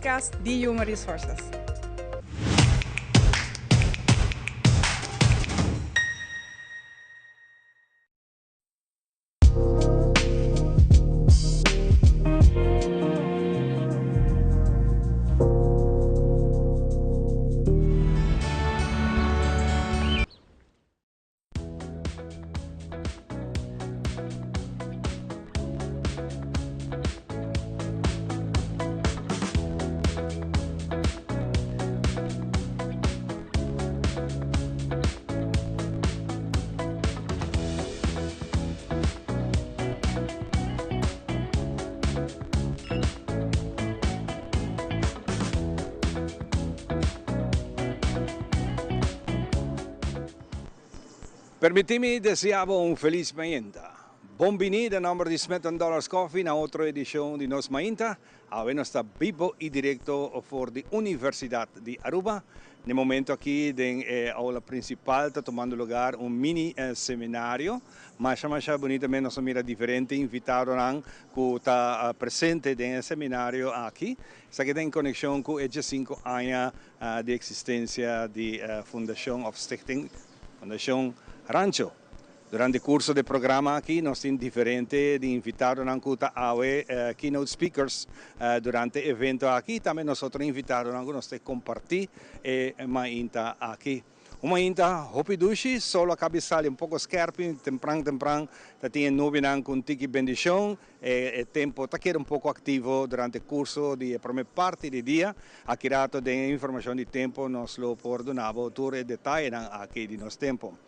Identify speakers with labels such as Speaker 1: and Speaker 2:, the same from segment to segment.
Speaker 1: podcast di Human Resources.
Speaker 2: Permití mi deseá bo un felis mainta. Bon biní den nòmber di Smith and Dollars Coffee na otro edishon di Nos Mainta. Awe nos ta bibo i direkto for di Universidat di Aruba. Na e momento aki den e aula principal ta tomando lugar un mini seminario. Masha masha bunita mes nos a mira diferente invitadonan cu ta presente den e seminario aki. Esaki ta en conexion cu e diescinco aña di existencia di Fundacion of Stichting Fundacion Rancho. Durante curso di programa aki nos tin diferente di invitadonan cu ta awe keynote speakers durante e evento aki y tambe nos otro invitadonan cu nos ta comparti e mainta aki. Un mainta hopi dushi, sol a cabi sali un poco skerpi, tempran tempran ta tin e nubinan cu un tiki bendicion, e tempo ta keda un poco activo durante curso di e prome parti di dia. Aki rato den e informacion di tempo nos lo por duna bo tur e detayenan aki di nos tempo.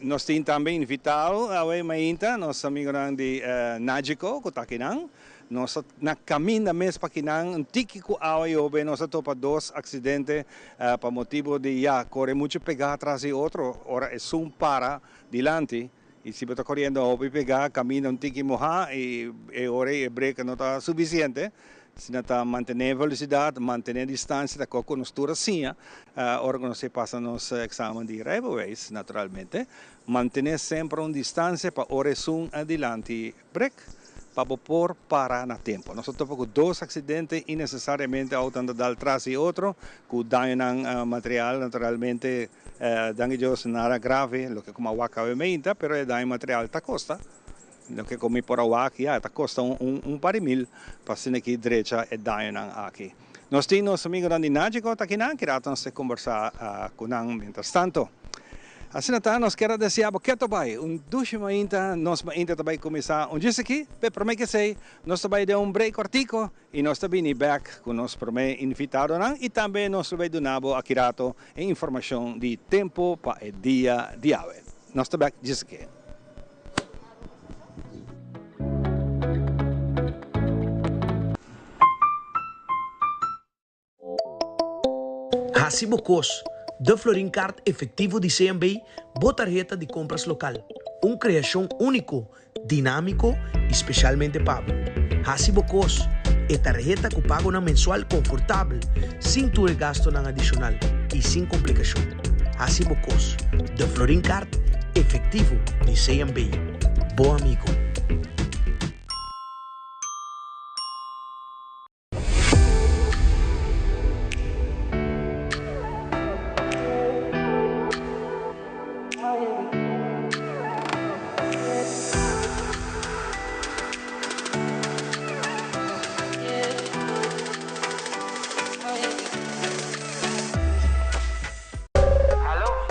Speaker 2: Nos tin tambe invitado awe mainta nos amigonan di Nagico cu ta akinan. Nos ta na caminda mes pa kinan un tiki cu awa yobe nos a topa dos accidente pa motibo di ya core mucho pega tras di otro ora esun para dilanti y si bo ta coriendo hopi pega caminda un tiki moha y e ora e brake no ta suficiente. Asina ta mantené velocidad, mantené distancia ta kos ku nos tur a siña ora ku nos a pasa nos examen di rijbewijs naturalmente. Mantené semper un distancia pa ora esun dilanti brek pa bo por para na tempo. Nos a topa ku dos accidente innecesariamente autonan ta dal tras di otro ku dañonan material naturalmente danki Dios nada grave loke ku mi a wak awe meinta pero e daño material ta kosta. Loke ku mi por a wak ya ta kosta un par di mil pa asina ki drecha e dañonan aki. Nos tin nos amigonan di Nagico ta akinan, ki rato nos ta kombersá ku nan mientras tanto. Asina ta, nos kier a desea bo keto bai un dushi mainta, nos mainta ta bai kuminsá un djis aki, pe promé ke esei nos ta bai den un break kòrtico i nos ta bini bèk ku nos promé invitadonan i tambe nos lo bai duna bo aki rato e informashon di tempu pa e dia di awe. Nos ta bèk djis aki.
Speaker 3: Hasi bo kos, De Florin Card Efectivo di CMB, bo tarheta di compras local. Un creacion unico, dinamico y specialmente pa bo. Hasi bo kos, E tarheta cu pagonan mensual confortabel, sin tur e gastonan adicional y sin complicacion. Hasi bo kos. De Florin Card Efectivo di CMB. Bo amigo.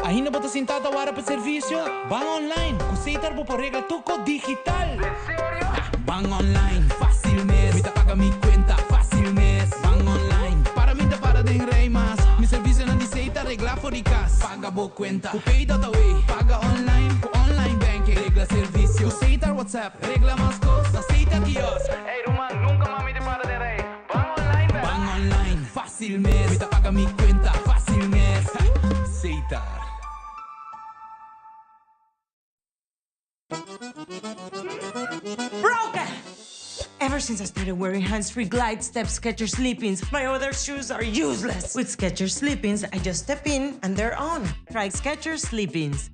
Speaker 4: Ainda bo ta sintá ta wara pa servisio? Ban online! Ku Setar bo por regla tur kos digital! Ban online, fásil mes! Mi ta paga mi kuenta, fásil mes! Ban online, para mi ta para den rei mas! Mi servisionan di Setar reglá for di kas! Paga bo kuenta ku Pay.away! Paga online ku online banking! Regla servisio ku Setar WhatsApp! Regla mas kos na Setar kiosk! Ey ruman, nunka mas mi ta para den rei! Ban online bek! Ban online, fásil mes! Mi ta paga mi kuenta, fásil mes! Setar.
Speaker 5: Broken! Ever since I started wearing hands-free Glide Step Skechers Slip-ins, my other shoes are useless. With Skechers Slip-ins, I just step in and they're on. Try Skechers Slip-ins.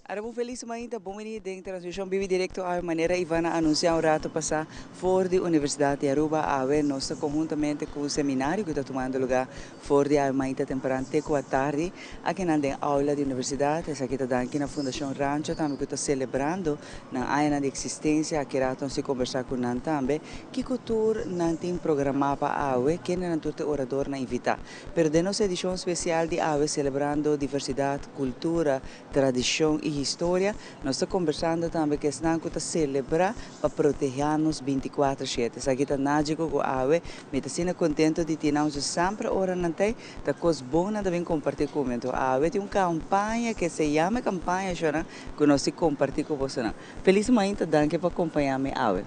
Speaker 1: Aruba un felis mainta, bon bini den transmision bibi directo awe manera Ivana a anuncia un rato pasa for di Universidad di Aruba. Awe nos ta conhuntamente cu un seminario cu ta tumando lugar for di awe mainta tempran te cu atardi akinan den aula di Universidad. Esaki ta danki na Fundacion Rancho tambe cu ta celebrando nan añanan di existencia. Aki rato nos tin conversa cu nan tambe kico tur nan tin programa pa awe, kendenan tur ta e oradornan invita. Pero den nos edicion special di awe celebrando diversidad, cultura, tradicion y historia, nos ta conversando tambe cu esnan cu ta celebra pa proteha nos binticuater shete. Esaki ta Nagico cu awe mi ta asina contento di tin nan semper ora nan ta ta cos bon nan ta bin comparti cu mi. Anto awe tin un campaña que se yama e campaña shona cu nos tin comparti cu bosonan. Feliz mainta, danki pa acompaña mi awe.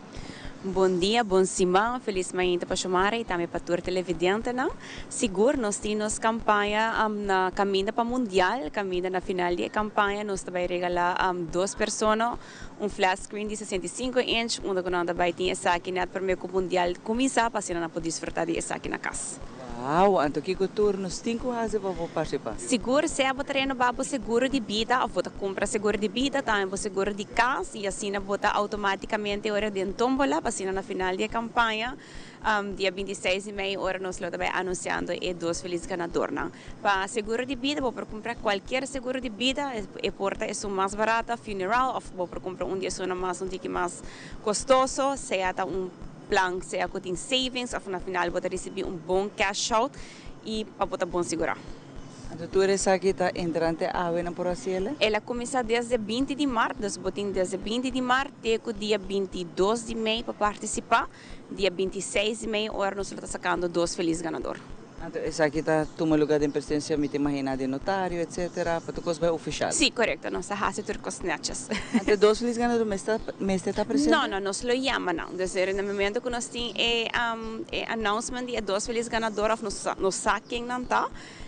Speaker 6: Bon dia, bon siman, feliz mainta pa Xiomara y tambe pa tur televidentenan. Sigur nos tin nos campaña na caminda pa Mundial, caminda na final di e campaña nos ta bay regala dos persona un flat screen di 65 inch, unda cu nan ta bay tin esaki net prome cu Mundial cuminsa pa asina nan por disfruta di esaki na cas.
Speaker 1: Wow, anto kico tur nos tin cu haci pa por participa?
Speaker 6: Sigur, sea bo ta renoba bo seguro di bida of bo ta cumpra seguro di bida, tambe bo seguro di cas y asina bo ta automaticamente ora den tombola pa asina na final di e campaña, dia 26 di mei, ora nos lo ta bay anunciando e dos feliz ganadornan. Pa seguro di bida bo por cumpra cualkier seguro di bida, e por ta esun mas barata, funeral, of bo por cumpra un di esunnan mas un tiki mas costoso, sea ta un plan sea cu tin savings of na final bo ta ricibi un bon cash out y pa bo ta bon sigura.
Speaker 1: Anto tur esaki ta entrante awe nan por haciele?
Speaker 6: El a cuminsa desde 20 di maart, dus bo tin desde 20 di maart te cu dia 22 di mei pa participa. Dia 26 di mei ora nos lo ta sacando dos feliz ganador.
Speaker 1: Anto esaki ta tuma lugar den presencia, mi ta imagina, di notario, etcetera, pa tur cos bay oficial.
Speaker 6: Sí, corecto, nos ta haci tur cos netjes.
Speaker 1: Anto dos feliz ganador mester ta presente?
Speaker 6: No, no, nos lo yama nan. Dus na momento cu nos tin e announcement di e dos feliz ganador of nos sa ken nan ta,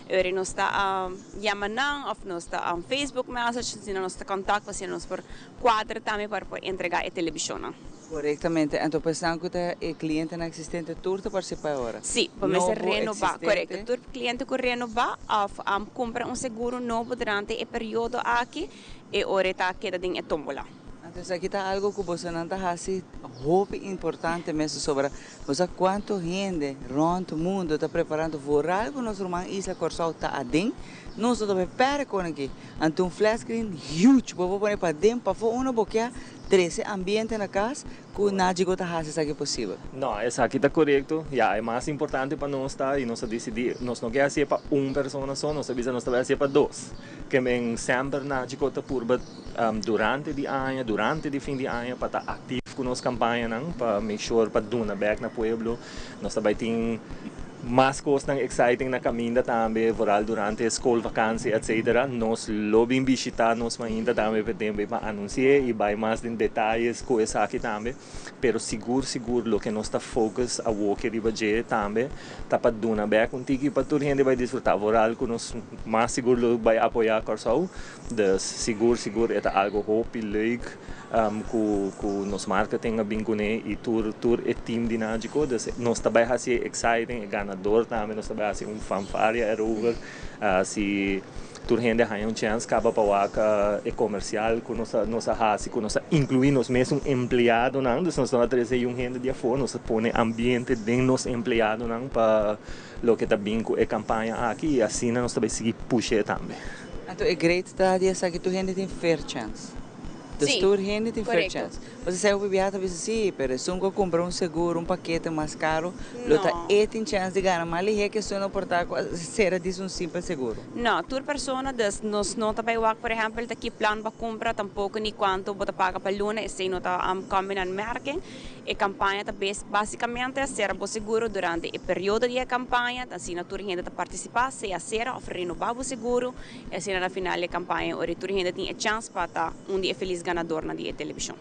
Speaker 6: ora nos ta yama nan of nos ta Facebook message, asina nos ta contact pa asina nos por cuadra tambe pa por entrega e televisionnan.
Speaker 1: Corectamente. Anto pensando cu ta e clientenan existente tur ta participa ahora?
Speaker 6: Sí, pa mester renoba. Corecto. Tur cliente cu renoba of cumpra un seguro nobo durante e periodo aki, e ora ta keda den e tombola.
Speaker 1: Anto esaki ta algo cu bosonan ta haci hopi importante mes sobra bosa cuanto hende rond mundo ta preparando vooral cu nos ruman isla Corsou ta aden, nos no ta bay perde con aki. Anto un flat screen huge, bo por pone paden, pafo uno bo kier trece ambiente na cas cu Nagico ta haci esaki posibel.
Speaker 7: No, esaki ta corecto. Ja, e mas importante pa nos ta y nos a dicidi, nos no kier haci pa un persona so, nos a bisa nos ta bay haci pa dos. Kemen semper Nagico ta purba durante di aña, durante di fin di aña, pa ta actief cu nos campañanan, pa make sure pa duna back na pueblo. Nos ta bay tin mas cosnan exciting na caminda tambe, vooral durante schoolvakantie, etcetera. Nos lo bin bishita nos mainta tambe pa tempo pa anuncia y bay mas den detalles cu esaki tambe. Pero sigur, sigur, loke nos ta focus awo cu riba dje tambe, ta pa duna back un tiki pa tur hende bay disfruta. Vooral cu nos mas sigur lo bay apoya Corsou. Dus sigur, sigur, e ta algo hopi leuk cu nos marketing a bin cune y tur e team di Nagico. Dus nos ta bay haci exciting, e ganador tambe, nos ta bay haci un fanfaria erover. Si tur hende haya un chance caba pa wak e comercial cu nos a haci, cu nos a inclui nos mes un empleadonan, dus nos no a trece un hende di afo, nos a pone ambiente den nos empleadonan pa loke ta bin cu e campaña aki y asina nos ta bay sigui push tambe.
Speaker 1: Anto e great ta di esaki tur hende tin fair chance. Dus tur hende tin fair chance. Bo sa hopi biaha ta bisa si, pero esun cu cumpra un seguro, un pakete mas caro, lo ta e tin chance di gana. Mas lihe cu esun no por ta cu sera dis un simpel seguro.
Speaker 6: No, tur persona, dus nos no ta bay wak, por ehempel, ta ki plan pa cumpra, tampoco ni cuanto bo ta paga pa luna, esey no ta come in aanmerking. E campaña ta basicamente sera bo seguro durante e periodo di e campaña, asina tur hende ta participa, sea sera of renoba bo seguro, y asina na final e campaña ora tur hende tin e chance pa ta un di e feliz ganadornan di e television.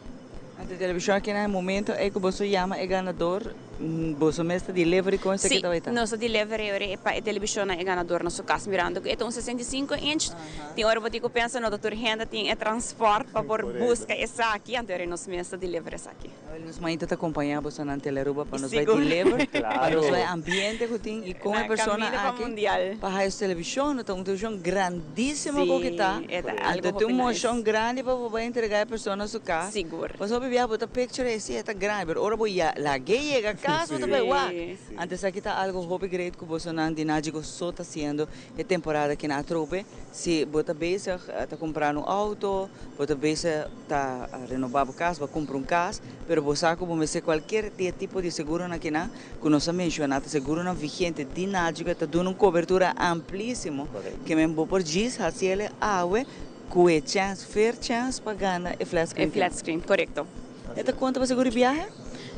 Speaker 1: Anto television aki na e momento ey cu bo yama e ganador, Boso mes ta delivery con esaki ta bay ta?
Speaker 6: Si, nos ta delivery ora pa e television e ganador na su cas mirando cu e ta un 65 inch tin ora bo tin cu pensa no ta tur hende tin e transport pa por busca esaki anto ora nos mes ta deliver esaki.
Speaker 1: Awel nos mainta ta acompaña boso nan Telearuba pa nos bay deliver pa nos bay ambiente cu tin y con e persona aki pa haya su television no ta un television grandisimo cu ki ta anto tin un mocion grandi pa bo bay entrega e persona su cas pasobra hopi bia bo ta picture e si e ta grandi pero ora bo ya lag'e yega cas bo ta bay wak anto esaki ta algo hopi great cu bosonan di Nagico so ta haciendo e temporada aki na atrobe si bo ta bezig ta comprando un auto bo ta bezig ta renoba bo cas bo a cumpra un cas pero bo sa cu bo mester cualkier di e tipo di seguronan akinan cu nos a menciona ta seguronan vigente di Nagico ta duna un cobertura amplísimo ke men bo por djis haciele awe cu e chance fair chance pa gana e flat screen
Speaker 6: E flat screen, corecto.
Speaker 1: E ta conta pa seguro di biahe?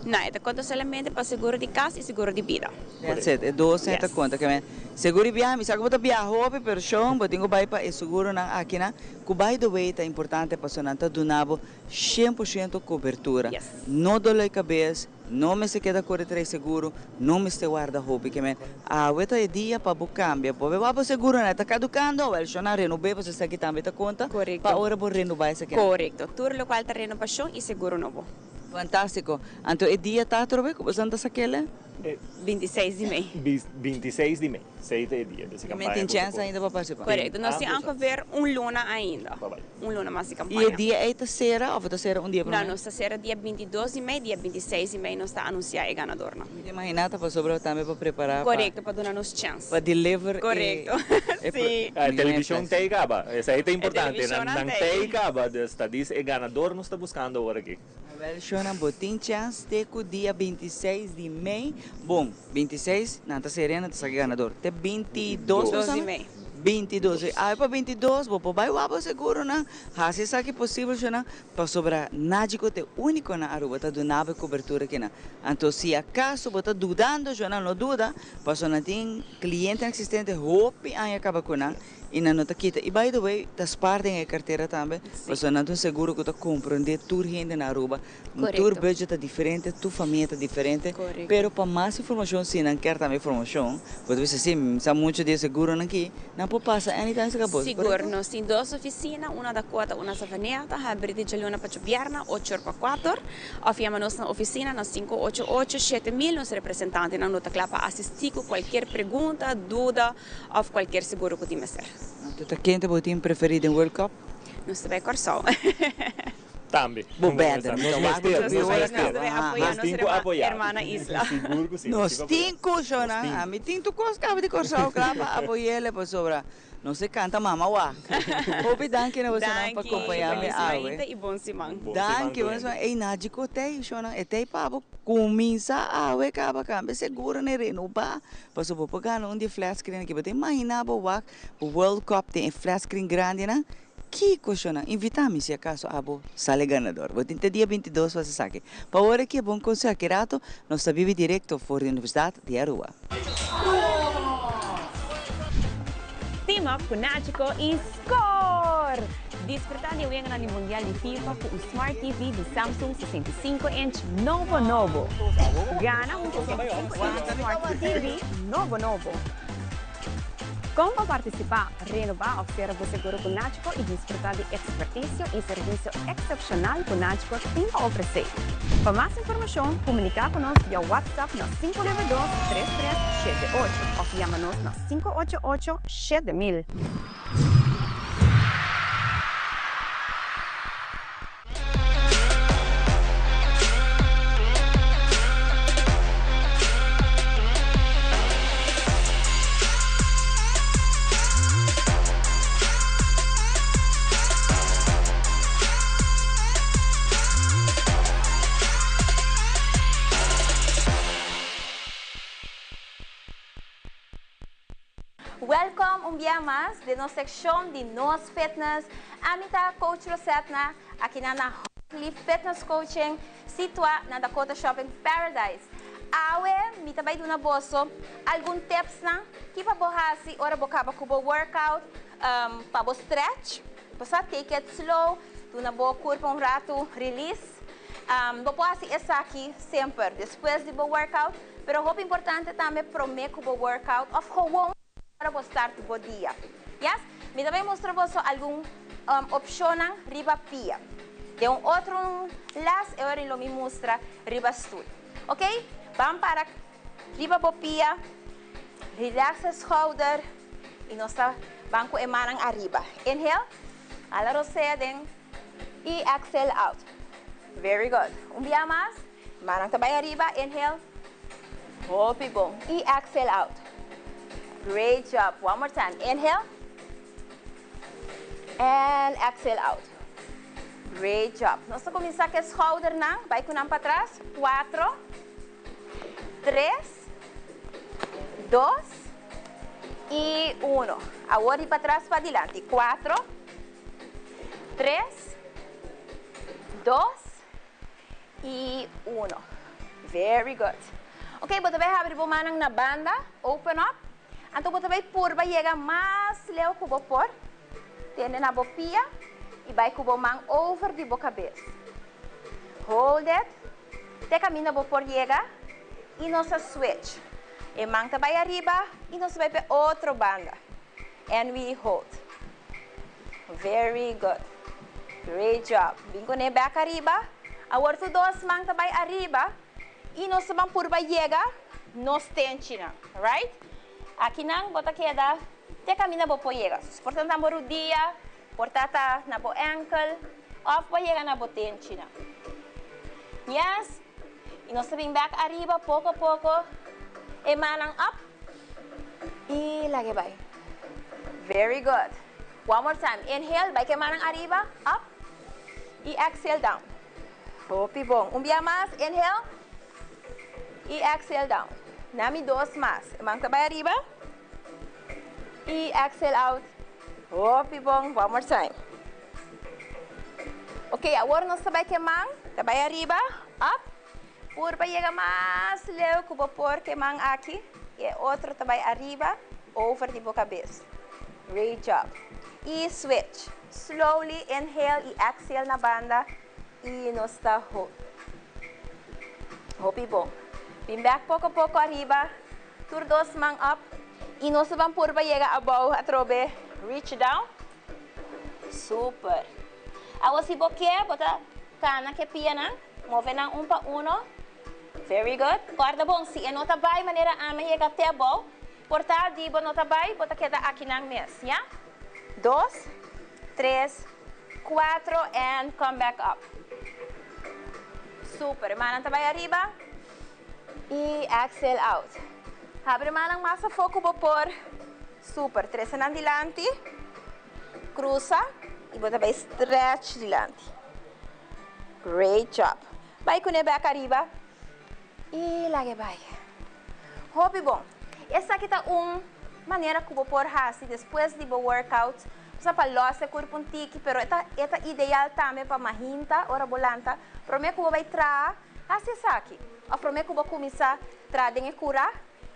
Speaker 6: No, e ta conta solamente pa seguro di cas y seguro di bida.
Speaker 1: That's it, e dos ta conta. Ke men seguro di biahe, mi sa cu bo ta biaha hopi, pero shon bo tin cu bay pa e seguronan akinan, cu by the way ta importante pasobra nan ta duna bo 100% cobertura. No dolor di cabes, No mester keda kore trae seguro, no mester warda hopi ke men awe ta e dia pa bo kambia. Bo wak bo seguronan e ta kadukando, awel shon a renob'é pasobra esaki tambe ta konta pa ora bo renobá esakinan.
Speaker 6: Korekto. Tur lokual ta renobashon i seguro nobo.
Speaker 1: Fantástiko. Anto e dia ta atrobe ku boso ta sak'el?
Speaker 6: 26 di mei.
Speaker 7: 26 di mei. Esei ta e dia di
Speaker 1: e kampaña. Tin chèns ainda pa partisipá?
Speaker 6: Korekto. Nos tin ongeveer un luna ainda. Un luna mas di kampaña.
Speaker 1: I e dia ei ta sera òf ta sera un dia promé?
Speaker 6: No, nos ta sera dia 22 di mei. Dia 26 di mei nos ta anunsiá e ganadornan.
Speaker 1: Mi ta imaginá ta pasobra tambe pa prepará pa.
Speaker 6: Korekto, pa duna nos chèns.
Speaker 1: Pa deliver e.
Speaker 6: Korekto, si.
Speaker 7: E televishon ta ei kaba. Esei ta importante. Nan ta ei kaba. Dus ta dis e ganador nos ta buskando awor aki.
Speaker 1: Awel shona bo tin chèns te ku dia 26 di mei. Bon, 26 nan ta sere nan ta saka ganador. Te 22
Speaker 6: Dos di mei.
Speaker 1: 22. Awe pa 22 bo por bai wak bo seguronan. Hasi esaki posibel shona pasobra Nagico ta e úniko na Aruba ta duna bo e kobertura kinan. Anto si akaso bo ta dudando shona no duda pasobra nan tin klientenan eksistente hopi aña kaba ku nan. I nan no ta kita. I by the way, ta spaar den e cartera tambe, pasobra nan ta un seguro cu ta comprende tur hende na Aruba. Tur budget ta diferente, tur famia ta diferente. Pero pa mas informacion, si nan kier tambe informacion, bo ta bisa si, mi sa mucho di e seguronan aki, nan por pasa anytime cerca bo,
Speaker 6: Sigur.
Speaker 1: correcto?
Speaker 6: Nos tin dos oficina, una Dakota, una Savaneta, habri di djaluna pa djobierna, ocho or pa cuater. Of yama nos na oficina na 588 7000, nos representantenan lo ta cla pa asisti cu cualkier pregunta, duda, Of cualkier seguro cu tin mester.
Speaker 1: Anto ta ken ta bo team preferi den World Cup?
Speaker 6: Nos ta bay Corsou.
Speaker 7: Tambe.
Speaker 1: Bo bèrdè.
Speaker 7: Nos mester, nos mester.
Speaker 6: Nos debe apoya
Speaker 7: Nos tin
Speaker 6: nos
Speaker 7: cu apoya.
Speaker 6: hermana isla.
Speaker 7: Sigur cu si.
Speaker 1: Nos tin cu shona. Ami tin tur cos caba di Corsou cla pa apoyele pasobra nos e canta mama wak. Hopi danki na bosonan pa
Speaker 6: Danki.
Speaker 1: acompaña mi
Speaker 6: Feliz
Speaker 1: awe.
Speaker 6: mainta y bon siman.
Speaker 7: Bon siman
Speaker 1: Danki,
Speaker 7: tur
Speaker 1: bon
Speaker 7: hende.
Speaker 1: siman. Ey Naji cu tey shona e tey pa bo cuminsa awe caba cambia seguro na e renoba. Pasobra bo por gana un di e flat screen aki. Bo ta imagina bo wak bo World Cup den e flat screen grandinan? Kiko shona? Invita mi si acaso abo sali ganador. Bo tin te dia 22 pa esaki. Pa ora aki e bon conseho aki rato nos ta bibi directo for di Universidad di Aruba.
Speaker 6: Team up cu Nachico y score! Disfruta di e weganan di Mundial di FIFA cu un Smart TV di Samsung 65 inch nobo nobo. Gana un 65 inch Smart TV nobo nobo. Con pa participa, renoba of cera bo seguro cu Nachico y disfruta di experticio y servicio excepcional cu Nachico tin pa ofrece. Pa mas informacion, comunica cu nos via WhatsApp na 592 3378 of yama nos na 588 7000.
Speaker 8: Welcome un bia mas den nos seccion di Nos Fitness. Ami ta Coach Rosetna, akinan na Hartley Fitness Coaching, situa na Dakota Shopping Paradise. Awe mi ta bay duna boso algun tipsnan ki pa bo haci ora bo caba cu bo workout, pa bo stretch, bo sa take it slow, duna bo curpa un rato release. Bo por hasi esaki semper despues di bo workout, pero hopi importante tambe prome ku bo workout of gewoon ora bo start bo dia. Yes? Mi ta bay mustra boso algun opcionnan riba pia. Den un otro les e ora lo mi mustra riba stoel. Ok? Ban para riba bo pia, relax e schouder y nos ta ban cu e mannan ariba. Inhale, hala rosea den y exhale out. Very good. Un bia mas, mannan ta bay ariba, inhale. Hopi bon. Y exhale out. Great job. One more time. Inhale. And exhale out. Great job. Nos ta cuminsa cu e schoudernan. Bay cu nan patras. Cuatro, tres, dos y uno. Awor di patras padilanti. Cuatro, tres, dos y uno. Very good. Ok, bo ta bay habri bo mannan na banda. Open up. Anto bo ta bay purba yega mas leu cu bo por. Tene na bo pia y bay cu bo man over di bo cabes. Hold it te caminda bo por yega y nos a switch. E man ta bay ariba y nos ta bay p'e otro banda. And we hold. Very good. Great job. Bin cune bek ariba. Awor tur dos man ta bay ariba y nos ta ban purba yega nos tenchinan. Right? Akinan bo ta keda te caminda bo por yega. Por ta na bo rudia, por ta ta na bo enkel of bo yega na bo tenchinan. Yes. Y nos ta bin bek ariba poco poco. E mannan up. Y lag'e bay. Very good. One more time. Inhale, bay cu e mannan ariba, up. Y exhale down. Hopi bon. Un bia mas. Inhale. Y exhale down. Nami dos mas. E man ta bay ariba. Y exhale out. Hopi bon. One more time. Ok, awor nos ta bay cu e man. Ta bay ariba, up. Purba yega mas leu cu bo por cu e man aki. Y e otro ta bay ariba, over di bo cabes. Great job. Y switch. Slowly inhale y exhale na banda. Y nos ta hold. Hopi bon. Bin bek poco poco ariba. Tur dos man up. Y nos ta ban purba yega abou atrobe. Reach down. Super. Awor si bo kier, bo ta cana cu e pianan. Move nan un pa uno. Very good. Corda bon, si e no ta bay manera ami a yega te abou, por ta di bo no ta bay, bo ta keda akinan mes, ya? Dos, tres, cuatro and come back up. Super. E mannan ta bay ariba y exhale out. Habri mannan mas afo cu bo por. Super. Trece nan dilanti. Cruza y bo ta bay stretch dilanti. Great job. Bay cune bek ariba y lag'e bay. Hopi bon. Esaki ta un manera cu bo por haci despues di bo workout. Sa pa los e curpa un tiki, pero e ta e ta ideal tambe pa mahinta ora bo lanta. Prome cu bo bay traha, haci esaki. Of prome cu bo cuminsa traha den e cura,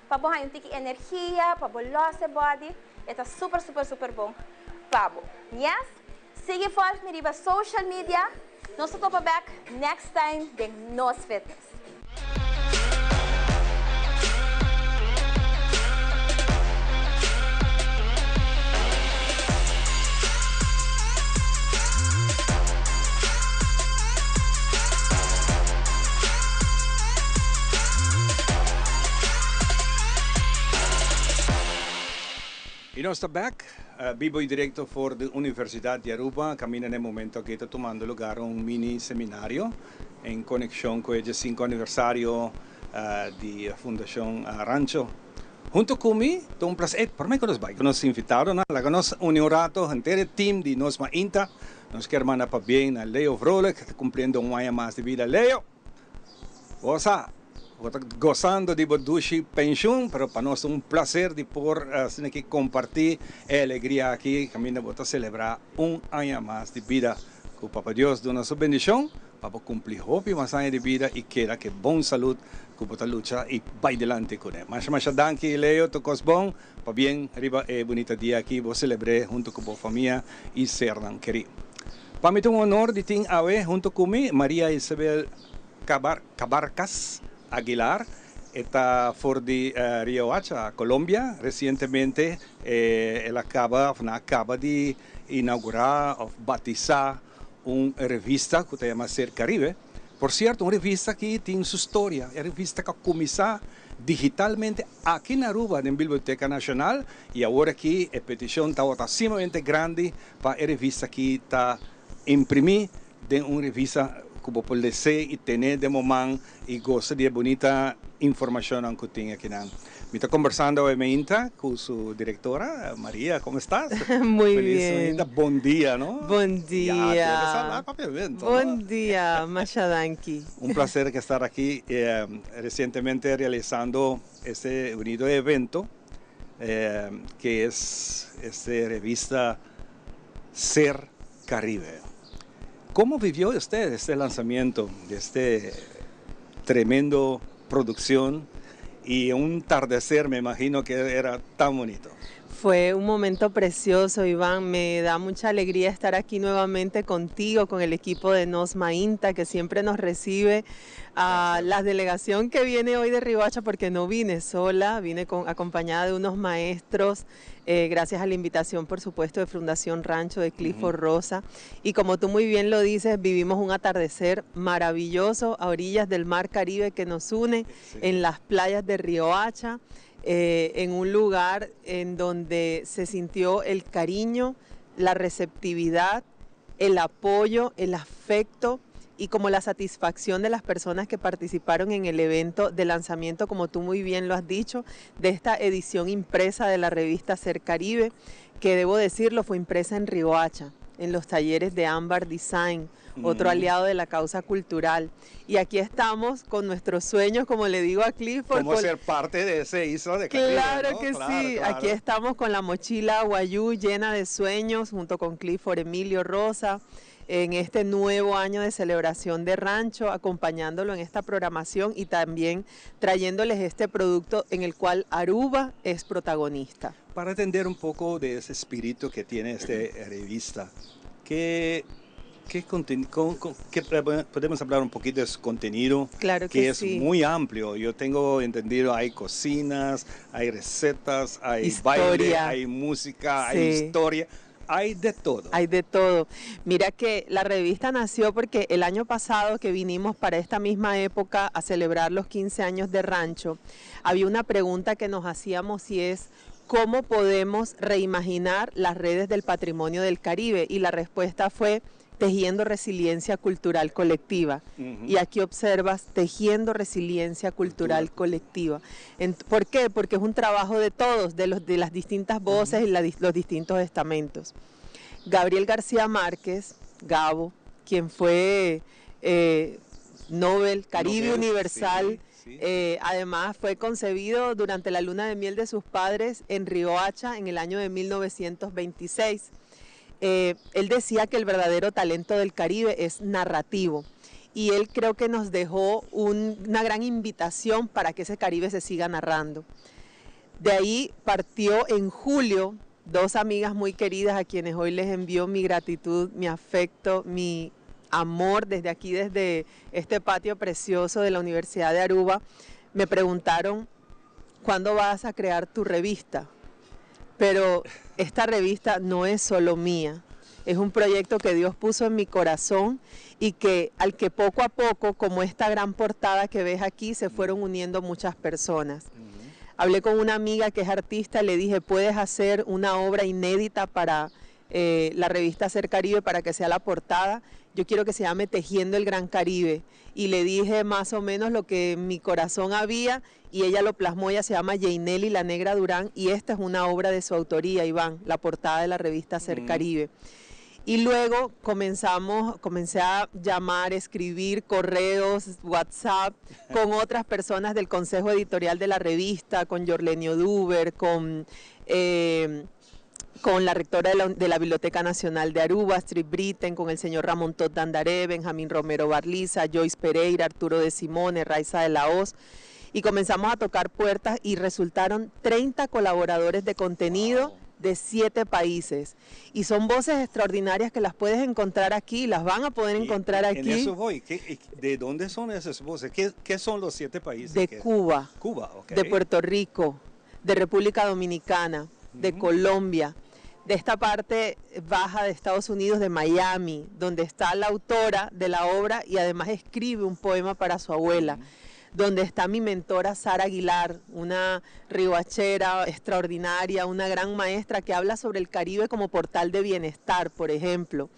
Speaker 8: pa bo haña un tiki energia, pa bo los e body. E ta super super super bon pa bo. Yes? Sigui volg mi riba social media. Nos ta topa bek next time den Nos Fitness.
Speaker 2: Y nos ta bek. Bibo y directo for di Universidad di Aruba caminda na e momento aki ta tumando lugar un mini seminario en conexion cu e diescinco aniversario di Fundacion Rancho. Hunto cu mi ta un placer, prome cu nos bay cu nos invitadonan, laga nos uni un rato henter e team di Nos Mainta. Nos kier manda pabien na Leo Vrolijk, ta cumpliendo un aña mas di bida. Leo! Bo sa, bo ta gosando di bo dushi penshun, pero pa nos ta un placer di por asina aki comparti e alegria aki caminda bo ta celebra un aña mas di bida. Cu Papa Dios duna su bendicion pa bo cumpli hopi mas aña di bida y keda cu e bon salud cu bo ta lucha y bay dilanti cune. Masha masha danki Leo, tur cos bon. Pabien riba e bunita dia aki bo celebre hunto cu bo famia y sernan keri. Pa mi ta un honor di tin awe hunto cu mi Maria Isabel Cabar Cabarcas Aguilar. E ta for di Riohacha, Colombia. Recientemente el a caba of nan a caba di inaugura of batisa un revista cu ta yama Ser Caribe. Por cierto, un revista aki tin su storia. E revista cu a cuminsa digitalmente aki na Aruba den Biblioteca Nacional y awor aki e peticion tabata sumamente grandi pa e revista aki ta imprimi den un revista cu bo por lese y tene den bo man y gosa di e bunita informacionnan cu tin akinan. Mi ta conversando awe meinta cu su directora, Maria, como estás?
Speaker 5: Muy
Speaker 2: Feliz
Speaker 5: bien.
Speaker 2: meinta, bon dia, no?
Speaker 5: Bon
Speaker 2: Ya,
Speaker 5: dia.
Speaker 2: debe sa habla papiamento, no?
Speaker 5: Bon dia, masha danki.
Speaker 2: Un placer que estar aki recientemente realizando este bonito evento que es este revista Ser Caribe. ¿Cómo vivió usted este lanzamiento de este tremendo producción y un atardecer, me imagino que era tan bonito?
Speaker 5: Fue un momento precioso, Iván. Me da mucha alegría estar aquí nuevamente contigo, con el equipo de Nos Mainta, que siempre nos recibe. A la delegación que viene hoy de Riohacha, porque no vine sola, vine acompañada de unos maestros, gracias a la invitación, por supuesto, de Fundación Rancho, de Clifford Rosa. Y como tú muy bien lo dices, vivimos un atardecer maravilloso a orillas del Mar Caribe que nos une en las playas de Riohacha, en un lugar en donde se sintió el cariño, la receptividad, el apoyo, el afecto y como la satisfacción de las personas que participaron en el evento de lanzamiento, como tú muy bien lo has dicho, de esta edición impresa de la revista Ser Caribe, que debo decirlo, fue impresa en Riohacha, en los talleres de Ámbar Design, otro aliado de la causa cultural. Y aquí estamos con nuestros sueños, como le digo a Clifford.
Speaker 2: Como ser parte de ese isla de Caribe,
Speaker 5: Claro
Speaker 2: ¿no?
Speaker 5: que sí. Aquí estamos con la mochila Guayú llena de sueños, junto con Clifford Emilio Rosa, en este nuevo año de celebración de Rancho, acompañándolo en esta programación y también trayéndoles este producto en el cual Aruba es protagonista.
Speaker 2: Para entender un poco de ese espíritu que tiene esta revista, ¿qué podemos hablar un poquito de su contenido?
Speaker 5: Claro
Speaker 2: que
Speaker 5: que
Speaker 2: es
Speaker 5: sí.
Speaker 2: muy amplio. Yo tengo entendido, hay cocinas, hay recetas, hay baile,
Speaker 5: Historia.
Speaker 2: hay música, hay historia, hay de todo.
Speaker 5: Hay de todo. Mira que la revista nació porque el año pasado que vinimos para esta misma época a celebrar los 15 años de Rancho, había una pregunta que nos hacíamos y es: ¿cómo podemos reimaginar las redes del patrimonio del Caribe? Y la respuesta fue tejiendo resiliencia cultural colectiva. Y aquí observas tejiendo resiliencia cultural colectiva. ¿Por qué? Porque es un trabajo de todos, de las distintas voces y los distintos estamentos. Gabriel García Márquez, Gabo, quien fue Nobel Caribe
Speaker 2: Nobel,
Speaker 5: Universal,
Speaker 2: sí.
Speaker 5: Además fue concebido durante la luna de miel de sus padres en Riohacha en el año de 1926. Él decía que el verdadero talento del Caribe es narrativo y él creo que nos dejó una gran invitación para que ese Caribe se siga narrando. De ahí partió en julio dos amigas muy queridas a quienes hoy les envío mi gratitud, mi afecto, mi amor desde aquí, desde este patio precioso de la Universidad de Aruba. Me preguntaron: ¿cuándo vas a crear tu revista? Pero esta revista no es solo mía, es un proyecto que Dios puso en mi corazón y que al que poco a poco, como esta gran portada que ves aquí, se fueron uniendo muchas personas. Hablé con una amiga que es artista, le dije: ¿puedes hacer una obra inédita para la revista Ser Caribe para que sea la portada? Yo quiero que se llame Tejiendo el Gran Caribe. Y le dije más o menos lo que en mi corazón había y ella lo plasmó. Ella se llama Jaineli La Negra Durán y esta es una obra de su autoría, Iván, la portada de la revista Ser Caribe. Y luego comencé a llamar, escribir correos, WhatsApp, con otras personas del consejo editorial de la revista, con Yorleni Oduber, con la rectora de la Biblioteca Nacional de Aruba, Astrid Britten, con el señor Ramón Todd Dandaré, Benjamín Romero Barliza, Joyce Pereira, Arturo de Simone, Raiza de la Hoz, y comenzamos a tocar puertas y resultaron 30 colaboradores de contenido. de 7 países. Y son voces extraordinarias que las puedes encontrar aquí, las van a poder encontrar
Speaker 2: En
Speaker 5: aquí.
Speaker 2: eso voy. ¿De dónde son esas voces? ¿Qué son los 7 países?
Speaker 5: De Cuba.
Speaker 2: Cuba, ok.
Speaker 5: De Puerto Rico, de República Dominicana, de Colombia, de esta parte baja de Estados Unidos, de Miami, donde está la autora de la obra y además escribe un poema para su abuela, donde está mi mentora Sara Aguilar, una riohachera extraordinaria, una gran maestra que habla sobre el Caribe como portal de bienestar, por ejemplo,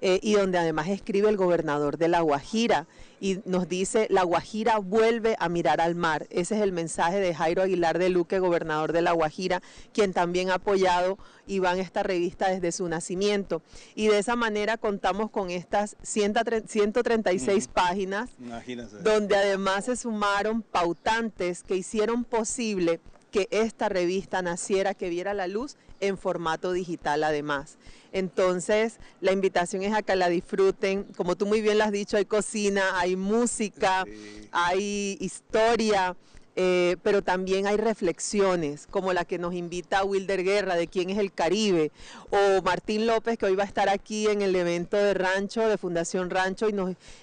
Speaker 5: y donde además escribe el gobernador de La Guajira y nos dice, La Guajira vuelve a mirar al mar. Ese es el mensaje de Jairo Aguilar de Luque, gobernador de La Guajira, quien también ha apoyado Iván esta revista desde su nacimiento. Y de esa manera contamos con estas 136 páginas,
Speaker 2: Imagínese.
Speaker 5: donde además se sumaron pautantes que hicieron posible que esta revista naciera, que viera la luz en formato digital además. Entonces, la invitación es a que la disfruten. Como tú muy bien lo has dicho, hay cocina, hay música, hay historia, pero también hay reflexiones, como la que nos invita Wilder Guerra, de quién es el Caribe, o Martín López, que hoy va a estar aquí en el evento de Rancho, de Fundación Rancho,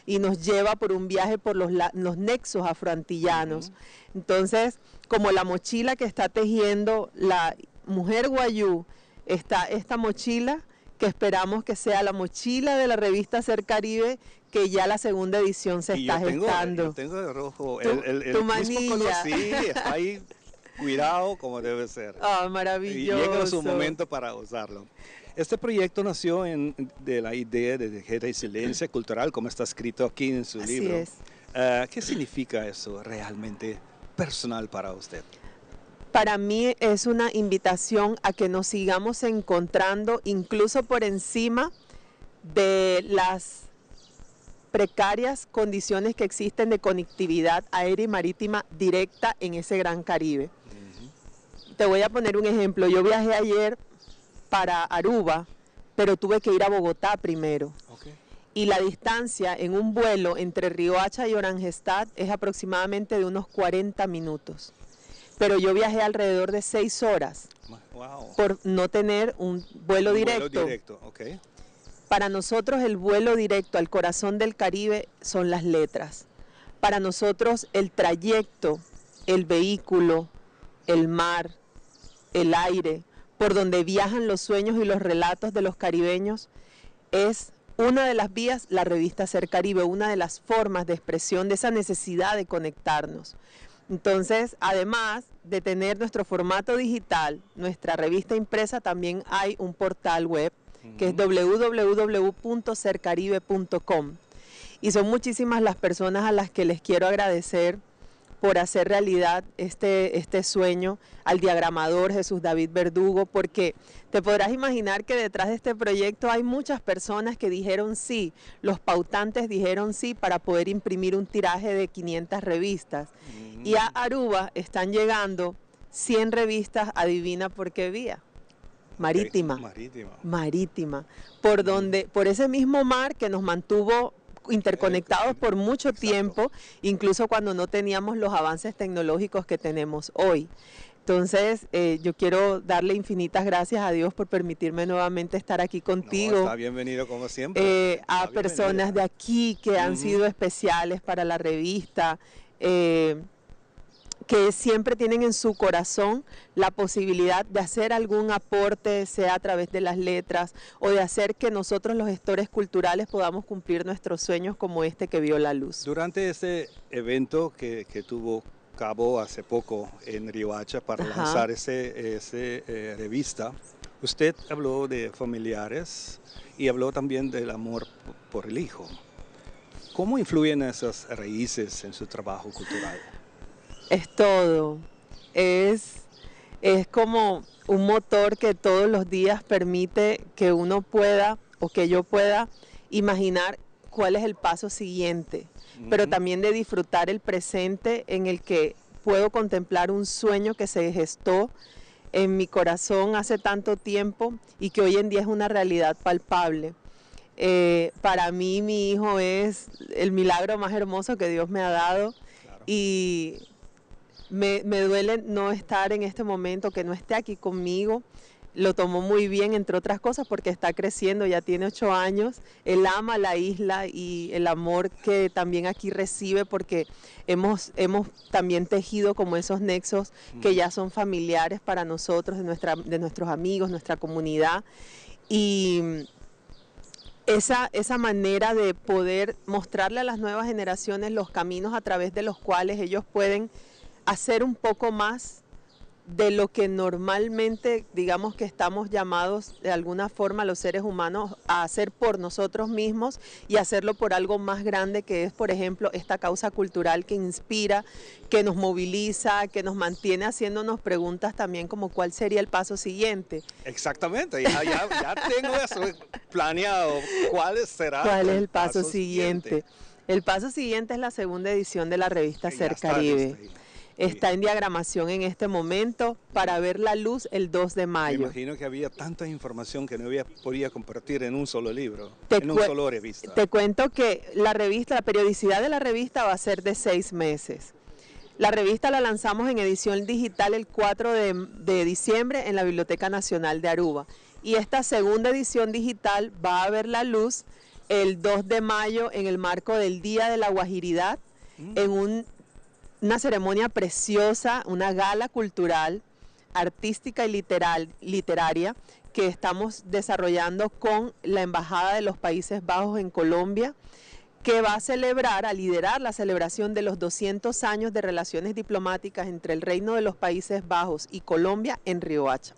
Speaker 5: y nos lleva por un viaje por los nexos afroantillanos. Entonces, como la mochila que está tejiendo la mujer guayú, está esta mochila que esperamos que sea la mochila de la revista Ser Caribe, que ya la segunda edición se
Speaker 2: Y
Speaker 5: está
Speaker 2: yo
Speaker 5: gestando.
Speaker 2: tengo de rojo
Speaker 5: Tu
Speaker 2: el
Speaker 5: tu
Speaker 2: mismo color,
Speaker 5: manilla.
Speaker 2: sí, está ahí cuidado como debe ser.
Speaker 5: Ah,
Speaker 2: Y llega su
Speaker 5: maravilloso.
Speaker 2: momento para usarlo. Este proyecto nació de la idea de resiliencia cultural, como está escrito aquí en su
Speaker 5: Así
Speaker 2: libro.
Speaker 5: es.
Speaker 2: ¿Qué significa eso realmente personal para usted?
Speaker 5: Para mí es una invitación a que nos sigamos encontrando, incluso por encima de las precarias condiciones que existen de conectividad aérea y marítima directa en ese gran Caribe. Te voy a poner un ejemplo. Yo viajé ayer para Aruba, pero tuve que ir a Bogotá primero. Y la distancia en un vuelo entre Riohacha y Oranjestad es aproximadamente de unos 40 minutos. Pero yo viajé alrededor de 6 horas por no tener un vuelo
Speaker 2: Un vuelo
Speaker 5: directo.
Speaker 2: directo, ok.
Speaker 5: Para nosotros el vuelo directo al corazón del Caribe son las letras. Para nosotros el trayecto, el vehículo, el mar, el aire, por donde viajan los sueños y los relatos de los caribeños, es una de las vías, la revista Ser Caribe, una de las formas de expresión de esa necesidad de conectarnos. Entonces, además de tener nuestro formato digital, nuestra revista impresa, también hay un portal web que es doble u doble u doble u punto ser caribe punto com. Y son muchísimas las personas a las que les quiero agradecer por hacer realidad este sueño, al diagramador Jesús David Verdugo, porque te podrás imaginar que detrás de este proyecto hay muchas personas que dijeron sí, los pautantes dijeron sí para poder imprimir un tiraje de 500 revistas. Y a Aruba están llegando 100 revistas, adivina por qué vía. Marítima.
Speaker 2: Marítima.
Speaker 5: Marítima. Por ese mismo mar que nos mantuvo interconectados por mucho tiempo, incluso cuando no teníamos los avances tecnológicos que tenemos hoy. Entonces, yo quiero darle infinitas gracias a Dios por permitirme nuevamente estar aquí
Speaker 2: No,
Speaker 5: contigo.
Speaker 2: está bienvenido como siempre.
Speaker 5: A
Speaker 2: Está bienvenido.
Speaker 5: personas de aquí que han sido especiales para la revista, que siempre tienen en su corazón la posibilidad de hacer algún aporte, sea a través de las letras, o de hacer que nosotros los gestores culturales podamos cumplir nuestros sueños como este que vio la luz.
Speaker 2: Durante este evento que tuvo cabo hace poco en Riohacha para lanzar ese revista, usted habló de familiares y habló también del amor por el hijo. ¿Cómo influyen esas raíces en su trabajo cultural?
Speaker 5: Es todo. Es como un motor que todos los días permite que uno pueda o que yo pueda imaginar cuál es el paso siguiente, pero también de disfrutar el presente en el que puedo contemplar un sueño que se gestó en mi corazón hace tanto tiempo y que hoy en día es una realidad palpable. Para mí, mi hijo es el milagro más hermoso que Dios me ha dado. Y me duele no estar en este momento, que no esté aquí conmigo. Lo tomó muy bien, entre otras cosas, porque está creciendo, ya tiene 8 años. Él ama la isla y el amor que también aquí recibe, porque hemos también tejido como esos nexos que ya son familiares para nosotros, de nuestros amigos, nuestra comunidad. Y esa manera de poder mostrarle a las nuevas generaciones los caminos a través de los cuales ellos pueden hacer un poco más de lo que normalmente, digamos que estamos llamados de alguna forma los seres humanos a hacer por nosotros mismos y hacerlo por algo más grande que es, por ejemplo, esta causa cultural que inspira, que nos moviliza, que nos mantiene haciéndonos preguntas también como cuál sería el paso siguiente.
Speaker 2: Exactamente, ya tengo eso planeado. ¿Cuál será
Speaker 5: ¿Cuál es
Speaker 2: el
Speaker 5: el paso
Speaker 2: paso
Speaker 5: siguiente?
Speaker 2: siguiente?
Speaker 5: El paso siguiente es la segunda edición de la revista
Speaker 2: Ya
Speaker 5: Ser
Speaker 2: está
Speaker 5: Caribe.
Speaker 2: lista ahí.
Speaker 5: Está en diagramación en este momento para ver la luz el 2 de
Speaker 2: Me
Speaker 5: mayo.
Speaker 2: imagino que había tanta información que no podía compartir en un solo libro, en un solo revista.
Speaker 5: Te cuento que la periodicidad de la revista va a ser de 6 meses. La revista la lanzamos en edición digital el 4 de diciembre en la Biblioteca Nacional de Aruba. Y esta segunda edición digital va a ver la luz el 2 de mayo en el marco del Día de la Guajiridad, en una ceremonia preciosa, una gala cultural, artística y literaria que estamos desarrollando con la Embajada de los Países Bajos en Colombia, que va a celebrar, a liderar la celebración de los 200 años de relaciones diplomáticas entre el Reino de los Países Bajos y Colombia en Riohacha.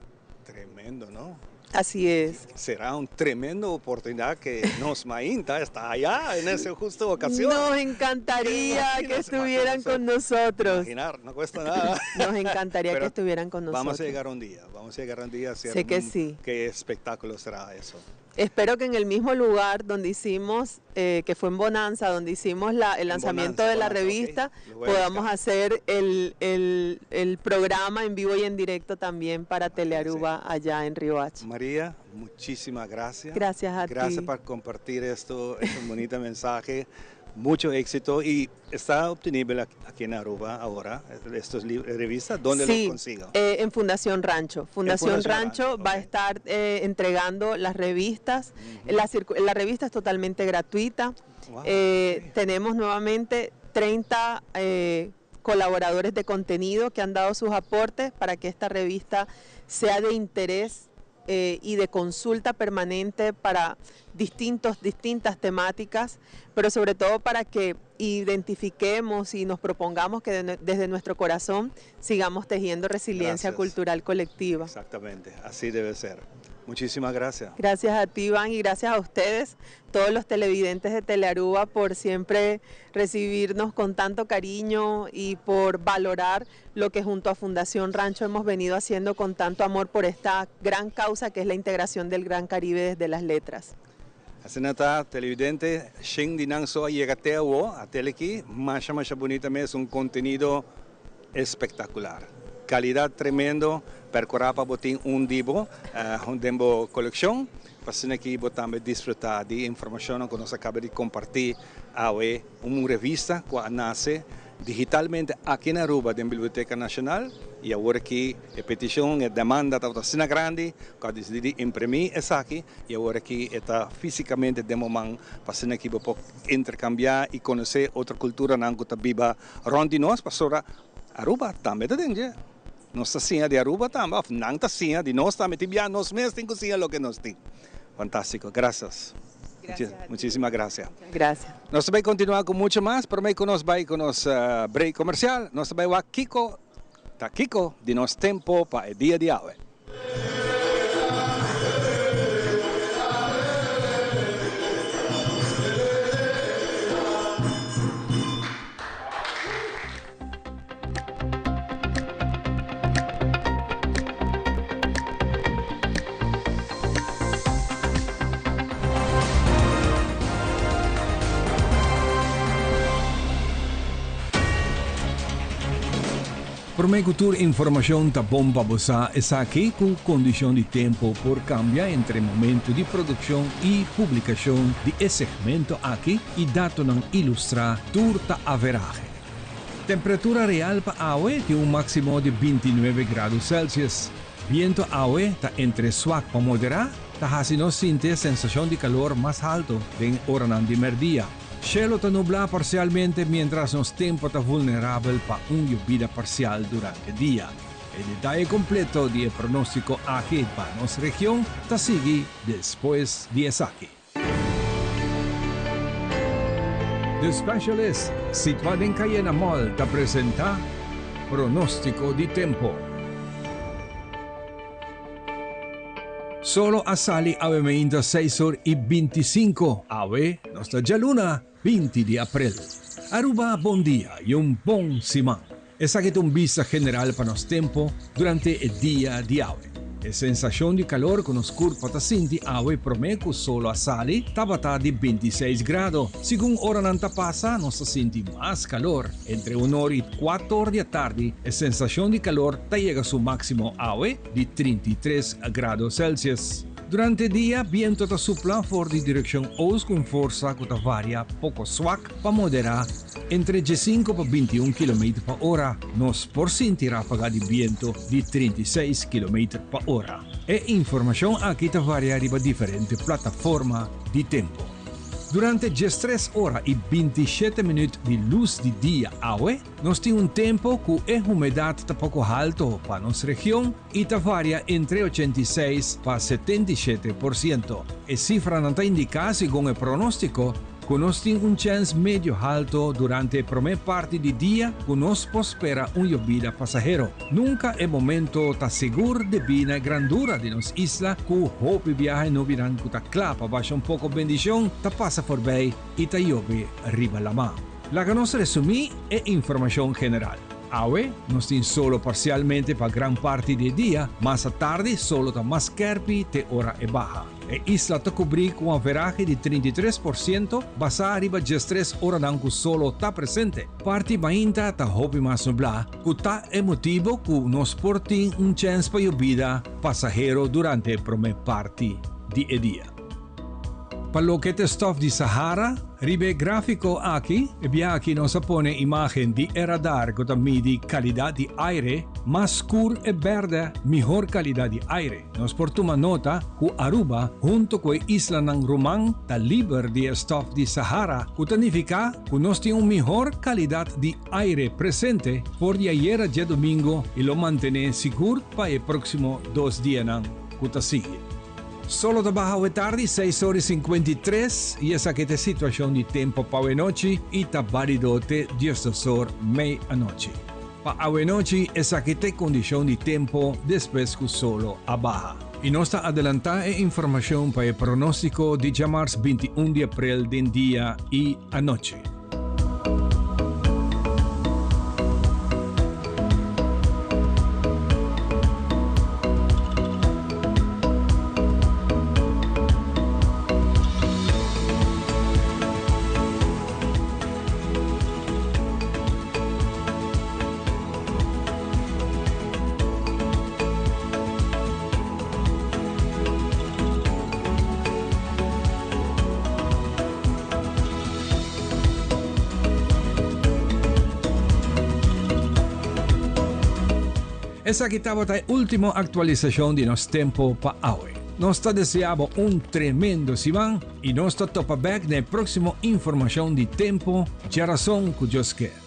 Speaker 2: Tremendo, ¿no?
Speaker 5: Así es.
Speaker 2: Será una tremenda oportunidad que Nos Mainta está allá en esa justa ocasión.
Speaker 5: Nos encantaría
Speaker 2: Imagínate,
Speaker 5: que estuvieran
Speaker 2: imagínate.
Speaker 5: con nosotros.
Speaker 2: Imaginar, no cuesta nada.
Speaker 5: Nos encantaría que
Speaker 2: Pero
Speaker 5: estuvieran con
Speaker 2: Vamos a
Speaker 5: nosotros.
Speaker 2: llegar un día, vamos a llegar un día a hacer
Speaker 5: Sé que
Speaker 2: un
Speaker 5: sí.
Speaker 2: ¿Qué espectáculo será eso?
Speaker 5: Espero que en el mismo lugar donde hicimos, que fue en Bonanza, donde hicimos el
Speaker 2: En
Speaker 5: lanzamiento
Speaker 2: Bonanza,
Speaker 5: de la
Speaker 2: Bonanza, ok.
Speaker 5: revista,
Speaker 2: Lo voy a
Speaker 5: podamos
Speaker 2: buscar.
Speaker 5: hacer el programa en vivo y en directo también para Telearuba allá en Riohacha.
Speaker 2: María, muchísimas gracias.
Speaker 5: Gracias a
Speaker 2: Gracias
Speaker 5: ti.
Speaker 2: por compartir esto, este bonito mensaje. Mucho éxito y está obtenible aquí en Aruba ahora, estas revistas, ¿dónde
Speaker 5: Sí,
Speaker 2: lo consigo?
Speaker 5: En Fundación Rancho. Fundación
Speaker 2: Fundación
Speaker 5: Rancho
Speaker 2: Rancho,
Speaker 5: va a
Speaker 2: ok.
Speaker 5: estar entregando las revistas. La revista es totalmente gratuita.
Speaker 2: Wow, ok.
Speaker 5: Tenemos nuevamente 30 colaboradores de contenido que han dado sus aportes para que esta revista sea de interés y de consulta permanente para distintas temáticas, pero sobre todo para que identifiquemos y nos propongamos que desde nuestro corazón sigamos tejiendo resiliencia
Speaker 2: Gracias.
Speaker 5: cultural colectiva.
Speaker 2: Exactamente, así debe ser. Muchísimas gracias.
Speaker 5: Gracias a ti, Iván, y gracias a ustedes, todos los televidentes de Telearuba, por siempre recibirnos con tanto cariño y por valorar lo que junto a Fundación Rancho hemos venido haciendo con tanto amor por esta gran causa que es la integración del Gran Caribe desde las letras.
Speaker 2: Asina ta, televidente, shen di nan so a yega te awo, a tele aki, masha, masha bunita mes, un contenido espectacular. Calidad tremendo, percura pa bo tin un di bo, un den bo coleccion, pa asina aki bo tambe disfruta di informacion cu nos a caba di comparti awe, un revista cu a nace digitalmente aki na Aruba, den Biblioteca Nacional, y awor aki e peticion, e demanda ta asina grandi, cu a dicidi di imprimi esaki, y awor aki ta fisicamente den man, pa asina aki bo por intercambia y conoce otro cultura nan cu ta biba rond di nos, pasobra Aruba tambe ta den dje. Nos ta siña di Aruba tambe, of nan ta siña di nos tambe, tin bia nos mes tin cu siña loke nos tin. Fantastico, gracias.
Speaker 5: Gracias a ti.
Speaker 2: Muchísimas gracias.
Speaker 5: Gracias.
Speaker 2: Nos ta bay continua cu mucho mas, pero cu nos bay cu nos break comercial. Nos ta bay wak Kiko, ta Kiko di nos tempo pa e dia di awe. Prome cu tur informacion ta bon pa bo sa esaki cu condicion di tempo por cambia entre momento di produccion y publicacion di e segmento aki y datonan ilustra tur ta averahe. Temperatura real pa awe tin un maximo di 29 grado Celsius. Biento awe ta entre swak pa modera, ta haci nos sinti e sensacion di calor mas halto den oranan di merdia. Shelo ta nubla parcialmente mientras nos tempo ta vulnerabel pa un yobida parcial durante dia. E detaye completo di e pronostico aki pa nos region ta sigui despues di esaki. The Specialist, situa den Cayena Mall ta presenta Pronostico di Tempo. Solo a sali awe meinta seis or y binticinco, awe nos ta djaluna 20 di april. Aruba bon dia y un bon siman. Esaki ta un bista general pa nos tempo durante e dia di awe. E sensacion di calor cu nos curpa ta sinti awe prome cu solo a sali tabata di 26 grado. Segun oranan ta pasa nos ta sinti mas calor. Entre un or y cuater di atardi e sensacion di calor ta yega su maximo awe di 33 grado Celsius. Durante dia biento ta supla for di direccion oost cu un forsa cu ta varia poco swak pa modera entre 15 pa 21 kilometer pa ora. Nos por sinti rafaga di biento di 36 kilometer pa ora. E informacion aki ta varia riba diferente plataforma di tempo. Durante 13 ora y 27 minuut di luz di dia awe, nos tin un tempo cu e humedad ta poco halto pa nos region y ta varia entre 86 pa 77%. E cifranan ta indica, segun e pronostico, cu nos tin un chens medio halto durante e prome parti di dia cu nos por spera un yobida pasahero. Nunca e momento ta sigur debi na e grandura di nos isla cu hopi biaha e nubinan cu ta cla pa basha un poco bendicion ta pasa forbij y ta yobe riba lama. Laga nos resumi e informacion general. Awe nos tin solo parcialmente pa gran parti di e dia, mas atardi solo ta mas skerpi te ora e baha. E isla ta cubri cu un averahe di 33% basa riba 13 oranan cu solo ta presente. Parti mainta ta hopi mas nubla, cu ta e motibo cu nos por tin un chens pa yobida pasahero durante e prome parti di e dia. Pa loke ta stof di Sahara, riba e grafico aki, e bia aki nos a pone imagen di e radar cu ta midi calidad di aire, mas scur e berde, mihor calidad di aire. Nos por tuma nota cu Aruba hunto cu e islanan ruman ta liber di e stof di Sahara, cu ta nifica cu nos tin un mihor calidad di aire presente for di ayera djadomingo y lo mantene sigur pa e proximo dos dianan cu ta sigui. Solo ta baha awe tardi seis ora y 53 y esaki ta e situacion di tempo pa awe nochi y ta balido te 12 or mei anochi. Pa awe nochi esaki ta e condicion di tempo despues cu solo a baha. Y nos ta adelanta e informacion pa e pronostico di djamars 21 di april den dia y anochi. Esaki tabata e ultimo actualisacion di nos tempo pa awe. Nos ta desea bo un tremendo siman y nos ta topa bek na e proximo informacion di tempo djarason cu Dios kier.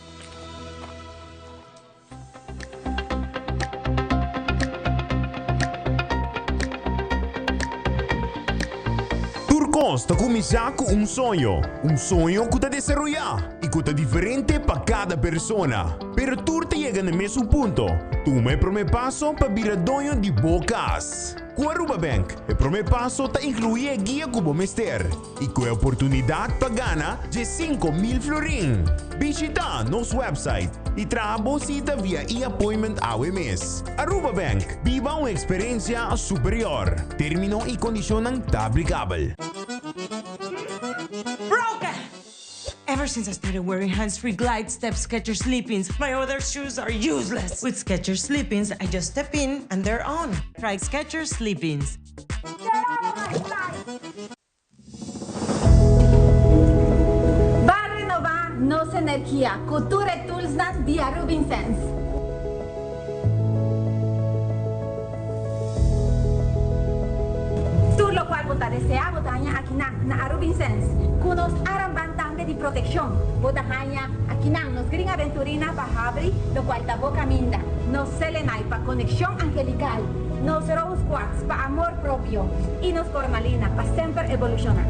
Speaker 9: Tur kos ta kuminsá ku un soño, un soño ku ta desaroyá i ku ta diferente pa kada persona. Pero tur ta yega na e mesun punto, tuma e promé paso pa bira doño di bo kas. Ku Aruba Bank, e promé paso ta inkluí e guia ku bo mester i ku e oportunidat pa gana dje 5000 florin. Bishitá nos website i traha bo sita via e-appointment awe mes. Aruba Bank, biba un eksperensia superior. Término i kondishonnan ta aplikabel.
Speaker 10: Broken! Ever since I started wearing hands-free Glide Step Skechers Slip-ins, my other shoes are useless. With Skechers Slip-ins, I just step in and they're on. Try Skechers Slip-ins.
Speaker 8: Get out of my sight! Ban renova nos energia cu tur e toolsnan di Aruba Incense. presea bo ta haña akinan na Aruba Incense ku nos aramband tambe di protekshon. Bo ta haña akinan nos Green Aventurina pa habri lokual ta bo kaminda, nos Selenite pa konekshon angelikal, nos Rose Quartz pa amor propio i nos Cormalina pa semper evolushoná.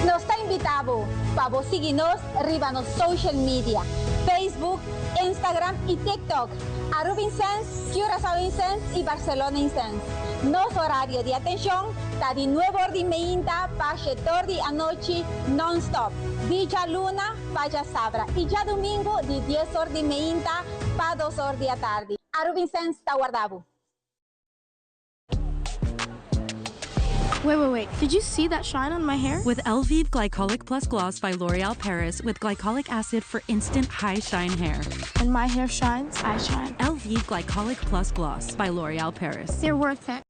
Speaker 8: Nos ta invita bo pa bo sigui nos riba nos social media, Facebook, Instagram y TikTok, Aruba Incense, Curaçao Incense y Barcelona Incense. Nos horario di atencion ta di nuebe or di meinta pa shete or di anochi non-stop, di djaluna pa djasabra y djadumingu di dies or di meinta pa dos or di atardi. Aruba Incense ta warda bo.
Speaker 11: Wait, wait, wait. Did you see that shine on my hair?
Speaker 12: With Elvive Glycolic Plus Gloss by L'Oreal Paris with glycolic acid for instant high shine hair.
Speaker 11: When my hair shines, I shine.
Speaker 12: Elvive Glycolic Plus Gloss by L'Oreal Paris.
Speaker 11: They're worth it.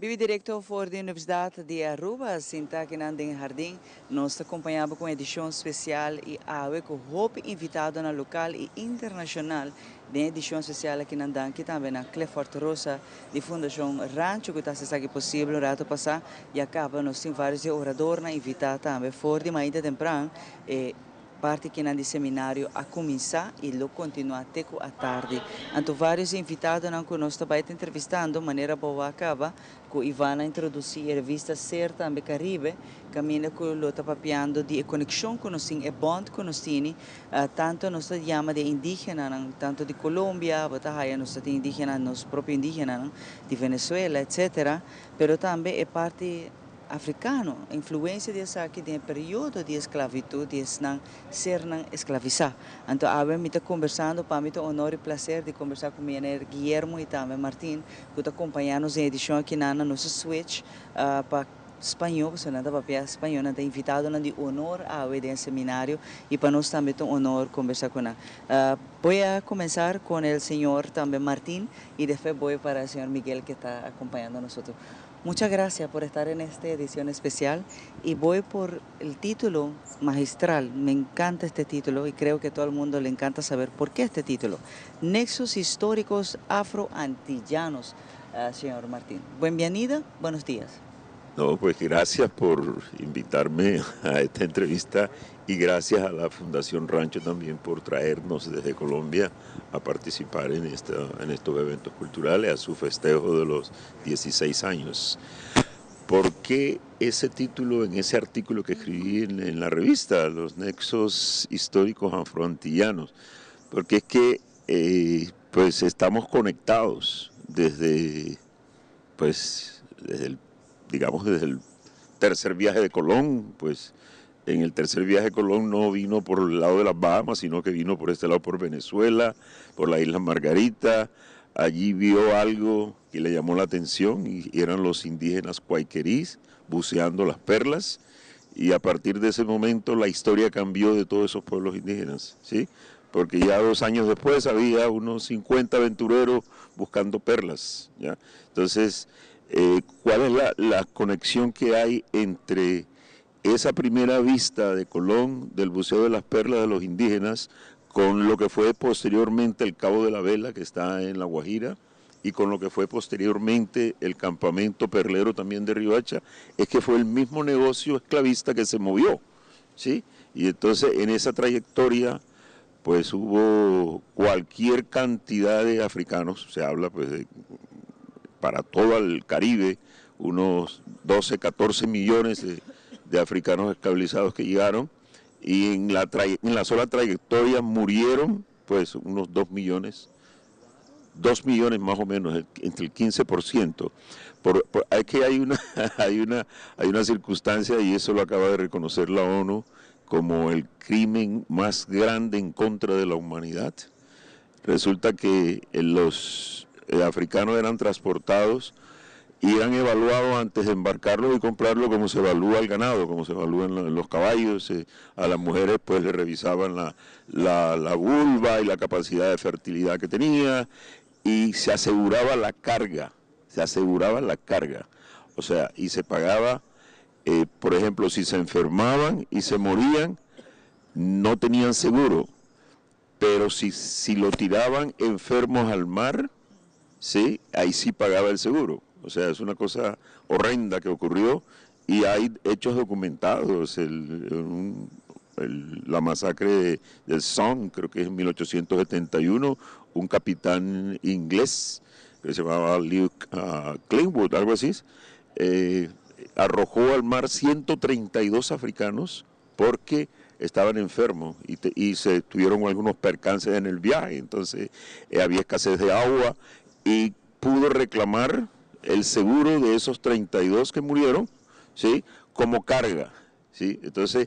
Speaker 1: Bibi directo for di Universidad di Aruba, sinta akinan den hardin, nos ta acompaña bo cu un edicion special y awe cu hopi invitadonan local y internacional den edicion special akinan. Danki tambe na Clifford Rosa di Fundacion Rancho cu ta haci esaki posibel. Un rato pasa ya caba nos tin varios di oradornan invita tambe for di mainta tempran. E parti kinan di seminario a cuminsa y lo continua te cu atardi. Anto varios invitadonan cu nos ta bay ta entrevistando, manera bo a caba cu Ivana introduci e revista Ser tambe Caribe, caminda cu lo ta papiando di e conexion cu nos tin, e bond cu nos tini, tanto nos ta yama di indigenanan, tanto di Colombia, bo ta haya nos ta tin indigena, nos propio indigenanan, di Venezuela, etcetera, pero tambe e parti africano, influencia di esaki den e periodo di esclavitud di esnan sernan esclavisa. Anto awe mi ta conversando, pa mi ta honor y placer di conversa cu meneer Guillermo y tambe Martin, cu ta acompaña nos den edicion aki na nos switch pa spaño, pasobra nan ta papia spaño, nan ta invitadonan di honor awe den seminario y pa nos tambe ta un honor conversa cu nan. Voy a comenzar con el señor tambe Martin y despues voy para el señor Miguel que ta acompañando nosotros. Muchas gracias por estar en esta edición especial y voy por el título magistral. Me encanta este título y creo que a todo el mundo le encanta saber por qué este título. Nexos históricos afroantillanos, señor Martín. Bienvenida, buenos días.
Speaker 13: No, pues gracias por invitarme a esta entrevista y gracias a la Fundación Rancho también por traernos desde Colombia a participar en estos eventos culturales, a su festejo de los 16 años. ¿Por qué ese título en ese artículo que escribí en la revista, Los Nexos Históricos Afroantillanos? Porque es que estamos conectados desde el tercer viaje de Colón. Pues en el tercer viaje de Colón no vino por el lado de las Bahamas, sino que vino por este lado, por Venezuela, por la isla Margarita. Allí vio algo que le llamó la atención y eran los indígenas guaiquerís buceando las perlas, y a partir de ese momento la historia cambió de todos esos pueblos indígenas, ¿sí? Porque ya 2 años después había unos 50 aventureros buscando perlas, ¿ya? Entonces, ¿cuál es la conexión que hay entre esa primera vista de Colón del buceo de las perlas de los indígenas con lo que fue posteriormente el Cabo de la Vela, que está en La Guajira, y con lo que fue posteriormente el campamento perlero también de Riohacha? Es que fue el mismo negocio esclavista que se movió, ¿sí? Y entonces en esa trayectoria hubo cualquier cantidad de africanos, se habla de, para todo el Caribe, unos 12, 14 millones de africanos esclavizados que llegaron, y en la sola trayectoria murieron unos 2 millones 2 millones más o menos, entre el 15%. Hay que hay una circunstancia, y eso lo acaba de reconocer la ONU como el crimen más grande en contra de la humanidad. Resulta que los africanos eran transportados y eran evaluados antes de embarcarlos y comprarlo como se evalúa el ganado, como se evalúan los caballos. A las mujeres, pues, le revisaban la vulva y la capacidad de fertilidad que tenía y se aseguraba la carga, se aseguraba la carga. O sea, y se pagaba, por ejemplo, si se enfermaban y se morían, no tenían seguro, pero si lo tiraban enfermos al mar, sí, ahí sí pagaba el seguro. O sea, es una cosa horrenda que ocurrió y hay hechos documentados. La masacre del Sound, creo que es en 1871, un capitán inglés que se llamaba Luke Cleanwood, algo así, arrojó al mar 132 africanos porque estaban enfermos y se tuvieron algunos percances en el viaje, entonces había escasez de agua y pudo reclamar el seguro de esos 32 que murieron, ¿sí?, como carga, ¿sí? Entonces,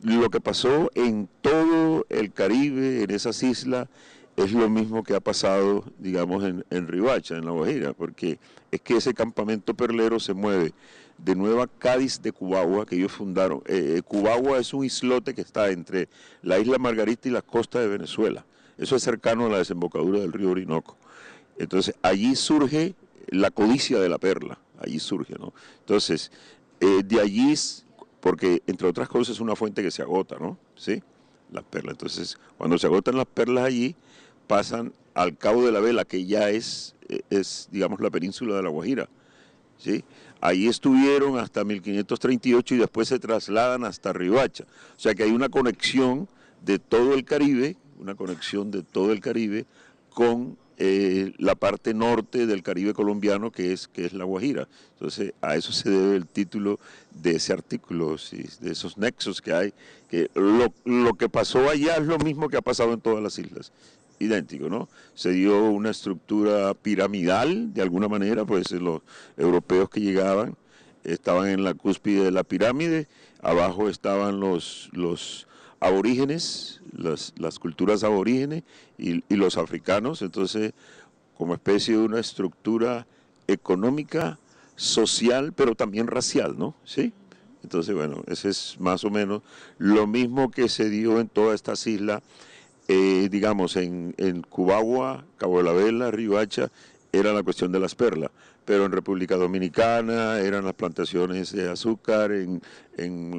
Speaker 13: lo que pasó en todo el Caribe, en esas islas, es lo mismo que ha pasado, digamos, en Riohacha, en La Guajira, porque es que ese campamento perlero se mueve de Nueva Cádiz de Cubagua, que ellos fundaron. Cubagua es un islote que está entre la isla Margarita y la costa de Venezuela. Eso es cercano a la desembocadura del río Orinoco. Entonces, allí surge la codicia de la perla, allí surge, ¿no? Entonces, de allí, porque entre otras cosas es una fuente que se agota, ¿no? ¿Sí? Las perlas. Entonces, cuando se agotan las perlas allí, pasan al Cabo de la Vela, que ya es, digamos, la península de La Guajira, ¿sí? Ahí estuvieron hasta 1538 y después se trasladan hasta Riohacha. O sea que hay una conexión de todo el Caribe, una conexión de todo el Caribe con la parte norte del Caribe colombiano, que es La Guajira. Entonces, a eso se debe el título de ese artículo, ¿sí?, de esos nexos que hay, que lo que pasó allá es lo mismo que ha pasado en todas las islas, idéntico, ¿no? Se dio una estructura piramidal, de alguna manera, pues los europeos que llegaban estaban en la cúspide de la pirámide, abajo estaban los aborígenes, las culturas aborígenes y los africanos, entonces como especie de una estructura económica, social, pero también racial, ¿no? ¿Sí? Entonces, bueno, ese es más o menos lo mismo que se dio en todas estas islas, digamos, en Cubagua, Cabo de la Vela, Riohacha, era la cuestión de las perlas, pero en República Dominicana eran las plantaciones de azúcar, en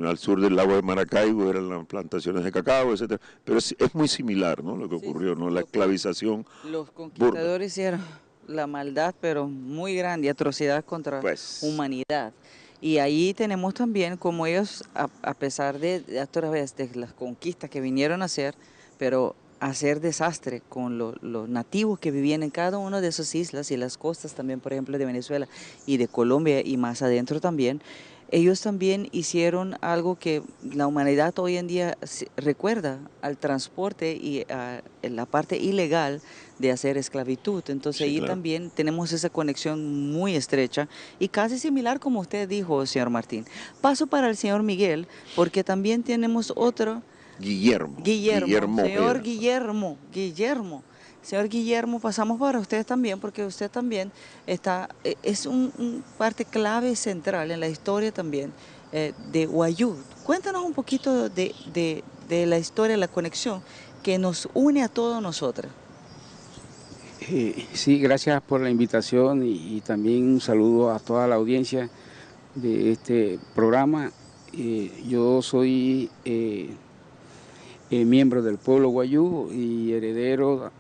Speaker 13: al sur del lago de Maracaibo eran las plantaciones de cacao, etc. Pero es muy similar, ¿no?, lo que ocurrió, ¿no?, la esclavización.
Speaker 1: Los conquistadores hicieron la maldad, pero muy grande, atrocidad contra, pues, humanidad. Y ahí tenemos también como ellos, a pesar de a través de las conquistas que vinieron a hacer, pero hacer desastre con los nativos que vivían en cada una de esas islas y las costas también, por ejemplo, de Venezuela y de Colombia y más adentro también, ellos también hicieron algo que la humanidad hoy en día recuerda al transporte y a la parte ilegal de hacer esclavitud. Entonces ahí también tenemos esa conexión muy estrecha y casi similar como usted dijo, señor Martín. Paso para el señor Miguel, porque también tenemos otro.
Speaker 13: Guillermo.
Speaker 1: Guillermo, señor Guillermo, Guillermo. Señor Guillermo, pasamos para usted también, porque usted también es un parte clave central en la historia también de Wayuu. Cuéntanos un poquito de la historia, la conexión que nos une a todos nosotros.
Speaker 14: Sí, gracias por la invitación y también un saludo a toda la audiencia de este programa. Yo soy miembro del pueblo Wayuu y heredero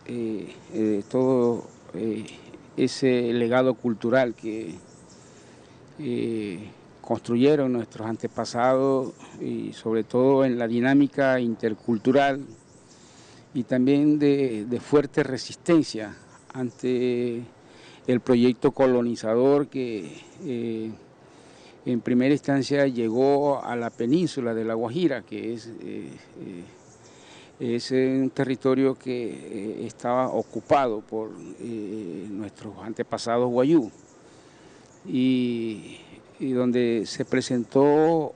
Speaker 14: de todo ese legado cultural que construyeron nuestros antepasados y sobre todo en la dinámica intercultural y también de fuerte resistencia ante el proyecto colonizador que en primera instancia llegó a la península de La Guajira, que es Es un territorio que estaba ocupado por nuestros antepasados wayuu y, y donde se presentó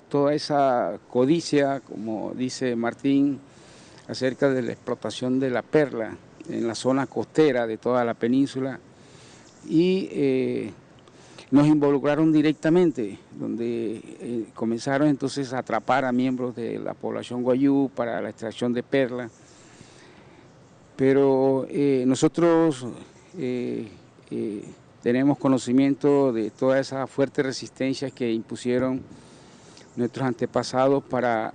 Speaker 14: toda esa codicia, como dice Martín, acerca de la explotación de la perla en la zona costera de toda la península y nos involucraron directamente, donde comenzaron entonces a atrapar a miembros de la población wayuu para la extracción de perla. Pero nosotros tenemos conocimiento de toda esa fuerte resistencia que impusieron nuestros antepasados para,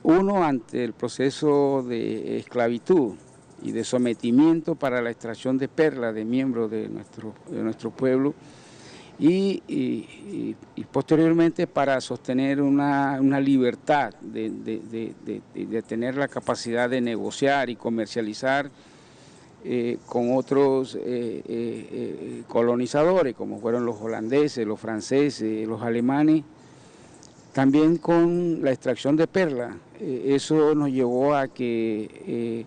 Speaker 14: uno, ante el proceso de esclavitud y de sometimiento para la extracción de perla de miembros de nuestro pueblo y posteriormente para sostener una libertad de tener la capacidad de negociar y comercializar con otros colonizadores, como fueron los holandeses, los franceses, los alemanes, también con la extracción de perla. Eso nos llevó a que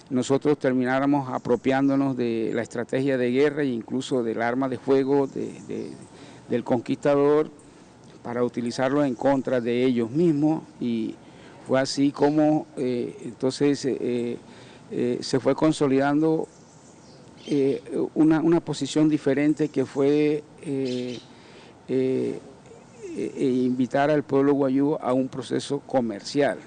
Speaker 14: nosotros termináramos apropiándonos de la estrategia de guerra e incluso del arma de fuego del conquistador para utilizarlo en contra de ellos mismos, y fue así como entonces se fue consolidando una posición diferente, que fue invitar al pueblo wayuu a un proceso comercial,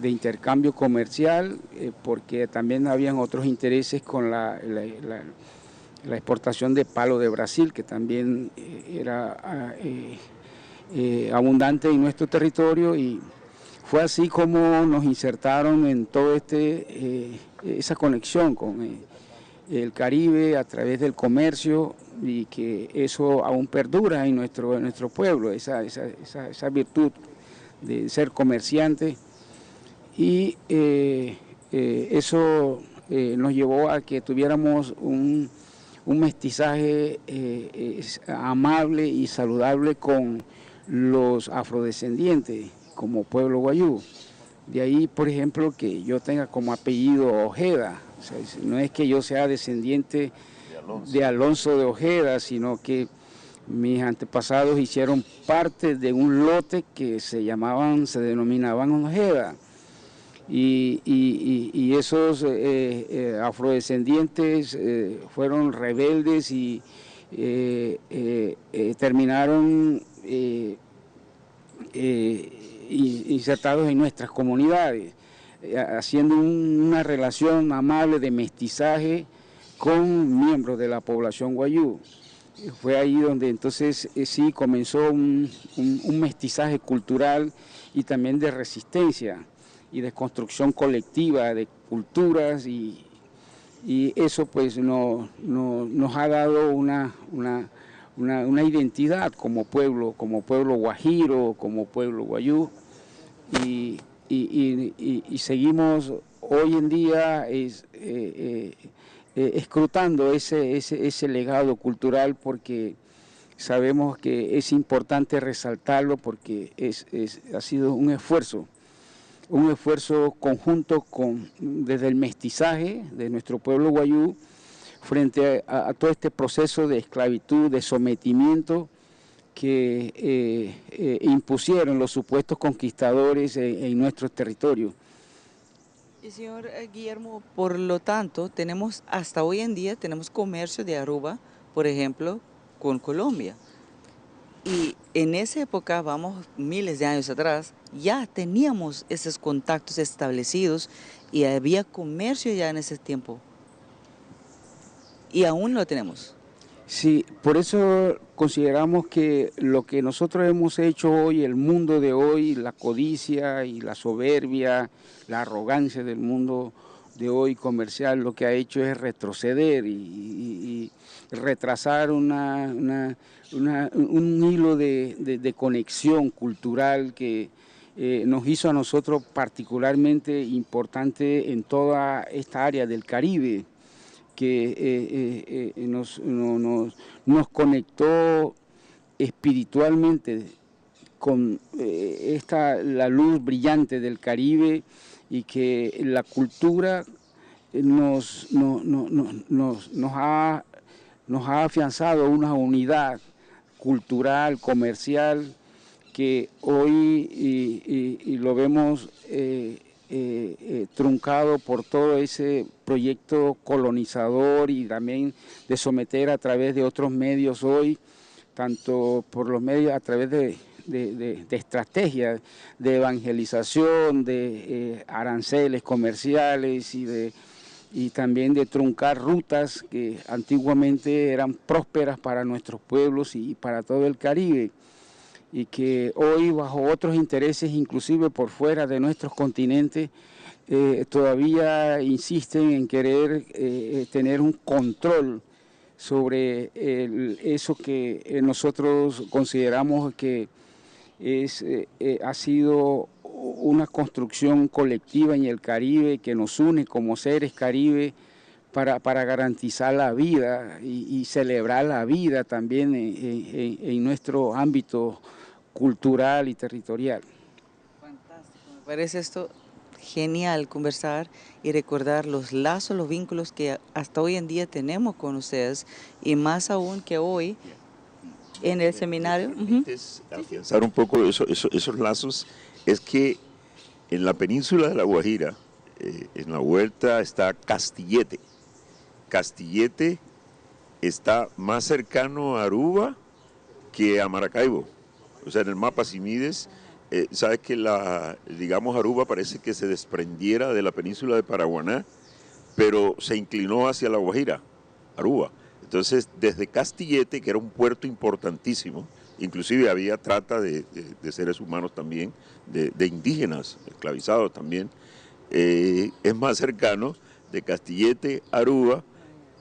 Speaker 14: de intercambio comercial, porque también habían otros intereses con la exportación de palo de Brasil, que también era abundante en nuestro territorio, y fue así como nos insertaron en todo esa conexión con el Caribe a través del comercio, y que eso aún perdura en nuestro pueblo, esa virtud de ser comerciante, y eso nos llevó a que tuviéramos un mestizaje amable y saludable con los afrodescendientes como pueblo wayuu. De ahí, por ejemplo, que yo tenga como apellido Ojeda. O sea, no es que yo sea descendiente de Alonso de Ojeda, sino que mis antepasados hicieron parte de un lote que se denominaban Ojeda. Y esos afrodescendientes fueron rebeldes y terminaron insertados en nuestras comunidades, haciendo una relación amable de mestizaje con miembros de la población wayuu. Fue ahí donde entonces sí comenzó un mestizaje cultural y también de resistencia y de construcción colectiva de culturas y eso pues no, no, nos ha dado una identidad como pueblo guajiro, como pueblo wayuu y seguimos hoy en día escrutando ese legado cultural, porque sabemos que es importante resaltarlo, porque ha sido un esfuerzo conjunto desde el mestizaje de nuestro pueblo wayuu frente a todo este proceso de esclavitud, de sometimiento que impusieron los supuestos conquistadores en nuestro territorio.
Speaker 1: Y, señor Guillermo, por lo tanto, tenemos hasta hoy en día tenemos comercio de Aruba, por ejemplo, con Colombia. Y en esa época, vamos miles de años atrás, ya teníamos esos contactos establecidos y había comercio ya en ese tiempo. Y aún lo tenemos.
Speaker 14: Sí, por eso consideramos que lo que nosotros hemos hecho hoy, el mundo de hoy, la codicia y la soberbia, la arrogancia del mundo de hoy comercial, lo que ha hecho es retroceder y retrasar un hilo de conexión cultural que nos hizo a nosotros particularmente importante en toda esta área del Caribe, que nos, no- nos, nos conectó espiritualmente con con eh, esta, la luz brillante del Caribe y que la cultura nos, nos, ha, nos ha afianzado una unidad cultural, comercial, que hoy y, lo vemos eh, eh, eh, truncado por todo ese proyecto colonizador y también de someter a través de otros medios hoy, tanto por los medios, a través de, de, estrategias de evangelización, de aranceles comerciales y de y también de truncar rutas que antiguamente eran prósperas para nuestros pueblos y para todo el Caribe y que hoy bajo otros intereses, inclusive por fuera de nuestros continentes, eh, todavía insisten en querer eh, eh, tener un control sobre eso que nosotros consideramos que es, ha sido una construcción colectiva en el Caribe que nos une como seres Caribe para, para garantizar la vida y, celebrar la vida también en nuestro ámbito cultural y territorial.
Speaker 1: Fantástico, me parece esto genial conversar y recordar los lazos, los vínculos que hasta hoy en día tenemos con ustedes y más aún que hoy en el seminario.
Speaker 13: Afianzar un poco eso, esos lazos es que en la península de La Guajira, eh, en la vuelta está Castillete. Castillete está más cercano a Aruba que a Maracaibo. O sea, en el mapa si mides, eh, sabes que la, digamos, Aruba parece que se desprendiera de la península de Paraguaná, pero se inclinó hacia La Guajira, Aruba. Entonces, desde Castillete, que era un puerto importantísimo, inclusive había trata de, seres humanos también, de, indígenas esclavizados también, eh, es más cercano de Castillete a Aruba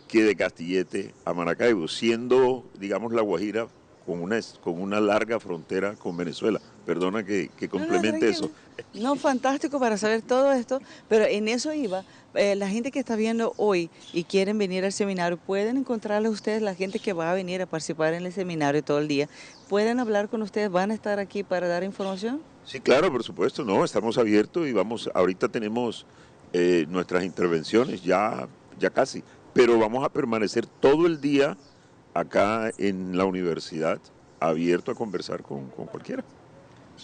Speaker 13: que de Castillete a Maracaibo, siendo, digamos, La Guajira con una, con una larga frontera con Venezuela. Perdona que, complemente eso.
Speaker 1: No, fantástico para saber todo esto, pero en eso iba. Eh, la gente que está viendo hoy y quieren venir al seminario, pueden encontrarles ustedes, la gente que va a venir a participar en el seminario todo el día, pueden hablar con ustedes, van a estar aquí para dar información.
Speaker 13: Sí, claro, por supuesto, no, estamos abiertos y vamos, ahorita tenemos eh, nuestras intervenciones ya, ya casi, pero vamos a permanecer todo el día acá en la universidad abierto a conversar con, cualquiera.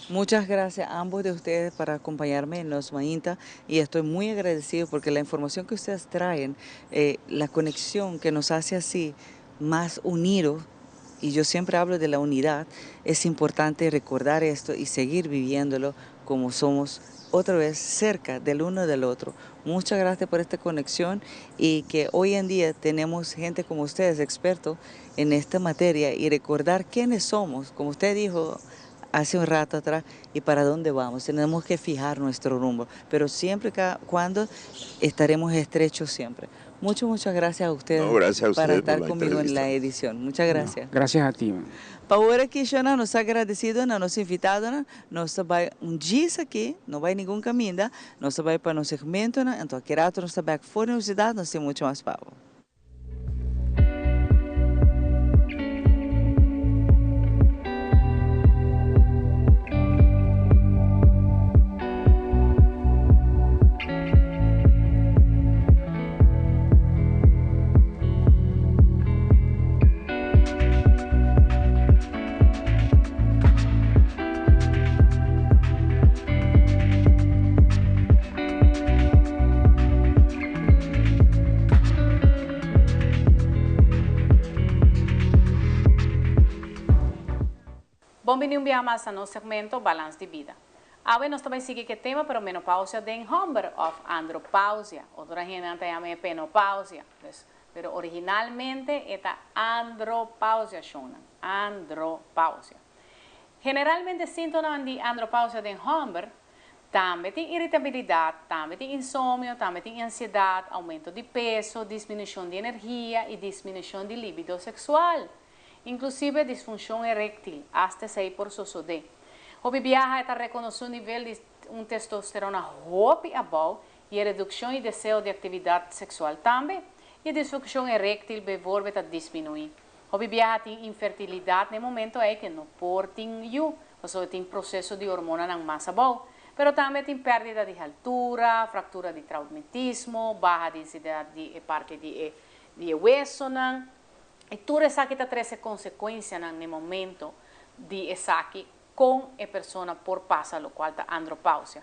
Speaker 1: Muchas gracias a ambos de ustedes para acompañarme en Nos Mainta y estoy muy agradecido porque la información que ustedes traen, eh, la conexión que nos hace así más unidos, y yo siempre hablo de la unidad, es importante recordar esto y seguir viviéndolo como somos otra vez cerca del uno del otro. Muchas gracias por esta conexión y que hoy en día tenemos gente como ustedes, expertos en esta materia y recordar quiénes somos, como usted dijo hace un rato atrás, y para dónde vamos. Tenemos que fijar nuestro rumbo, pero siempre cuando estaremos estrechos siempre. Muchas, muchas gracias a ustedes,
Speaker 13: gracias a
Speaker 1: para estar conmigo en la edición. Muchas gracias.
Speaker 14: gracias a ti.
Speaker 1: Pa awor aki, Shona, nos ta agradecido na nos invitado, nos ta bay un djis aki, no bay ningun caminda, nos ta bay pa nos segmento, anto aki rato nos ta back for universidad, nos tin mucho mas pa bo.
Speaker 15: Bon bini un biaha mas na nos segmento Balans di Bida. Awe nos ta bay sigui cu e tema pero menopausia den homber of andropausia. Otro hendenan ta yama e penopausia. Dus, pero originalmente e ta andropausia shonnan. Andropausia. Generalmente sintomanan di andropausia den homber tambe tin irritabilidad, tambe tin insomnio, tambe tin ansiedad, aumento di peso, disminucion di energia y disminucion di libido sexual. Inclusive disfuncion erectil, hasta esey por sosode. Hopi biaha e ta reconoce un nivel di un testosterona hopi abou y e reduccion y deseo di actividad sexual tambe, y e disfuncion erectil bijvoorbeeld ta disminui. Hopi biaha tin infertilidad na e momento ey que no por tin yu. Pasobra tin proseso di hormonanan mas abou. Pero tambe tin pèrdida di haltura, fraktura di traumatismo, baha densidat di e parti di e di e wesonan. I tur esaki ta trese konsekuensianan n'e momento di esaki kon e persona por pasa lokual ta andropausia.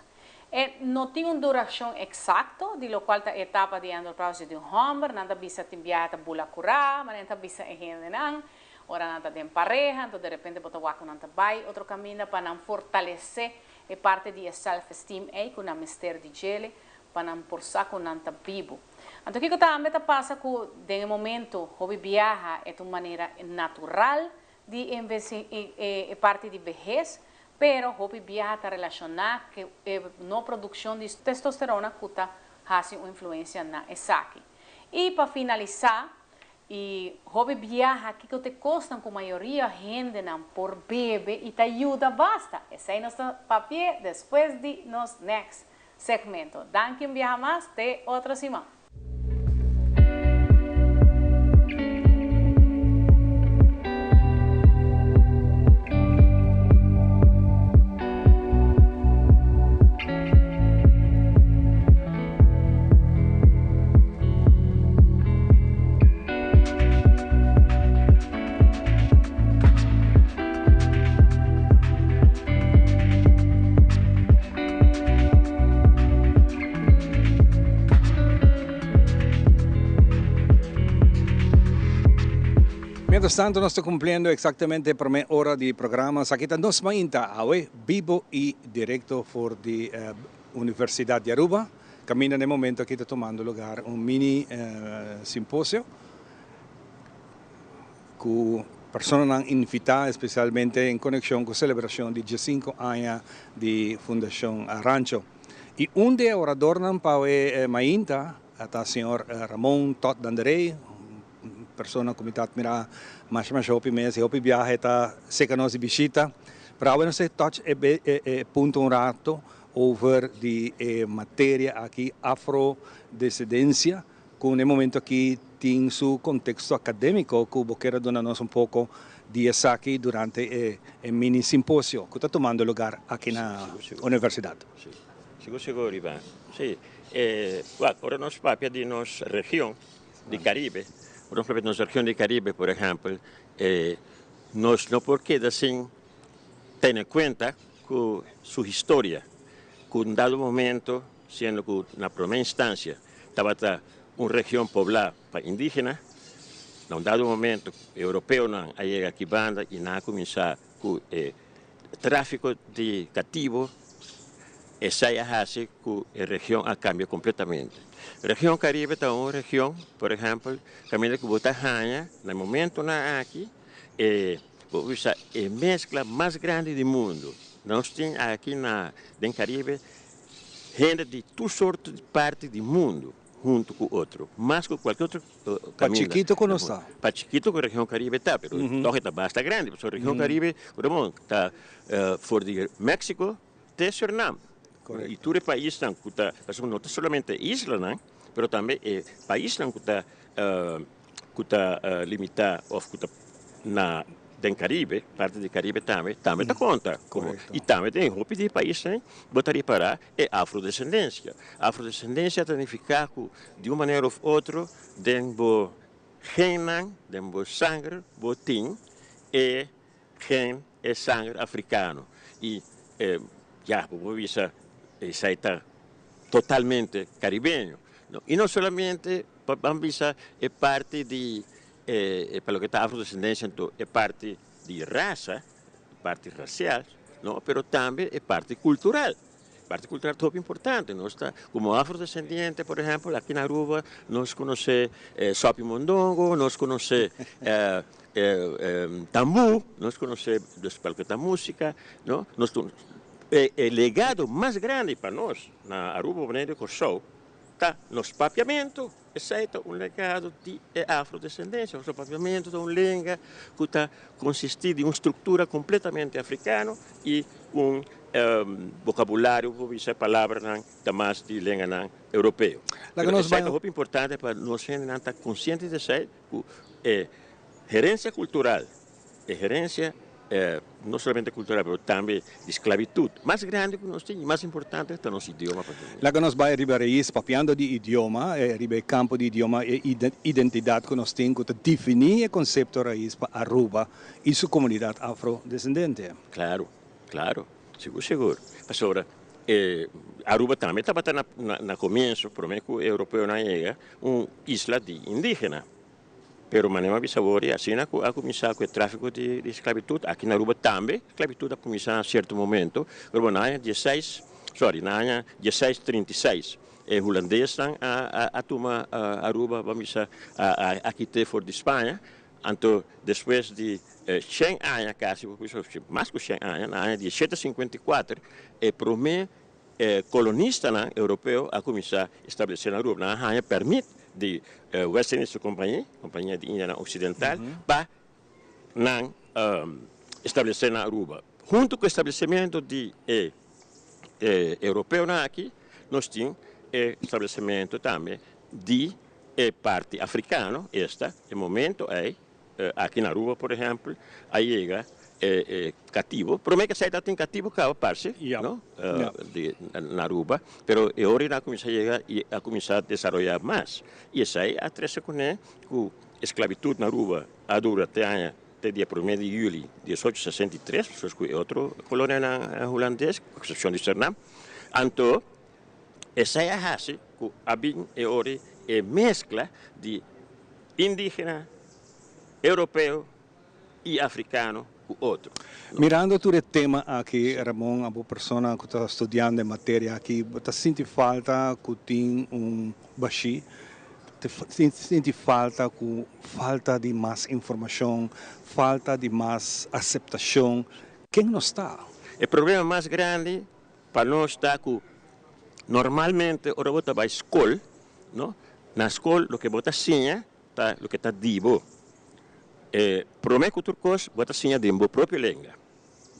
Speaker 15: E no tin un durashon eksakto di lokual ta e etapa di andropausia di un hòmber. Nan ta bisa tin biaha ta bula kurá, manera ta bisa e hendenan. Ora nan ta den pareha, anto derepente bo ta wak ku nan ta bai otro kaminda pa nan fortalesé e parti di e self-esteem ei ku nan mester di djele pa nan por sa ku nan ta bibu. Anto kiko tambe ta pasa ku den e momento hopi biaha e ta un manera natural di e parti di behes, pero hopi biaha ta relashoná ku e no produkshon di testosterona ku ta hasi un influensia na esaki. I pa finalisá, I hopi biaha kiko ta e kosnan ku mayoria hendenan por bebe i ta yuda basta? Esei nos ta papia despues di nos next segmento. Danki un biaha mas, te otro siman.
Speaker 2: Mientras tanto nos ta cumpliendo exactamente e prome ora di programa. Esaki ta Nos Mainta awe bibo y directo for di Universidad di Aruba. Caminda na e momento aki ta tumando lugar un mini simposio cu personanan invita especialmente en conexion cu celebracion di diescinco aña di Fundacion Rancho. Y un di e oradornan pa e mainta ta señor Ramon Todd Dandaré, un persona cu mi ta admira masha masha hopi mes y hopi biaha e ta seca nos di bishita. Pero awe nos ta touch e punto un rato Over di e materia aki afrodescendencia cu na e momento aki tin su contexto academico cu bo kier a duna nos un poco di esaki durante e e mini simposio cu ta tumando lugar aki na universidad.
Speaker 16: Si, sigur sigur Ivan. Si, e wak ora nos papia di nos region di Caribe, ora nos papia di nos region di Caribe por ehempel, e nos no por keda sin tene cuenta cu su historia, cu un dado momento, siendo cu na prome instancia tabata un region pobla pa indigena, na un dado momento europeonan a yega aki banda y nan a cuminsa cu e trafico di catibo, esai a haci cu e region a cambia completamente. Region Caribe ta un region, por ehempel, caminda cu bo ta haya na e momentonan aki e Bo bisa e mezcla mas grandi di mundo. Nos tin aki na den Caribe hende di tur sorto di parti di mundo hunto cu otro, mas cu cualkier otro
Speaker 2: Pa
Speaker 16: caminda.
Speaker 2: chikito cu nos ta.
Speaker 16: Pa chikito cu region Caribe ta, pero toch e ta basta grandi, pasobra region Caribe, Ramon, ta for di Mexico te Surinam. Y tur e paisnan cu ta, pasobra no ta solamente e islanan, pero tambe e paisnan cu ta cu ta limita of cu ta na den Caribe, parti di Caribe tambe, tambe ta conta como y tambe den hopi di e paisnan bo ta ripara e afrodescendencia. Afrodescendencia ta nifica cu di un manera of otro den bo gennan, den bo sanger bo tin e gen, e sanger africano y ya bo por bisa esai ta totalmente caribeño. Y no solamente Ban bisa e parti di e pa loke ta afrodescendencia anto e parti di rasa, e parti racial, no, pero tambe e parti cultural. E parti cultural ta hopi importante. Nos ta como afrodescendiente, por ehempel, aki na Aruba nos conoce sopi mondongo, nos conoce tambu, nos conoce dus pa loke ta musica, no. Nos e legado mas grandi pa nos na Aruba, Boneiru y Corsou Ta nos papiamentu, esei ta un legado di e afrodescendencia. Nos papiamentu ta un lenga cu ta consisti di un structura completamente africano y un vocabulario, bo bisa palabranan ta mas di lenganan europeo.
Speaker 2: Laga
Speaker 16: Pero
Speaker 2: nos
Speaker 16: esei
Speaker 2: bai
Speaker 16: ta hopi importante pa nos hendenan ta consciente di esei cu e herencia cultural, e herencia. no solamente cultural pero tambe di sclavitud mas grandi cu nos tin y mas importante ta nos idioma papiamento.
Speaker 2: Laga nos bai riba rais papiando di idioma, riba e campo di idioma e identidad cu nos tin cu ta defini e concepto rais pa Aruba y su comunidad afrodescendente.
Speaker 16: Claro, claro, sigur sigur, pasobra Aruba tambe tabata na comienzo prome cu e europeonan a yega un isla di indigena. Pero manera mi a bisa awor, asina cu a cuminsa cu e trafico di sclavitud, aki na Aruba tambe sclavitud a cuminsa na cierto momento, pero bo na aña dieseis, sorry, na aña dieseis trinta i seis e hulandesnan a tuma Aruba, bo a bisa, a kit'e for di Spaña, anto despues di shen aña casi, bo por bisa mas cu shen aña, na aña dieshete sinkuenta i kuater e prome E kolonistanan europeo a kuminsá establesé na Aruba. Nan a haña pèrmit di West Indische Compagnie, Kompania di Indianan Oksidental, pa nan establesé na Aruba. Huntu ku establesementu di e europeonan aki, nos tin e establesementu tambe di e parti afrikano, esta e momento ei Aki na Aruba por ehempel a yega e katibo, prome ke esei tabatin katibo kaba parse no di na Aruba, pero e ora nan a kuminsá yega i a kuminsá desaroyá mas i esei a trese kuné ku esklabitut na Aruba a dura te aña te dia prome di yuli diesocho sesenta i tres, meskos ku e otro kolonianan hulandes ku eksepshon di Surnam. Anto esei a hasi ku a bin e ora e meskla di Indigena, europeo y africano cu otro.
Speaker 2: Mirando tur e tema aki, Ramon, abo persona cu ta studiando e materia aki, bo ta sinti falta cu tin un bashi? Ta sinti falta cu falta di mas informacion, falta di mas aceptacion? Ken nos ta?
Speaker 16: E problema mas grandi pa nos ta cu normalmente ora bo ta bay scol, no, Na skol loke bo ta siña ta loke ta di bo. E promé ku tur kos bo ta siña den bo propio lenga.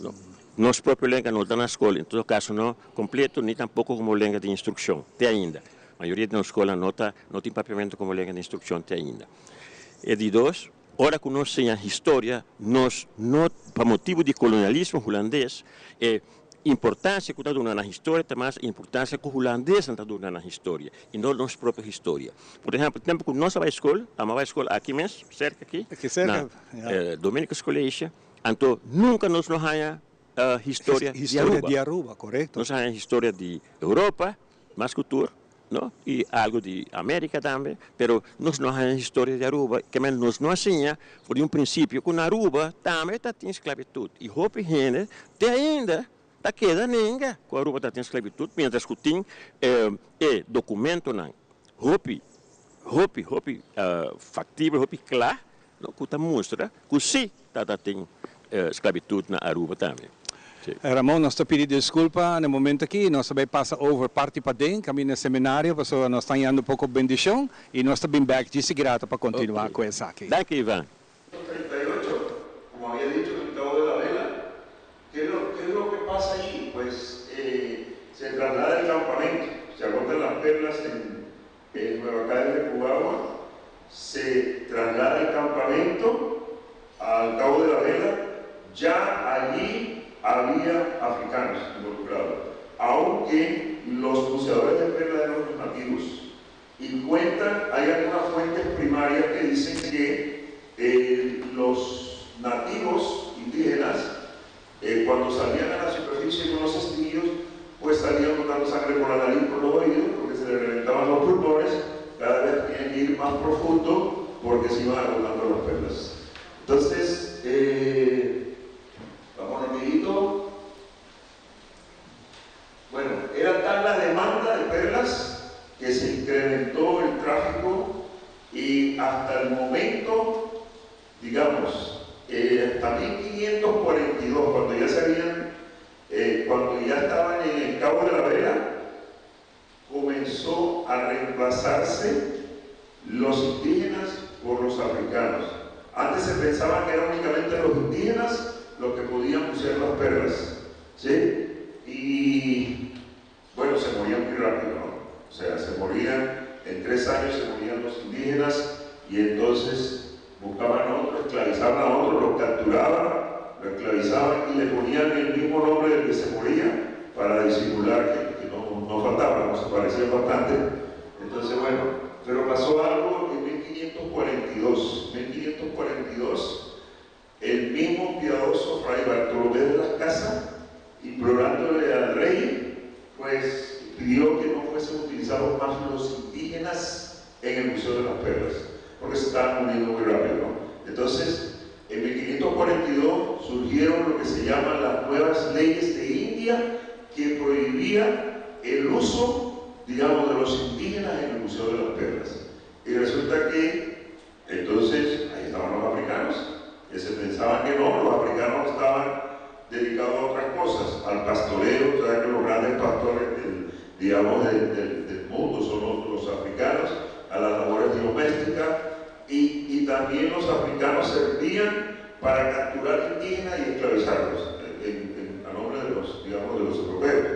Speaker 16: No, nos propio lenga no ta na skol, en todo kaso no kompleto ni tampoko komo lenga di instrukshon te ainda. Mayoria di nos skolnan no ta no tin papiamentu komo lenga di instrukshon te ainda. E di dos, ora ku nos siña historia nos no pa motibu di kolonialismo hulandes e Importancia cu ta duna na historia ta mas importancia cu Hulandesnan ta duna na historia y no nos propio historia. Por ehempel, tempo cu nos a bay scol, amo a bay scol aki mes, cerca aki, na Dominicus College, anto nunca nos no haya historia di Aruba.
Speaker 2: Historia di Aruba, corecto.
Speaker 16: Nos a haya historia di Europa, mas cu tur, no? Y algo di America tambe, pero nos no haña historia di Aruba, kemen nos no a siña for di un principio cu na Aruba tambe ta tin sclavitud y hopi hende te ainda ta keda nenga cu Aruba ta tin sclavitud mientras cu tin e documentonan hopi hopi hopi factibel hopi cla no cu ta mustra cu si ta ta tin sclavitud na Aruba tambe.
Speaker 2: Si. Ramon, nos ta pidi disculpa na e momento aki, nos ta bay pasa over parti paden, caminda e seminario, pasobra nos ta hañando poco bendicion y nos ta bin bek djis grato pa continua cu esaki.
Speaker 16: Danki, Ivan.
Speaker 13: 38, como había dicho en el Cabo de la Vela, ¿qué es lo, qué es lo que pasa allí? Pues eh, se traslada el campamento, se agotan las perlas en, en Nueva Cádiz de Cubagua, se traslada el campamento al Cabo de la Vela, ya allí había africanos involucrados, aunque los buceadores de perlas eran los nativos. Y cuentan, hay algunas fuentes primarias que dicen que eh, los nativos indígenas, eh, cuando salían a la superficie con los cestillos, pues salían botando sangre por la nariz, por los oídos, porque se les reventaban los pulmones, cada vez tenían que ir más profundo porque se iban agotando las perlas. Entonces, eh, vamos rapidito. Bueno, era tal la demanda de perlas que se incrementó el tráfico y hasta el momento, digamos, eh, hasta 1542, cuando ya se habían, eh, cuando ya estaban en el Cabo de la Vela, comenzó a reemplazarse los indígenas por los africanos. Antes se pensaba que eran únicamente los indígenas los que podían bucear las perlas, ¿sí? Y bueno, se morían muy rápido, ¿no? O sea, se morían, en tres años se morían los indígenas y entonces buscaban a otros, esclavizaban a otros, los capturaban. Lo esclavizaban y le ponían el mismo nombre del que se moría para disimular que, que no, no faltaba, no se parecían bastante. Entonces, bueno, pero pasó algo en 1542. 1542, el mismo piadoso Fray Bartolomé de las Casas, implorándole al rey, pues pidió que no fuesen utilizados más los indígenas en el Museo de las Perlas, porque se estaban muriendo muy rápido, ¿no? Entonces, en 1542 surgieron lo que se llaman las nuevas leyes de India, que prohibía el uso, digamos, de los indígenas en el Museo de las Perlas. Y resulta que entonces ahí estaban los africanos, que se pensaban que no, los africanos estaban dedicados a otras cosas, al pastoreo, o sea que los grandes pastores del, digamos, del, del, del mundo son los, los africanos, a las labores domésticas, y, y también los africanos servían para capturar indígenas y esclavizarlos en, en, a nombre de los, digamos, de los europeos.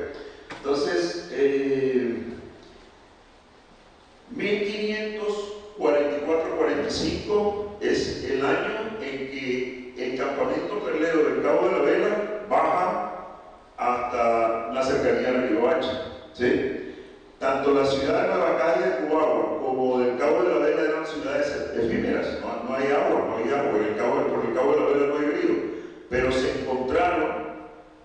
Speaker 13: Entonces, eh, 1544-45 es el año en que el campamento perlero del Cabo de la Vela baja hasta la cercanía de Riohacha, ¿sí? Tanto la ciudad de Nueva Cádiz de Cubagua como del Cabo de la Vela eran ciudades efímeras, no, no hay agua, no hay agua, en el cabo, por el Cabo de la Vela no hay río, pero se encontraron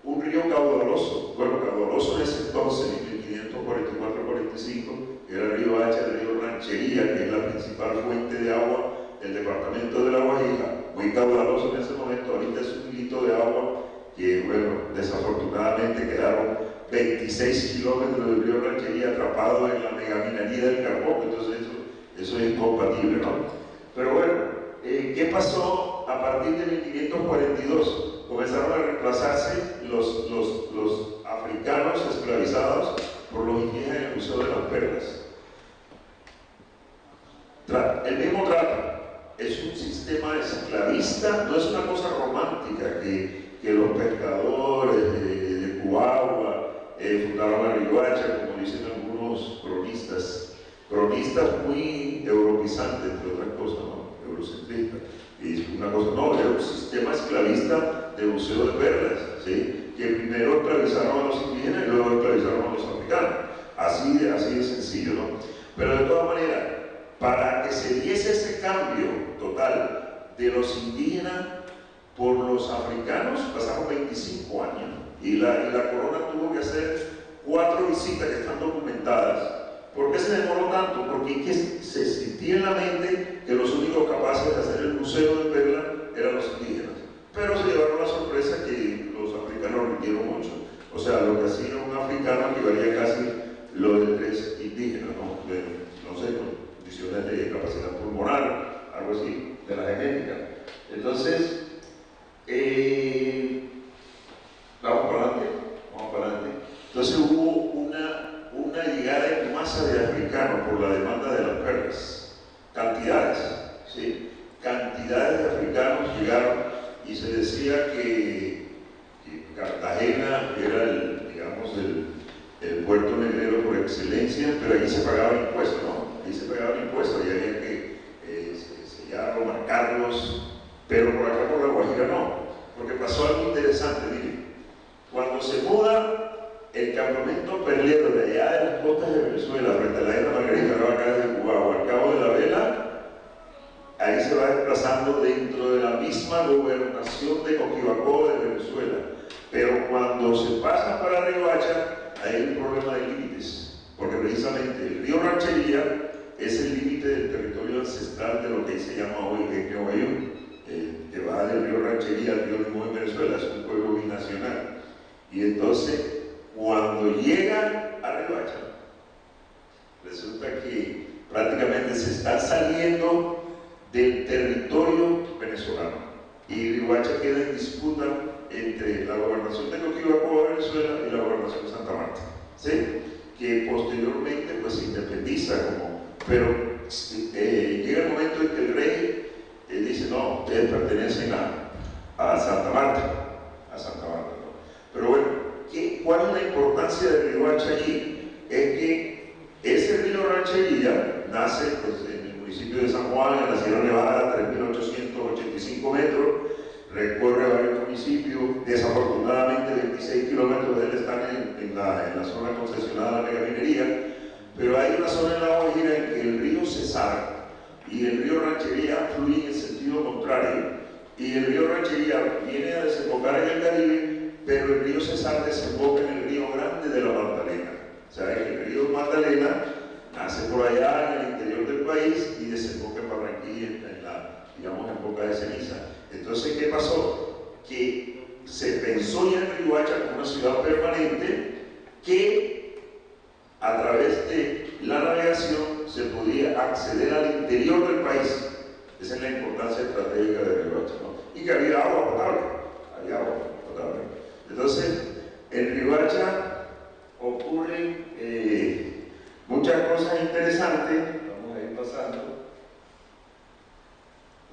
Speaker 13: un río caudaloso, bueno, caudaloso en ese entonces, en 1544-45, era el río Hacha, el río Ranchería, que es la principal fuente de agua del departamento de La Guajira, muy caudaloso en ese momento, ahorita es un hilito de agua que, bueno, desafortunadamente quedaron 26 kilómetros del río Ranchería atrapado en la megaminería del carbón, entonces eso, eso es incompatible, ¿no? Pero bueno, eh, ¿qué pasó a partir de 1542? Comenzaron a reemplazarse los, los, los africanos esclavizados por los indígenas en el Museo de las Perlas. Tra el mismo trato, es un sistema esclavista, no es una cosa romántica que, que los pescadores de, de Cubagua eh, fundaron la Riohacha, como dicen algunos cronistas, cronistas muy europeizantes, entre otras cosas, ¿no? Eurocentristas. Y una cosa, no, era un sistema esclavista de buceo de perlas, ¿sí? Que primero esclavizaron a los indígenas y luego esclavizaron a los africanos. Así de, así de sencillo, ¿no? Pero de todas maneras, para que se diese ese cambio total de los indígenas por los africanos, pasaron 25 años. Y la, y la corona tuvo que hacer cuatro visitas que están documentadas. ¿Por qué se demoró tanto? Porque es que se sentía en la mente que los únicos capaces de hacer el museo de perla eran los indígenas. Pero se llevaron la sorpresa que los africanos rindieron mucho. O sea, lo que hacía un africano equivalía casi lo de tres indígenas, ¿no? De, no sé, condiciones de capacidad pulmonar, algo así, de la genética. Entonces, eh, vamos para adelante, vamos para adelante. Entonces hubo una, una llegada en masa de africanos por la demanda de las perlas, cantidades, ¿sí? Cantidades de africanos llegaron y se decía que, que Cartagena era el, digamos, el, el puerto negrero por excelencia, pero allí se pagaban impuestos, ¿no? Ahí se pagaban impuestos y había que eh, sellarlos, marcarlos, pero por acá por la Guajira no, porque pasó algo interesante, miren. Cuando se muda el campamento perlero de allá de las costas de Venezuela, frente a la isla Margarita, ahora acá desde Cubagua, al Cabo de la Vela, ahí se va desplazando dentro de la misma gobernación de Coquibacoa de Venezuela. Pero cuando se pasa para Riohacha, hay un problema de límites, porque precisamente el río Ranchería es el límite del territorio ancestral de lo que se llama hoy el etnio Guayú, eh, que va del río Ranchería al río Limón en Venezuela, es un pueblo binacional. Y entonces, cuando llegan a Riohacha, resulta que prácticamente se están saliendo del territorio venezolano. Y Riohacha queda en disputa entre la gobernación de Coquibacoa, Venezuela, y la gobernación de Santa Marta, ¿sí? Que posteriormente pues, se independiza, como, pero eh, llega el momento en que el rey eh, dice, no, ustedes pertenecen a, a Santa Marta, a Santa Marta. ¿No? Pero bueno, ¿qué, ¿cuál es la importancia de Riohacha allí? Es que ese río Ranchería nace pues, en el municipio de San Juan, en la Sierra Nevada, 3.885 metros, recorre varios municipios, zona concesionada a la megaminería, pero hay una zona en La Guajira en que el río Cesar y el río Ranchería fluyen en sentido contrario. Y el río Ranchería viene a desembocar en el Caribe, pero el río Cesar desemboca en el río Grande de la Magdalena. O sea, que el río Magdalena nace por allá en el interior del país y desemboca en Barranquilla, en la, digamos, en Boca de Ceniza. Entonces, ¿qué pasó? Que se pensó ya en Riohacha como una ciudad permanente que a través de la navegación se podía acceder al interior del país. Esa es la importancia estratégica de Riohacha, ¿no? Y que había agua potable, había agua potable. Entonces, en Riohacha ocurren muchas cosas interesantes. Vamos a ir pasando.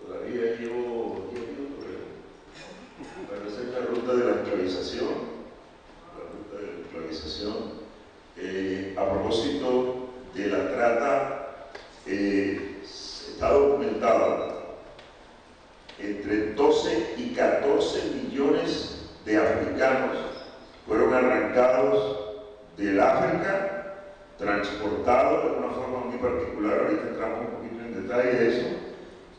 Speaker 13: Todavía llevo 10 minutos, creo. Bueno, esa es la ruta de la esclavización. La ruta de la esclavización. A propósito de la trata, está documentado entre 12 y 14 millones de africanos fueron arrancados del África, transportados de una forma muy particular, ahorita entramos un poquito en detalle de eso,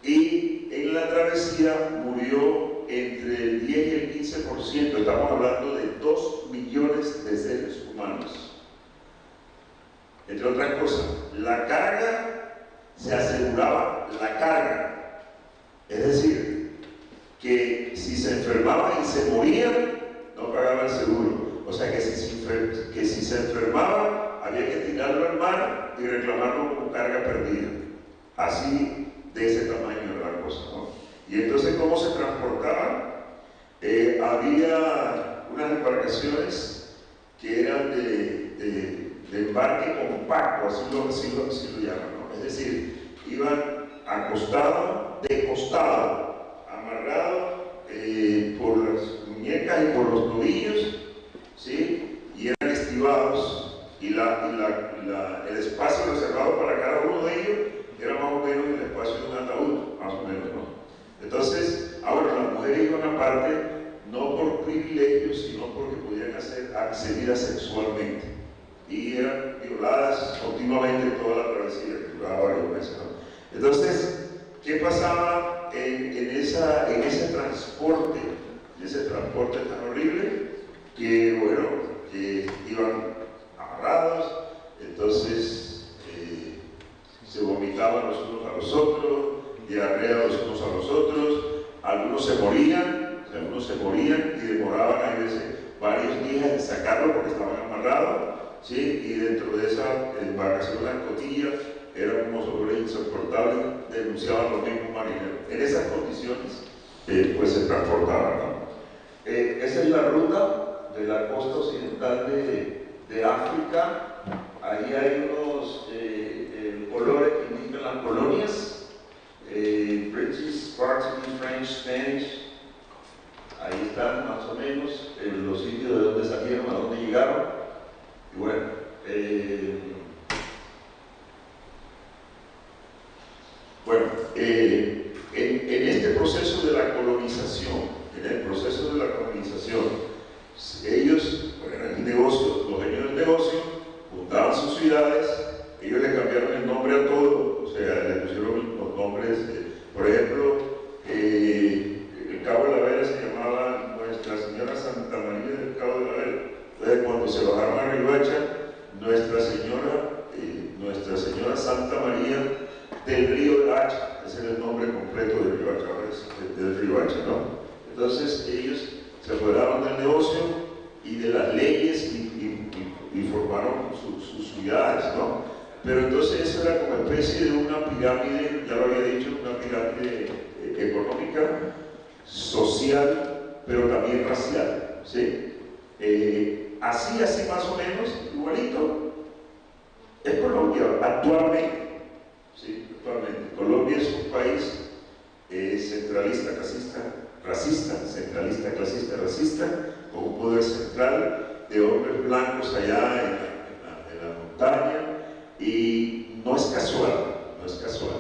Speaker 13: y en la travesía murió entre el 10 y el 15%, estamos hablando de 2 millones de seres humanos. Entre otras cosas, la carga, se aseguraba la carga, es decir, que si se enfermaban y se morían, no pagaba el seguro. O sea que si se enfermaba, había que tirarlo al mar y reclamarlo como carga perdida. Así de ese tamaño era la cosa, ¿no? Y entonces, ¿cómo se transportaban? Había unas embarcaciones que eran de embarque compacto, así lo llaman, ¿no? Es decir, iban acostados, de costado, amarrados por las muñecas y por los tobillos, ¿sí? Y eran estivados, y el espacio reservado para cada uno de ellos era más o menos el espacio de un ataúd, más o menos, ¿no? Entonces, ahora las mujeres iban aparte, no por privilegio, sino porque podían ser accedidas sexualmente, y eran violadas continuamente toda la travesía, que duraba varios meses, ¿no? Entonces, ¿qué pasaba en ese transporte? En ese transporte tan horrible, que bueno, que iban amarrados, entonces se vomitaban los unos a los otros, diarrea los unos a los otros, algunos se morían, o sea, algunos se morían y demoraban a veces varios días en sacarlo porque estaban amarrados, ¿sí? Y dentro de esa embarcación, las escotillas eran unos olores insoportables, denunciaban los mismos marineros. En esas condiciones, pues se transportaban, ¿no? Esa es la ruta de la costa occidental de África. Ahí hay unos colores que indican las colonias, British, Portuguese, French, Spanish. Ahí están más o menos los sitios de donde salieron, a dónde llegaron. Y bueno, en este proceso de la colonización, ellos, bueno, era el negocio, los dueños del negocio, fundaban sus ciudades, ellos le cambiaron el nombre a todo, o sea, le pusieron los nombres, por ejemplo, el Cabo de la Vela se llamaba Nuestra Señora Santa María del Cabo de la Vela. Entonces, cuando se bajaron a Riohacha, Nuestra Señora Santa María del Río de la Hacha, ese era el nombre completo de Riohacha, del Riohacha, ¿no? Entonces, ellos se apoderaron del negocio y de las leyes y formaron sus ciudades, ¿no? Pero entonces eso era como especie de una pirámide, ya lo había dicho, una pirámide económica, social, pero también racial, ¿sí? Así más o menos, igualito, es Colombia actualmente, ¿sí? Actualmente. Colombia es un país centralista, clasista, racista, centralista, clasista, racista, con un poder central de hombres blancos allá en la montaña, y no es casual, no es casual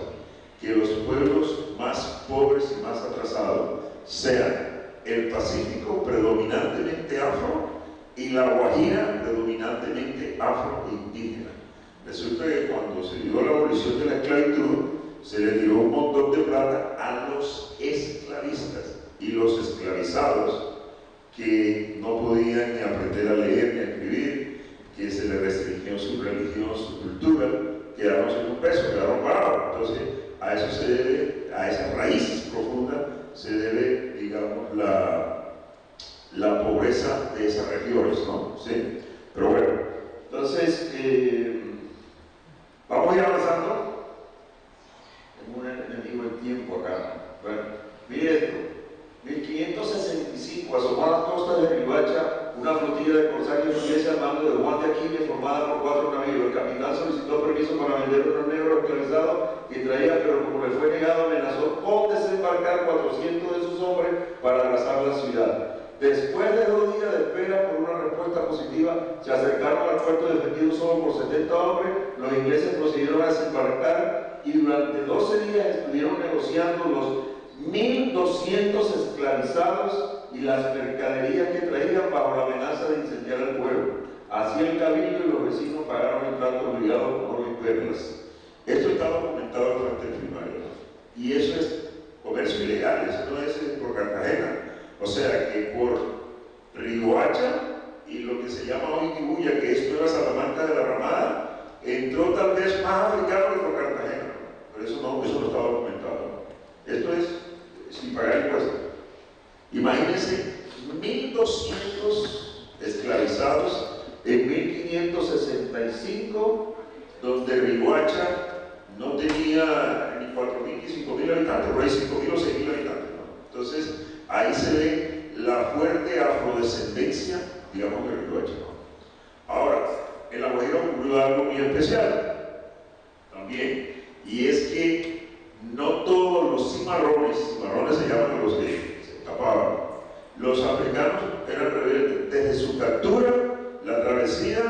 Speaker 13: que los pueblos más pobres y más atrasados sean el Pacífico predominantemente afro Y la Guajira predominantemente afroindígena. Resulta que cuando se dio la abolición de la esclavitud, se le dio un montón de plata a los esclavistas y los esclavizados que no podían ni aprender a leer ni a escribir, que se les restringió su religión, su cultura, quedaron sin un peso, quedaron parados. Entonces, a eso se debe, a esas raíces profundas, se debe, digamos, la, la pobreza de esas regiones, ¿no? ¿Sí? Pero bueno, entonces, eh, vamos a ir avanzando.
Speaker 17: Tengo un enemigo del tiempo acá. Bueno, mire esto. 1565 asomó a las costas de Riohacha una flotilla de corsarios ingleses al mando de Juan de Aquiles formada por cuatro navíos. El capitán solicitó permiso para vender unos negros esclavizados que traía, pero como le fue negado, amenazó con desembarcar 400 de sus hombres para arrasar la ciudad. Después de dos días de espera por una respuesta positiva, se acercaron al puerto defendido solo por 70 hombres. Los ingleses procedieron a desembarcar y durante 12 días estuvieron negociando los 1.200 esclavizados y las mercaderías que traían bajo la amenaza de incendiar el pueblo. Así el cabildo y los vecinos pagaron el trato obligado con oro y perlas.
Speaker 13: Esto está documentado en fuentes primarias. Y eso es comercio ilegal, eso no es por Cartagena. O sea que por Riohacha y lo que se llama hoy Dibuya, que es Nueva Salamanca de la Ramada, entró tal vez más africano que por Cartagena. Pero eso no, eso no está documentado. Esto es sin pagar impuestos. Imagínense 1.200 esclavizados en 1565, donde Riohacha no tenía ni 4.000 ni 5.000 habitantes, por ahí 5.000 o 6.000 habitantes. ¿no? Entonces, ahí se ve la fuerte afrodescendencia, digamos, de Riohacha. ¿no? Ahora, en La Guajira ocurrió algo muy especial también, y es que no todos los cimarrones, cimarrones se llaman los que se escapaban, los africanos eran rebeldes desde su captura, la travesía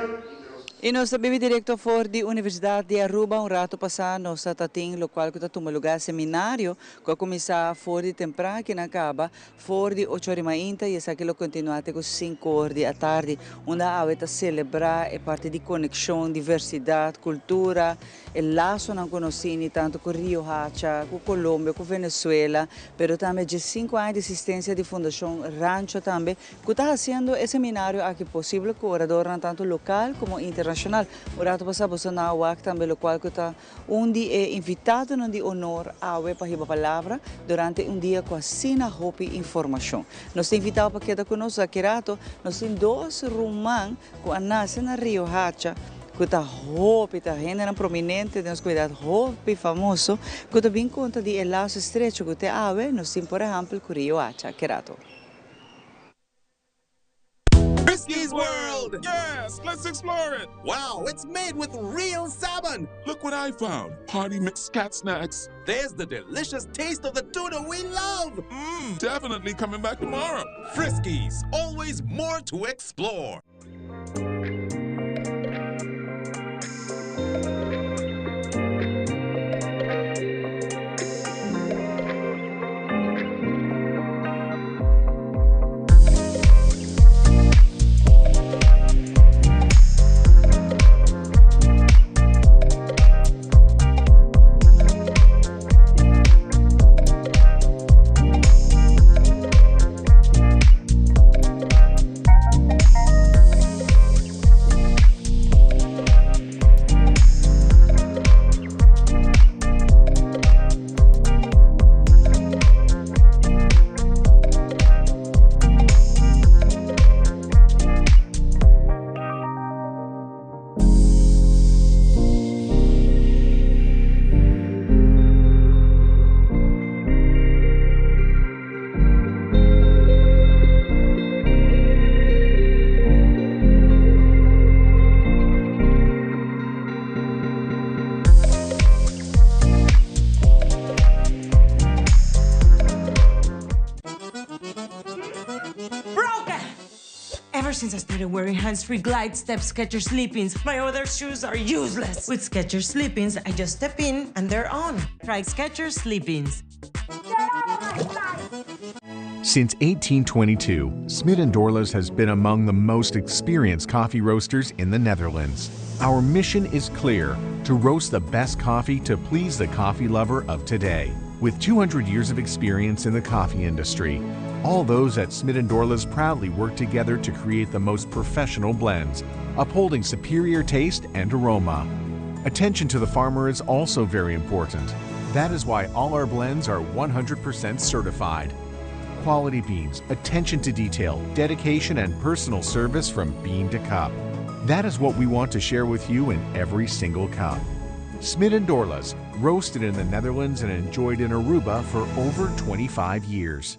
Speaker 1: Y nos ta bibo directo for di Universidad di Aruba. Un rato pasa nos tatin locual cu ta tuma lugar seminario cu a cuminsa for di tempran aki na caba for di 8 or mainta y esaki lo continua te cu 5 or di atardi, unda awe ta celebra e parti di conexion, diversidad, cultura, e lasonan cu nos tin tanto cu Riohacha, cu Colombia, cu Venezuela, pero tambe 5 aña di existencia di Fundacion Rancho tambe, cu ta haciendo e seminario aki posibel cu oradornan tanto local como internacional. Un rato pasa boso a wak tambe locual cu ta un di e invitadonan di honor awe pa hiba palabra durante un dia cu asina hopi informacion. Nos ta invita pa keda cu nos aki rato, nos tin dos ruman cu a nace na Riohacha, cu ta hopi, ta hendenan prominente den nos comunidad, hopi famoso, cu ta bin conta di e lazo estrecho cu te awe nos tin, por ehempel, cu Riohacha. Aki rato.
Speaker 18: Friskies World! Yes, let's explore it! Wow, it's made with real salmon! Look what I found! Party mix cat snacks. There's the delicious taste of the tuna we love! Mmm, definitely coming back tomorrow. Friskies, always more to explore.
Speaker 10: Broken! Ever since I started wearing hands-free Glide Step Skechers Slip-ins, my other shoes are useless. With Skechers Slip-ins, I just step in and they're on. Try Skechers Slip-ins.
Speaker 9: Since 1822, Smit & Dorlas has been among the most experienced coffee roasters in the Netherlands. Our mission is clear, to roast the best coffee to please the coffee lover of today. With 200 years of experience in the coffee industry, all those at Smit & Dorlas proudly work together to create the most professional blends, upholding superior taste and aroma. Attention to the farmer is also very important. That is why all our blends are 100% certified. Quality beans, attention to detail, dedication, and personal service from bean to cup. That is what we want to share with you in every single cup. Smit & Dorlas, roasted in the Netherlands and enjoyed in Aruba for over 25 years.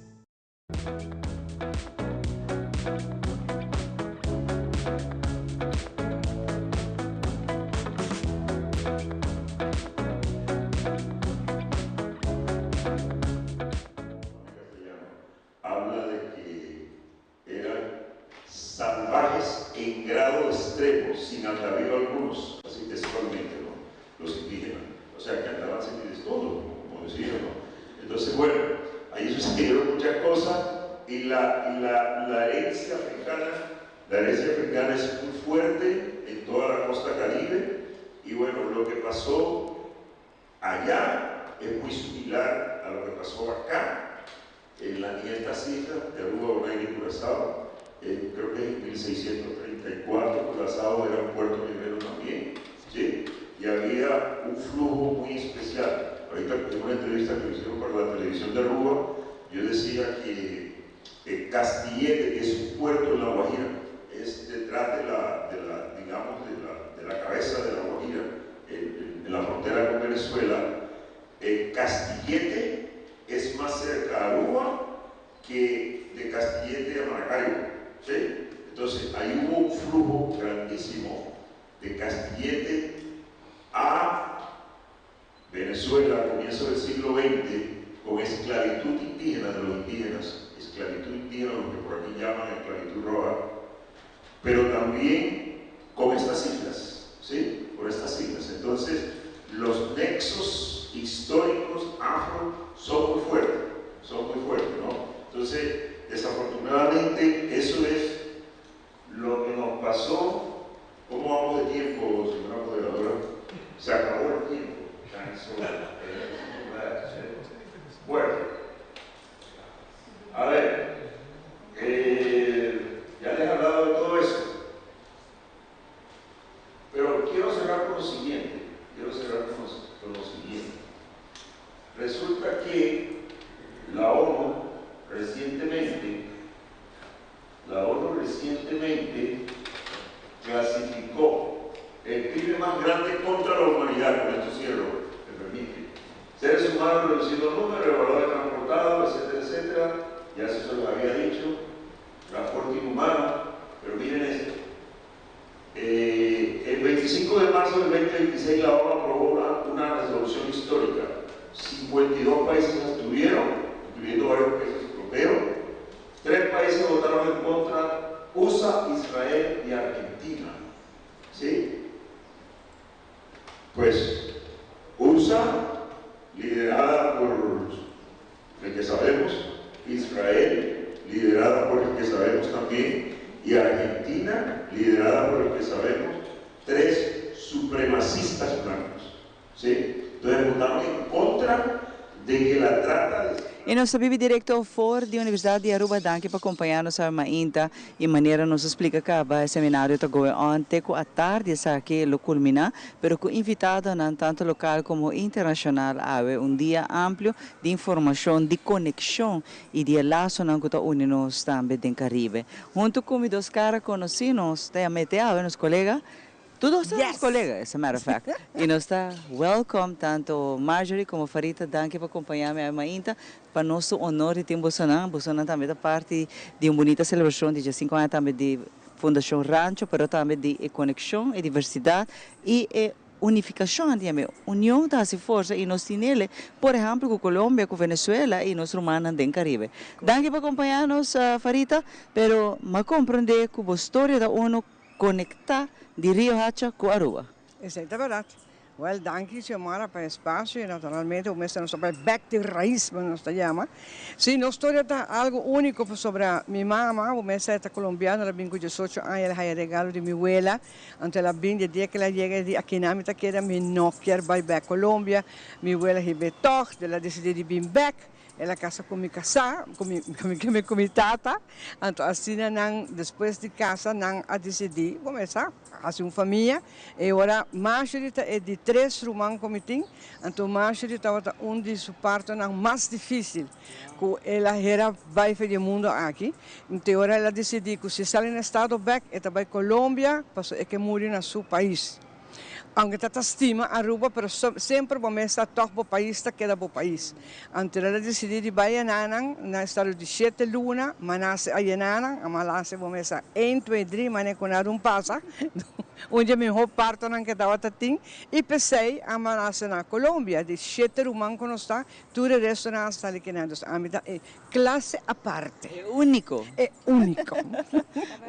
Speaker 13: Habla de que eran salvajes en grado extremo, sin atavío algunos, así textualmente, ¿no? Los indígenas, o sea, que andaban sin desnudo, como decía, ¿no? Entonces, bueno, ahí sucedieron muchas cosas y la herencia africana, la herencia africana es muy fuerte en toda la costa caribe y bueno, lo que pasó allá es muy similar a lo que pasó acá, en la estas islas de Aruba, Bonaire y Curazao. Creo que en 1634 Curazao era un puerto minero también, ¿sí? Y había un flujo muy especial. Ahorita en una entrevista que me hicieron para la televisión de Aruba, yo decía que Castillete, que es un puerto en La Guajira, es detrás de la, de la, digamos, de la, de la cabeza de La Guajira, en la frontera con Venezuela, Castillete es más cerca a Aruba que de Castillete a Maracaibo, ¿sí? Entonces ahí hubo un flujo grandísimo de Castillete a Venezuela a comienzos del siglo veinte, con esclavitud indígena de los indígenas, esclavitud indígena, lo que por aquí llaman esclavitud roja, pero también con estas islas, ¿sí? Por estas islas. Entonces, los nexos históricos afro son muy fuertes, son muy fuertes, ¿no? Entonces, desafortunadamente, eso es lo que nos pasó. ¿Cómo vamos de tiempo, señora moderadora? Se acabó el tiempo. Bueno, a ver, ya les he hablado de todo eso, pero quiero cerrar con lo siguiente, quiero cerrar con lo, con lo siguiente. Resulta que la ONU recientemente, la ONU recientemente clasificó el crimen más grande contra la humanidad, con esto cierro, me permite. Seres humanos reduciendo número, evaluados transportados, etcétera, etcétera, ya eso se los había dicho, transporte inhumano, pero miren esto. El 25 de marzo del 2026 la ONU aprobó una resolución histórica. 52 países abstuvieron, incluyendo varios países europeos. 3 países votaron en contra, USA, Israel y Argentina. ¿Sí? Pues USA, liderada por el que sabemos, Israel, liderada por el que sabemos también, y Argentina, liderada por el que sabemos, 3 supremacistas blancos. ¿Sí? Entonces votaron en contra de que la trata de...
Speaker 1: Y nos ta bibo directo for di Universidad di Aruba. Danki pa acompaña nos mainta y manera nos a splica caba e seminario ta going on te cu atardi esaki lo culmina, pero cu invitadonan tanto local como internacional awe un dia amplio di informacion, di conexion y di lasonan cu ta uni nos tambe den Caribe. Hunto cu mi dos cara conoci nos ta mete awe nos colega. Tur ta yes. colega, as a matter of fact. Y nos ta welcome tanto Marjorie como Farita, danki pa acompaña mi mainta. Pa nos honor di tin boso, boso tambe ta parti di un bunita celebracion di 5 aña tambe di Fundacion Rancho, pero tambe di conexion y diversidad y unificacion, di union ta haci forsa y nos tin e, por ehempel, cu Colombia, cu Venezuela y nos rumannan den Caribe. Danki pa acompaña nos, Farita, pero m'a comprende cu e historia ta uno conecta di Rio Hacha cu Aruba.
Speaker 19: Esey ta berdad. Wel, danki Xiomara pa e espacio y naturalmente bo mester nos ta bay bek den rais manera nos ta yama. Si, nos storia ta algo unico pasobra mi mama, bo mester e ta colombiano, el a bin cu diesocho aña, el a haya regalo di mi wela, anto el a bin di e dia cu el a yega e di aki nan mi ta keda, mi no kier bay bek Colombia, mi wela hibe tog, el a dicidi di bin bek. El a casa cu mi casá, cu mi, cu mi, cu mi tata. Anto asina nan, despues di casa, nan a dicidí cuminsá haci un famia. E ora Marjorie ta e di tres ruman cu mi tin. Anto Marjorie tabata un di su partonan mas difícil cu el a hera bai fe di e mundo aki. Anto e ora el a dicidí cu si sali na estado bek, e ta bai Colombia, pasobra e ke muri na su pais. Aunke ta ta stima Aruba pero semper bo mes ta tog bo pais ta keda bo pais. Anto el a dicidi di bay enanan na estado di shete luna ma nace a yenanan a malase bo mes a een twee drie mane cu nada un pasa un di e miho partonan ke tabata tin y pesey a malase na Colombia di shete ruman cu nos ta tur e restonan a sali kinan dus ami ta e clase aparte.
Speaker 1: E unico.
Speaker 19: E unico.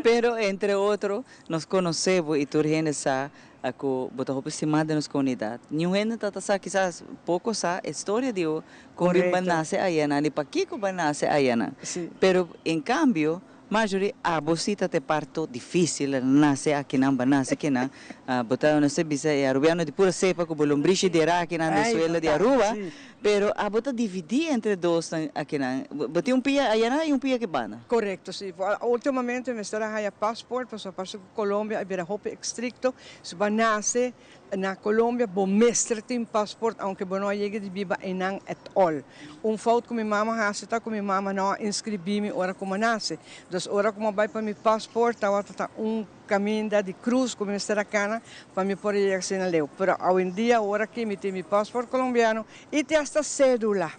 Speaker 1: Pero entre otro Nos konosé bo i tur hende sa ku bo ta hopi stimá den nos komunidat. Niun hende ta ta sa, kisas poko sa, e storia di bo kon bin bo a nase ayanan i pakiko bo a nase ayanan. Pero en kambio, Marjorie, abo si ta te parto difísil, a nase akinan, bo a nase akinan. Bo ta, nos ta bisa, e arubiano di pura sepa ku bo lombrishi di era akinan den suelo di Aruba. Pero abo ta dividí entre dos nan akinan. Bo tin un pia ayanan i un pia akibanda.
Speaker 19: Korekto, si. Ultimamente mester a haya paspoort pasobra parse ku Colombia a bira hopi estrikto. Si bo a nase na Colombia bo mester tin paspoort aunke bo no a yega di biba einan at all. Un fout ku mi mama hasi ta ku mi mama no a inskribí mi ora ku mi a nase. Dus ora ku mi a bai pa mi paspoort tabata ta un Caminda di cruz cu mi mester a cana pa mi por yega asina leu. Pero awendia ora aki mi tin mi paspoort colombiano y te hasta cedula.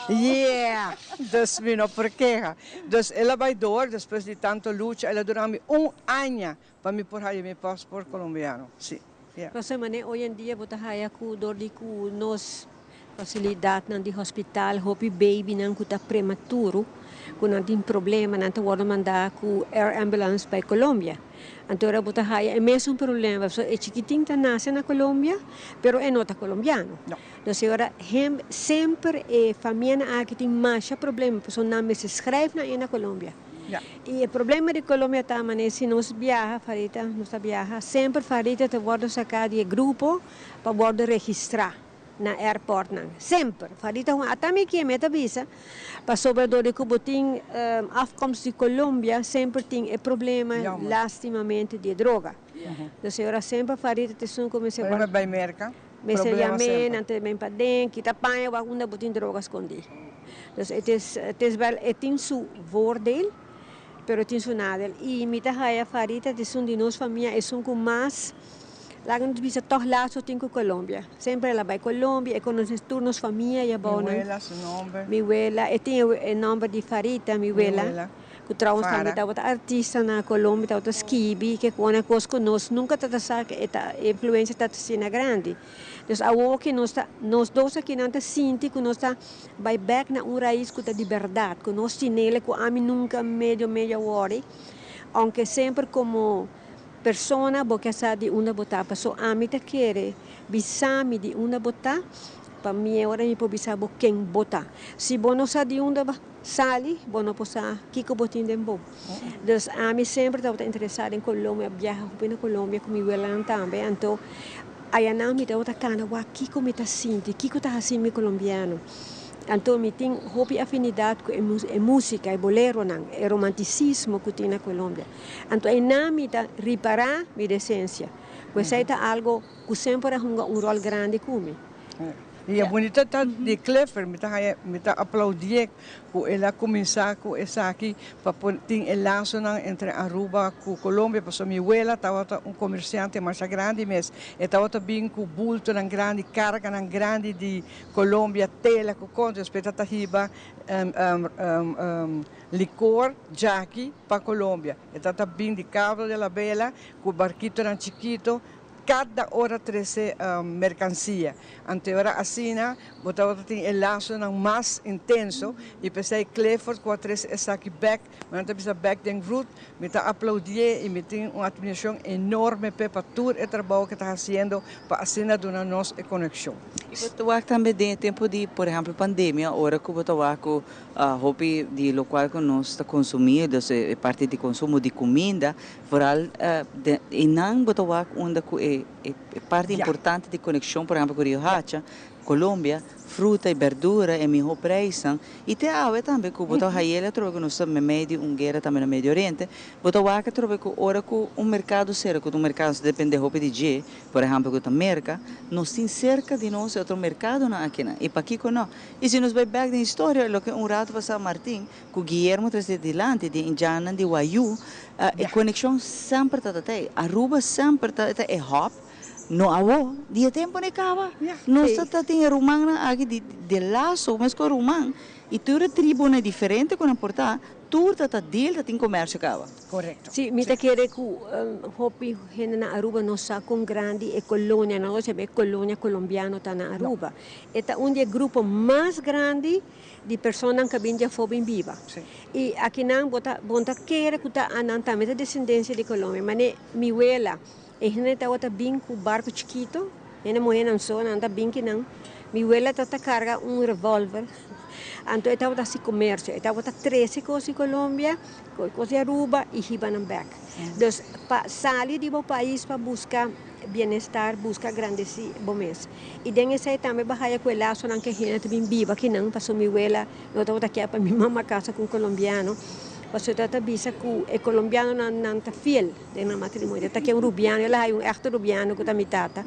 Speaker 19: Yeah! Dus mi no por keha. Dus el a bay door despues di tanto lucha el a dura mi un aña pa mi por haya mi paspoort colombiano. Si. Yeah.
Speaker 20: Pasobra manera hoy en dia bo ta haya cu door di cu nos Facilidadnan di hospital, hopi babynan cu ta prematuro, cu nan tin problema, nan ta wordo manda cu air ambulance bay Colombia. Anto ora bo ta haya e mesun problema, pasobra e chikitin ta nace na Colombia, pero e no ta Colombiano. Entonces e ora hem semper e famianan aki tin masha problema, pasobra nan mester schrijf nan e na Colombia. Y e problema di Colombia ta manera si nos biaha, Farita, nos ta biaha, semper Farita ta wordo saca di e grupo pa wordo registra. na airportnan. Semper. Farita Juan, ata mi kie mi ta bisa, pasobra dor di ku bo tin afkomst di Colombia, semper tin e problema lastimamente di e droga. Dus e ora semper Farita ta esun ku mester
Speaker 19: Problema bai Merka,
Speaker 20: mester
Speaker 19: problema
Speaker 20: yam'é,
Speaker 19: semper.
Speaker 20: nan ta ben paden, kita paña wak unda bo tin droga skondí. Dus het is, het is wel, e tin su voordeel, pero e tin su nadeel. I mi ta haya Farita ta esun di nos famia esun ku mas. Laga nos bisa tog lazo tin cu Colombia. Semper el a bay Colombia, e conoce tur nos famia y abao
Speaker 19: Mi
Speaker 20: nan.
Speaker 19: wela su nomber.
Speaker 20: Mi wela, e tin e nomber di Farita, mi
Speaker 19: Mi
Speaker 20: wela,
Speaker 19: wela,
Speaker 20: cu trouwens tambe
Speaker 19: Fara.
Speaker 20: tabata artista na Colombia, tabata skibi, ke cu una cos cu nos nunca ta ta sa cu e ta, e influencia ta asina grandi. Dus awo ki nos ta, nos dos aki nan ta sinti cu nos ta bay bek na un raiz cu ta di berdad, cu nos tinele cu ami nunca medio medio a worry, aunke semper como. Persona bo ke sa di unda bo ta paso ami ta kere bisa mi di unda bo ta pa mi e ora mi por bisa bo ken bo ta si bo no sa di unda bo sali bo no por sa kiko bo tin den bo dus ami semper tabata interesa den Colombia biaha hopi na Colombia ku mi welanan tambe anto ayanan mi tabata kana wak kiko mi ta sinti kiko ta hasi mi colombiano. Anto mi tin hopi afinidat ku e músika, e boleronan, e romantisismo ku tin na Colombia. Anto einan mi ta ripará mi desensia, ku esei ta algo ku semper a hunga un ròl grandi ku mi.
Speaker 19: I e bunita ta di Clifford, mi ta haya, mi ta aplaudié ku el a kuminsá ku esaki pa por tin e lasonan entre Aruba ku Colombia, pasobra mi wela tabata un komersiante masha grandi mes, e tabata bin ku bultonan grandi, karganan grandi di Colombia, tela ku kontra, despues ta ta hiba licor djaki pa Colombia. E ta ta bin di Cabo de la Vela ku barkitonan chikito. Kada ora trese merkansia. Anto e ora asina bo tabata tin e lasonan mas intenso i p'esei Clifford ku a trese esaki bèk, mi nan ta bisa bèk den root, mi ta aplaudié i mi tin un admirashon enorme p'e pa tur e trabou ku e ta hasiendo pa asina duna nos e konekshon.
Speaker 1: I bo ta wak tambe den e tempu di por ehèmpel pandemia ora ku bo ta wak ku hopi di lokual ku nos ta konsumí, dus e parti di konsumo di kuminda, Vooral einan bo ta wak unda ku e parti importante di konekshon, por ehèmpel ku Riohacha, Colombia, fruta i berdura e mihó preisnan. I te awe tambe ku bo ta hayel atrobe ku nos ta meimei di un guera tambe na Medio Oriente, bo ta wak atrobe ku ora ku un merkado sera, ku ta un merkado nos ta depende hopi di dje, por ehèmpel ku ta Merka, nos tin serka di nos e otro merkadonan akinan. I pakiko no? I si nos bai bèk den historia, loke un ratu pasá Martin Ku Guillermo trese dilanti di indjannan di Wayuu, e konekshon semper ta ta ei. Aruba semper ta ta e hub, no awo, di e tempu no e kaba. Nos ta ta tin e rumannan aki di di laso mes ku e ruman i tur e tribunan diferente ku nan por ta, tur ta ta deal ta tin komersio kaba.
Speaker 19: Korekto.
Speaker 20: Sí, mi ta kere ku hopi hende na Aruba no sa kon grandi e kolonia, no ta e kolonia kolombiano ta na Aruba. E ta un di e grupo mas grandi di personanan ku a bin di afó bin biba. I akinan bo ta bo ta kere ku ta nan tambe ta desendensia di Colombia. Mane mi wela, e hende tabata bin ku barku chikitu, hende muhénan so, nan ta bin kinan. Mi wela tabata karga un revolver, anto e tabata hasi komersio, e tabata trese kos di Colombia, kos di Aruba i hiba nan bèk. Dus pa sali di bo pais pa buska bienestar, buska grandesí bo mes. I den esei tambe bo haya ku e lasonan ku e hende ta bin biba akinan, pasobra mi wela no tabata kier pa mi mama kasa ku un kolombiano, pasobra e tabata bisa ku e kolombianonan nan ta fiel den nan matrimonio, ta ke un rubiano, el a haya un èkte rubiano ku ta mi tata.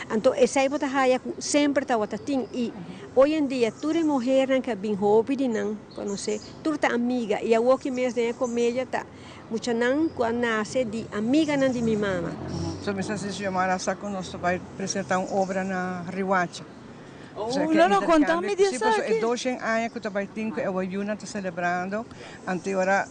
Speaker 20: Anto esei bo ta haya ku semper tabata tin i oy en dia tur e muhernan ku a bin hopi di nan konosé, tur ta amiga i awoki mes den e komedia ta Muchanan ku a nase di amiganan di mi mama.
Speaker 19: So mi sa si Xiomara sa ku nos ta bai presenta un obra na Riwacha.
Speaker 1: Oh, no, no, konta mi di
Speaker 19: esaki. Si, pasobra e doshen aña ku ta bai tin ku e wayunan ta selebrando, anto e ora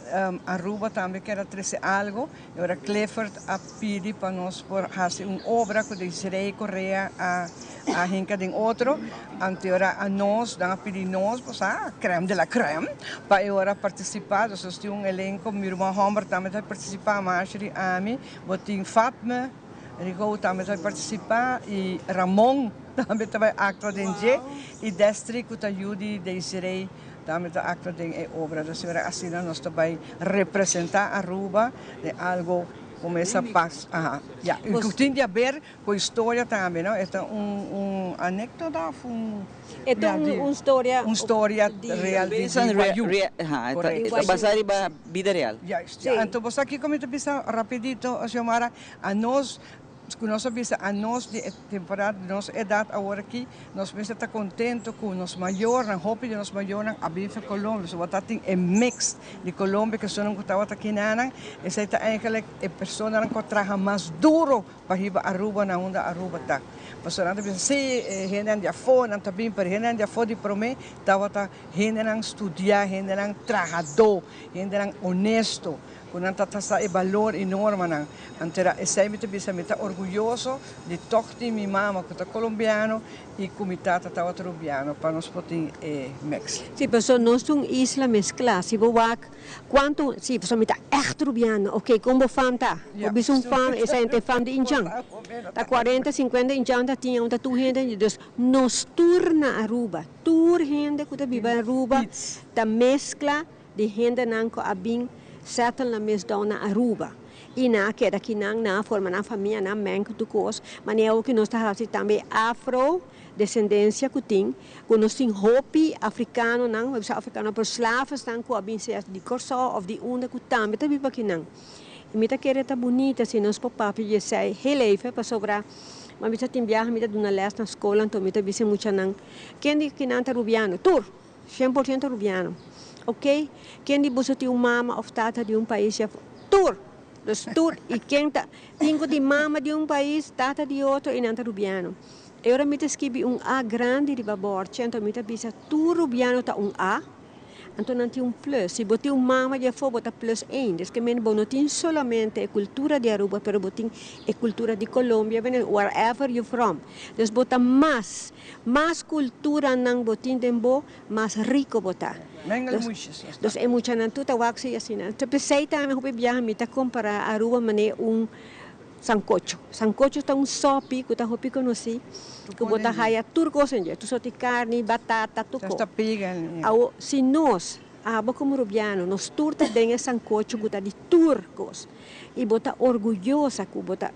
Speaker 19: Aruba tambe kier a trese algo, e ora Clifford a pidi pa nos por hasi un obra ku Desiree Correa a a hinka den otro, anto e ora a nos, nan a pidi nos, bo sa, crème de la crème, pa e ora partisipá. Dus nos tin un elenko, mi ruman hòmber tambe ta partisipá, Marjorie, ami, bo tin Fatme, Rigo tambe ta partisipá i Ramon tambe ta bai aktua den dje, i Destry ku ta yu di Desiree tambe ta aktua den e obra. Dus e ora asina nos ta bai representá Aruba den algo ku mester pas, aha, ya, i ku tin di haber Cu historia tambe, no? E ta un un anecdota of un.
Speaker 20: E ta un un storia.
Speaker 19: Un storia real di di Wayuu.
Speaker 1: Correcto. Ta basa riba bida real.
Speaker 19: Juist, ja. Anto bo sa kico mi ta bisa rapidito, Xiomara? Anos, cu nos a bisa anos di e temporada di nos edad awor aki, Nos mester ta contento cu nos mayornan, hopi di nos mayornan a bin for Colombia. So bo ta tin e mix di Colombia cu esunnan cu tabata kinanan. Esey ta eigenlijk e personanan cu a traha mas duro pa hiba Aruba na unda Aruba ta. Pasobra nan ta bisa, si, e hendenan di afo nan ta bin, pero e hendenan di afo di prome tabata hendenan studia, hendenan trahadó, hendenan honesto. Ku nan ta sa e balor i normanan. Antera esei mi ta bisa mi ta orguyoso di tòg tin mi mama ku ta kolombiano i ku mi tata tabata rubiano pa nos por tin e mix.
Speaker 20: Si, pasobra nos ta un isla mesklá. Si bo wak kuantu, si, pasobra mi ta ègt rubiano. Oké, kon bo fam ta? Bo bisa un fam, esei ta e fam di indjan. Ta kuarenta, sinkuenta indjan ta tin, aun ta tur hende. Dus nos tur na Aruba, tur hende ku ta biba Aruba ta meskla. Di hendenan ku a bin settle nan mes down na Aruba i nan a keda akinan, nan a forma nan famia, nan meng ku tur kos. Manera awor ku nos ta hasi tambe afro desendensia ku tin, ku nos tin hopi afrikanonan, bo bisa afrikano pero slavesnan ku a bin sea di Kòrsou òf di unda ku tambe ta biba akinan. I mi ta kere ta bunita si nos por papia di esei heel even pasobra bo bisa tin biaha mi ta duna lès na skol anto mi ta bisa e muchanan ken di kinan ta rubiano? Tur! 100% Rubiano. Ok, ken di boso tin un mama of tata di un pais ya tur! Dus tur y ken ta tin cu tin mama di un pais, tata di otro y nan ta Rubiano. E ora mi ta skibi un A grandi riba bordje anto mi ta bisa tur Rubiano ta un A. Anto nan tin un plus. Si bo tin un mama di afó bo ta plus één. Des ke men bo no tin solamente e cultura di Aruba pero bo tin e cultura di Colombia, Venezuela, wherever you from. Dus bo ta mas, mas culturanan bo tin den bo, mas rico bo ta.
Speaker 19: Mengel muchas nos ta.
Speaker 20: Dus e muchanan tur ta wak si asina. P'esei tambe hopi biaha mi ta compara Aruba manera un Sancocho. Sancocho ta un sopi cu ta hopi conoci, cu bo ta haya tur cos en dje, tur sorti carni, batata, tur cos. Awo, si nos, abo como Rubiano, nos tur ta den e sancocho cu ta di tur cos, y bo ta orguyosa cu bo ta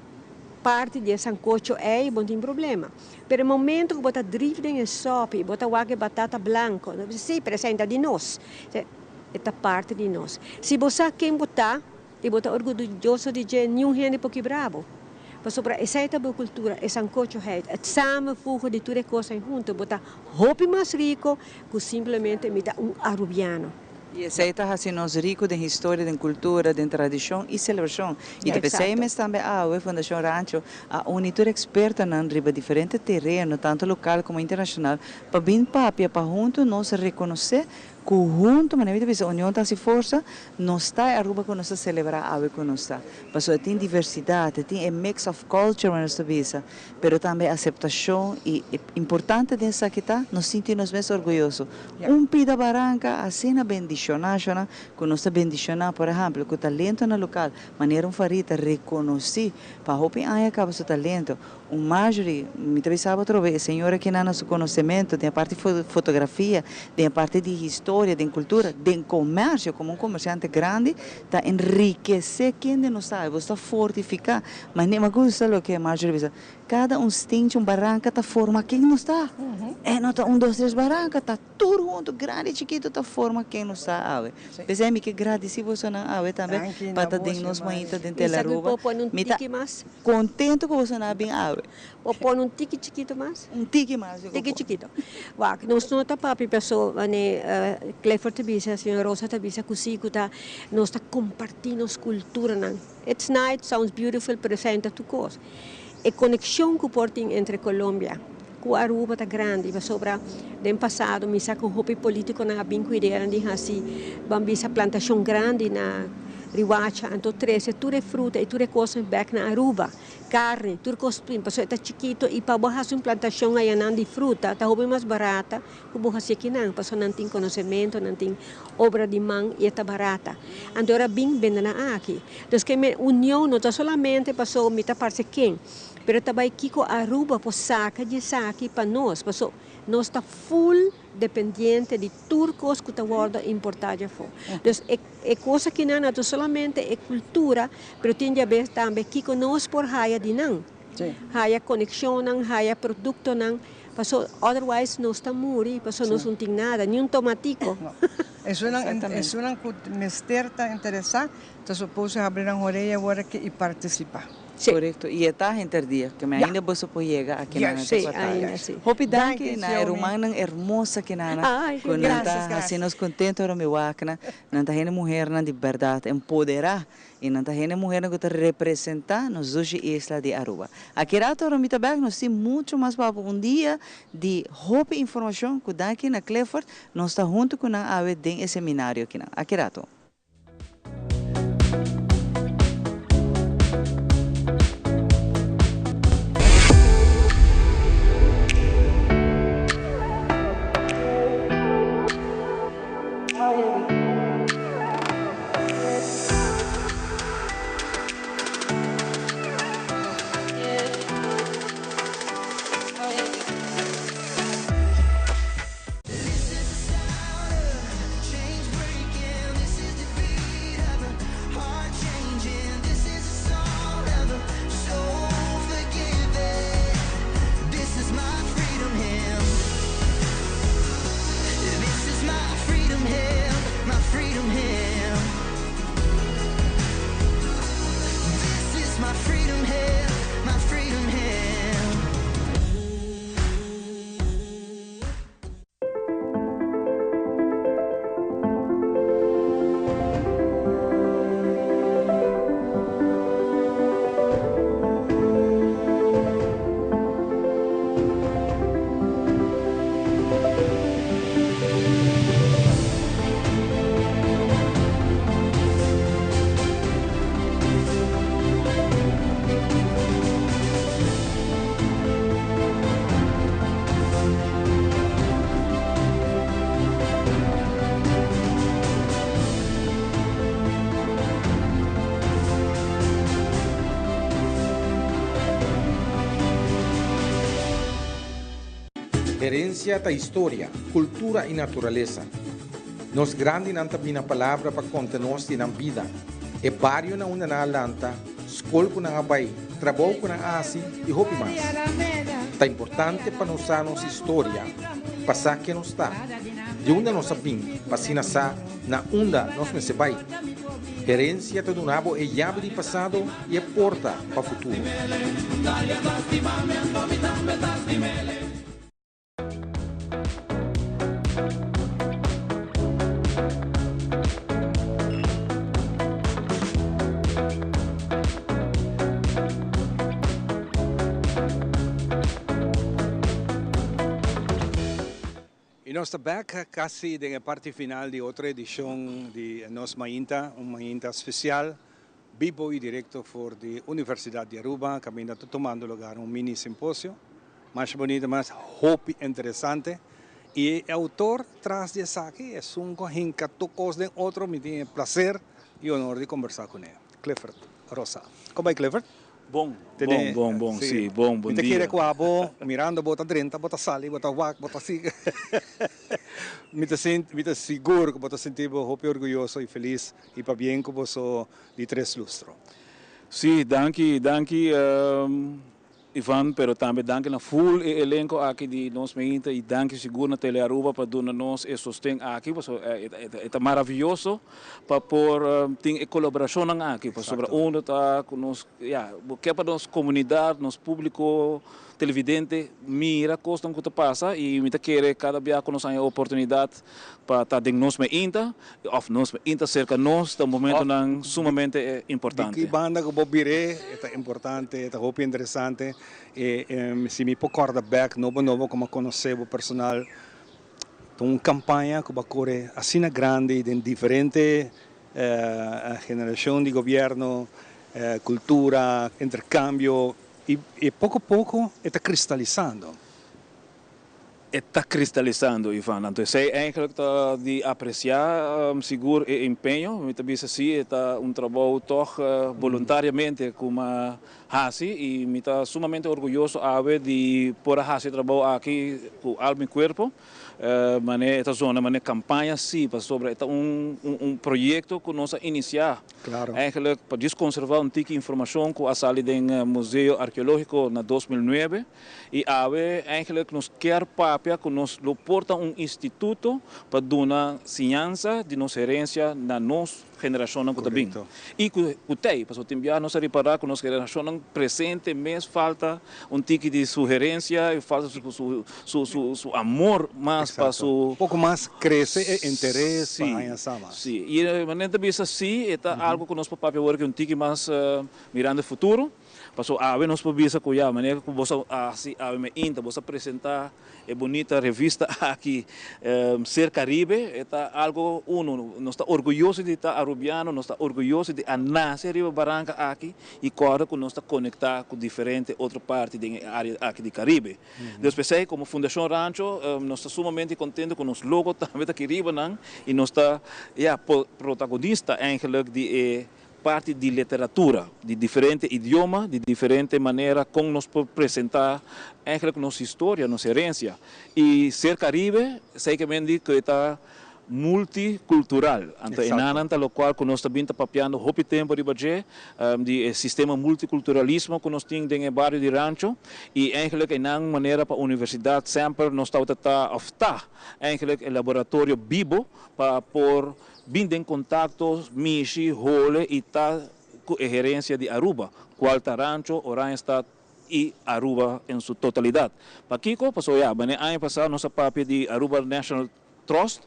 Speaker 20: parti di e sancocho ey, bo no tin problema. Pero e momento cu bo ta drif den e sopi y bo ta wak e batata blanco, bo bisa, si, pero esey no ta di nos. E ta parti di nos. Si bo sa ken bo ta, I bo ta orguyoso di dje, niun hende por kibra bo. Pasobra esei ta bo kultura, e sancochoheid, het samenvoegen di tur e kosnan hunto. Bo ta hopi mas riko ku simplemente mi ta un Arubiano.
Speaker 1: I esei ta hasi nos riku den historia, den kultura, den tradishon i selebrashon. I ta p'esei mes tambe awe Fundashon Rancho a uni tur ekspertonan riba diferente tereno, tantu lokal komo internashonal, pa bin papia pa huntu nos rekonosé Cu hunto, manera mi ta bisa, union ta haci forsa, nos ta e Aruba cu nos ta celebra awe cu nos ta. Pasobra tin diversidad, tin e mix of culture manera nos ta bisa, pero tambe aceptacion y e importante den esaki ta nos sinti nos mes orguyoso. Un pida baranca asina bendiciona shona cu nos ta bendiciona, por ehempel, cu talentonan local, manera un Farita reconoci pa hopi aña caba su talento, Un Marjorie, mi ta bisa bo atrobe, e señora kinan na su konosementu den e parti fotografia, den e parti di historia, den kultura, den komersio, komo un komersiante grandi, ta enrikesé kende nos ta. Bo ta fortifiká. Ma mi a gusta loke Marjorie bisa, kada un stinchi, un baranka ta forma ken nos ta. E no ta un, dos, tres baranka, ta Tur huntu, grandi i chikitu, ta forma ken nos ta awe. P'esei mi ke gradisí bosonan awe tambe pa ta den nos mainta den Telaruba. Mi ta kontentu ku bosonan a bin awe.
Speaker 20: Bo pone un tiki chikitu mas?
Speaker 1: Un tiki mas yo ku
Speaker 20: Tiki chikitu. Wak, nos no ta papia paso wane Clifford ta bisa, señor Rosa ta bisa ku si ku ta nos ta kompartí nos kulturanan. It's nice, sounds beautiful, pero esei no ta tur kos. E konekshon ku por tin entre Colombia ku Aruba ta grandi pasobra den pasado mi sa ku hopi politikonan a bin ku ideanan di hasi ban bisa plantashon grandi na Riwacha anto trese tur e fruta i tur e kosnan bek na Aruba, karni, tur kos pasobra e ta chikito i pa bo hasi un plantashon ayanan di fruta ta hopi mas barata ku bo hasi akinan pasobra nan tin konosementu, nan tin obra di man i e ta barata. Anto ora bin bende nan aki. Dus ke mi union no ta solamente pasobra mi ta parse ken. Pero ta bai kiko Aruba por saka di esaki pa nos, paso nos ta full dependiente di tur kos ku ta wordo importa di afó. Dus e e kos akinan no ta solamente e kultura, pero tin di haber tambe kiko nos por haya di nan. Haya konekshonnan, haya produktonan, paso otherwise nos ta muri, paso nos no tin nada, ni un tomatiko.
Speaker 19: Esunnan esunnan ku mester ta interesá ta supose habri nan horeya awor aki i partisipá.
Speaker 1: Sí. Korekto, i e ta henter dia ke mi ainda boso por yega aki nan
Speaker 20: Sí, ainda sí.
Speaker 1: Hopi danki na e rumannan hermosa kinan ku nan ta hasi nos kontento ora mi wak nan. Nan ta hende muhernan di bèrdat empoderá i nan ta hende muhernan ku ta representá nos dushi isla di Aruba. Aki rato ora mi ta bèk nos tin muchu mas pa un dia di hopi informashon ku danki na Clifford nos ta huntu ku nan awe den e seminario kinan. Aki rato.
Speaker 21: Herencia ta historia, cultura y naturalesa. Nos grandinan ta bini na palabra pa conta nos di nan bida. E bario na unda nan a lanta, scol cu nan a bay, trabou cu nan a haci y hopi mas. Ta importante pa nos sa nos historia pa sa ken nos ta, di unda nos a bin pa asina sa na unda nos mester bay. Herencia ta duna bo e yabi di pasado y e porta pa futuro.
Speaker 2: Y nos ta bek casi den e parti final di otro edicion di Nos Mainta, un mainta special, bibo y directo for di Universidad di Aruba, caminda ta tumando lugar un mini simposio, masha bonito mas hopi interesante, y e autor tras di esaki, esun cu a hinca tur cos den otro, mi tin e placer y honor di combersa cune, Clifford Rosa. Con bay Clifford?
Speaker 22: Bon, bon, bon, bon, si, bon, bon
Speaker 2: Mi ta
Speaker 22: dia.
Speaker 2: kere ku abo, mirando bo ta drenta, bo ta sali, bo ta wak, bo ta sigui. Mi ta sinti, mi ta sigur ku bo ta sinti bo hopi orguyoso i felis i pabien ku boso di tres lustro.
Speaker 22: Si, danki, danki Ivan, pero tambe danki na ful e elenco aki di Nos Mainta i danki sigur na Telearuba pa duna nos e sosten aki, pasobra e ta maraviyoso. pa por tin e kolaborashonnan aki pasobra unda ta ku nos ya bo ke pa nos komunidat nos públiko televidente mira kosnan ku ta pasa i mi ta kere kada bia ku nos haña oportunidat pa ta den nos meinta òf nos meinta serka nos ta momentonan sumamente importante.
Speaker 2: Di ki banda ku bo bir'é e ta importante e ta hopi interesante e si mi por kòrda bèk nobo nobo ku mi a konosé bo personal. Ta un campaña cu bo a core asina grandi den diferente generacion di gobierno, cultura, intercambio y poco poco e ta cristalisando.
Speaker 22: E ta cristalisando, Ivan. Anto esey eigenlijk ta di aprecia sigur e empeño. Mi ta bisa si e ta un trabou toch boluntariamente cu mi Hasi y mi ta sumamente orguyoso awe di por a hasi e trabou aki cu al mi cuerpo. Mane e ta zona mane campaña si, pasobra e ta un un proyecto cu nos a inicia eigenlijk pa djis conserva un tiki informacion cu a sali den Museo Arqueologico na 2009 y awe eigenlijk nos kier papia cu nos lo por ta un instituto pa duna siñansa di nos herencia na nos generashonnan ku ta bin i ku t'ei, pasobra tin bia nos a ripará ku nos generashonnan presente mes falta un tiki di su herensia i falta su amor mas pa su.
Speaker 2: Poko mas krese e interes pa haña sa mas.
Speaker 22: Sí, i e manera ta bisa sí, e ta algu ku nos por papia awor ku un tiki mas mirando e futuro. Pasobra awe nos por bisa ku ya, manera ku boso a hasi awe meinta, boso a presentá e bunita revista aki, Ser Caribe, e ta algo uno, nos ta orguyoso di ta Arubiano, nos ta orguyoso di a nase riba baranka aki i kòrda ku nos ta konektá ku diferente otro parti den e área aki di Caribe. Dus p'esei komo Fundashon Rancho nos ta sumamente kontento ku nos logo tambe ta aki riba nan i nos ta, ya, protagonista eigenlijk di e Parti di literatura di diferente idioma, di diferente manera kon nos por presentá eigenlijk nos historia, nos herensia. I Ser Caribe, zekermente ku e ta multikultural. Anto e nanan ta lokual ku nos ta bin ta papiando hopi tempu riba dje, di e sistema multikulturalismo ku nos tin den e bario di Rancho. I eigenlijk e nan manera pa universidat semper nos tabata ta òf ta eigenlijk e laboratorio bibo pa por Bin den kontakto, mishi, hole i ta ku e herensia di Aruba, kual ta Rancho, Oranjestad i Aruba en su totalidat. Pakiko? Pasobra ya, manera aña pasá nos a papia di Aruba National Trust,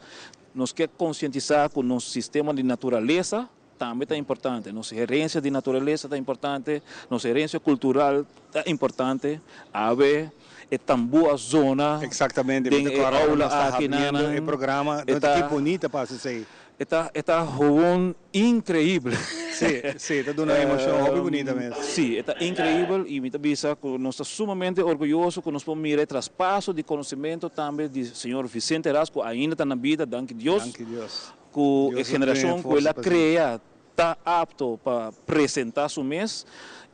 Speaker 22: nos ke konsientisá ku nos sistema di naturalesa tambe ta importante, nos herensia di naturalesa ta importante, nos herensia kultural ta importante. Awe e tambú a zona
Speaker 2: Exactamente,
Speaker 22: den
Speaker 2: mi ta
Speaker 22: e
Speaker 2: kòrda ora
Speaker 22: aula
Speaker 2: nos ta
Speaker 22: aki
Speaker 2: habriendo
Speaker 22: nan.
Speaker 2: e programa,
Speaker 22: E
Speaker 2: no ta
Speaker 22: ta
Speaker 2: ki bunita pasa esei.
Speaker 22: E ta e ta gewoon increíble.
Speaker 2: Sí, sí, ta duna emocion hopi bunita mes.
Speaker 22: Sí, e ta increíble y mi ta bisa cu nos ta sumamente orguyoso cu nos por mira e traspaso di conocimento tambe di señor Vicente Ras cu ainda ta na bida, danki Dios,
Speaker 2: Danki Dios.
Speaker 22: cu e
Speaker 2: Dios lo tene
Speaker 22: generacion cu el
Speaker 2: forsa
Speaker 22: a
Speaker 2: pa si.
Speaker 22: crea ta apto pa presenta su mes.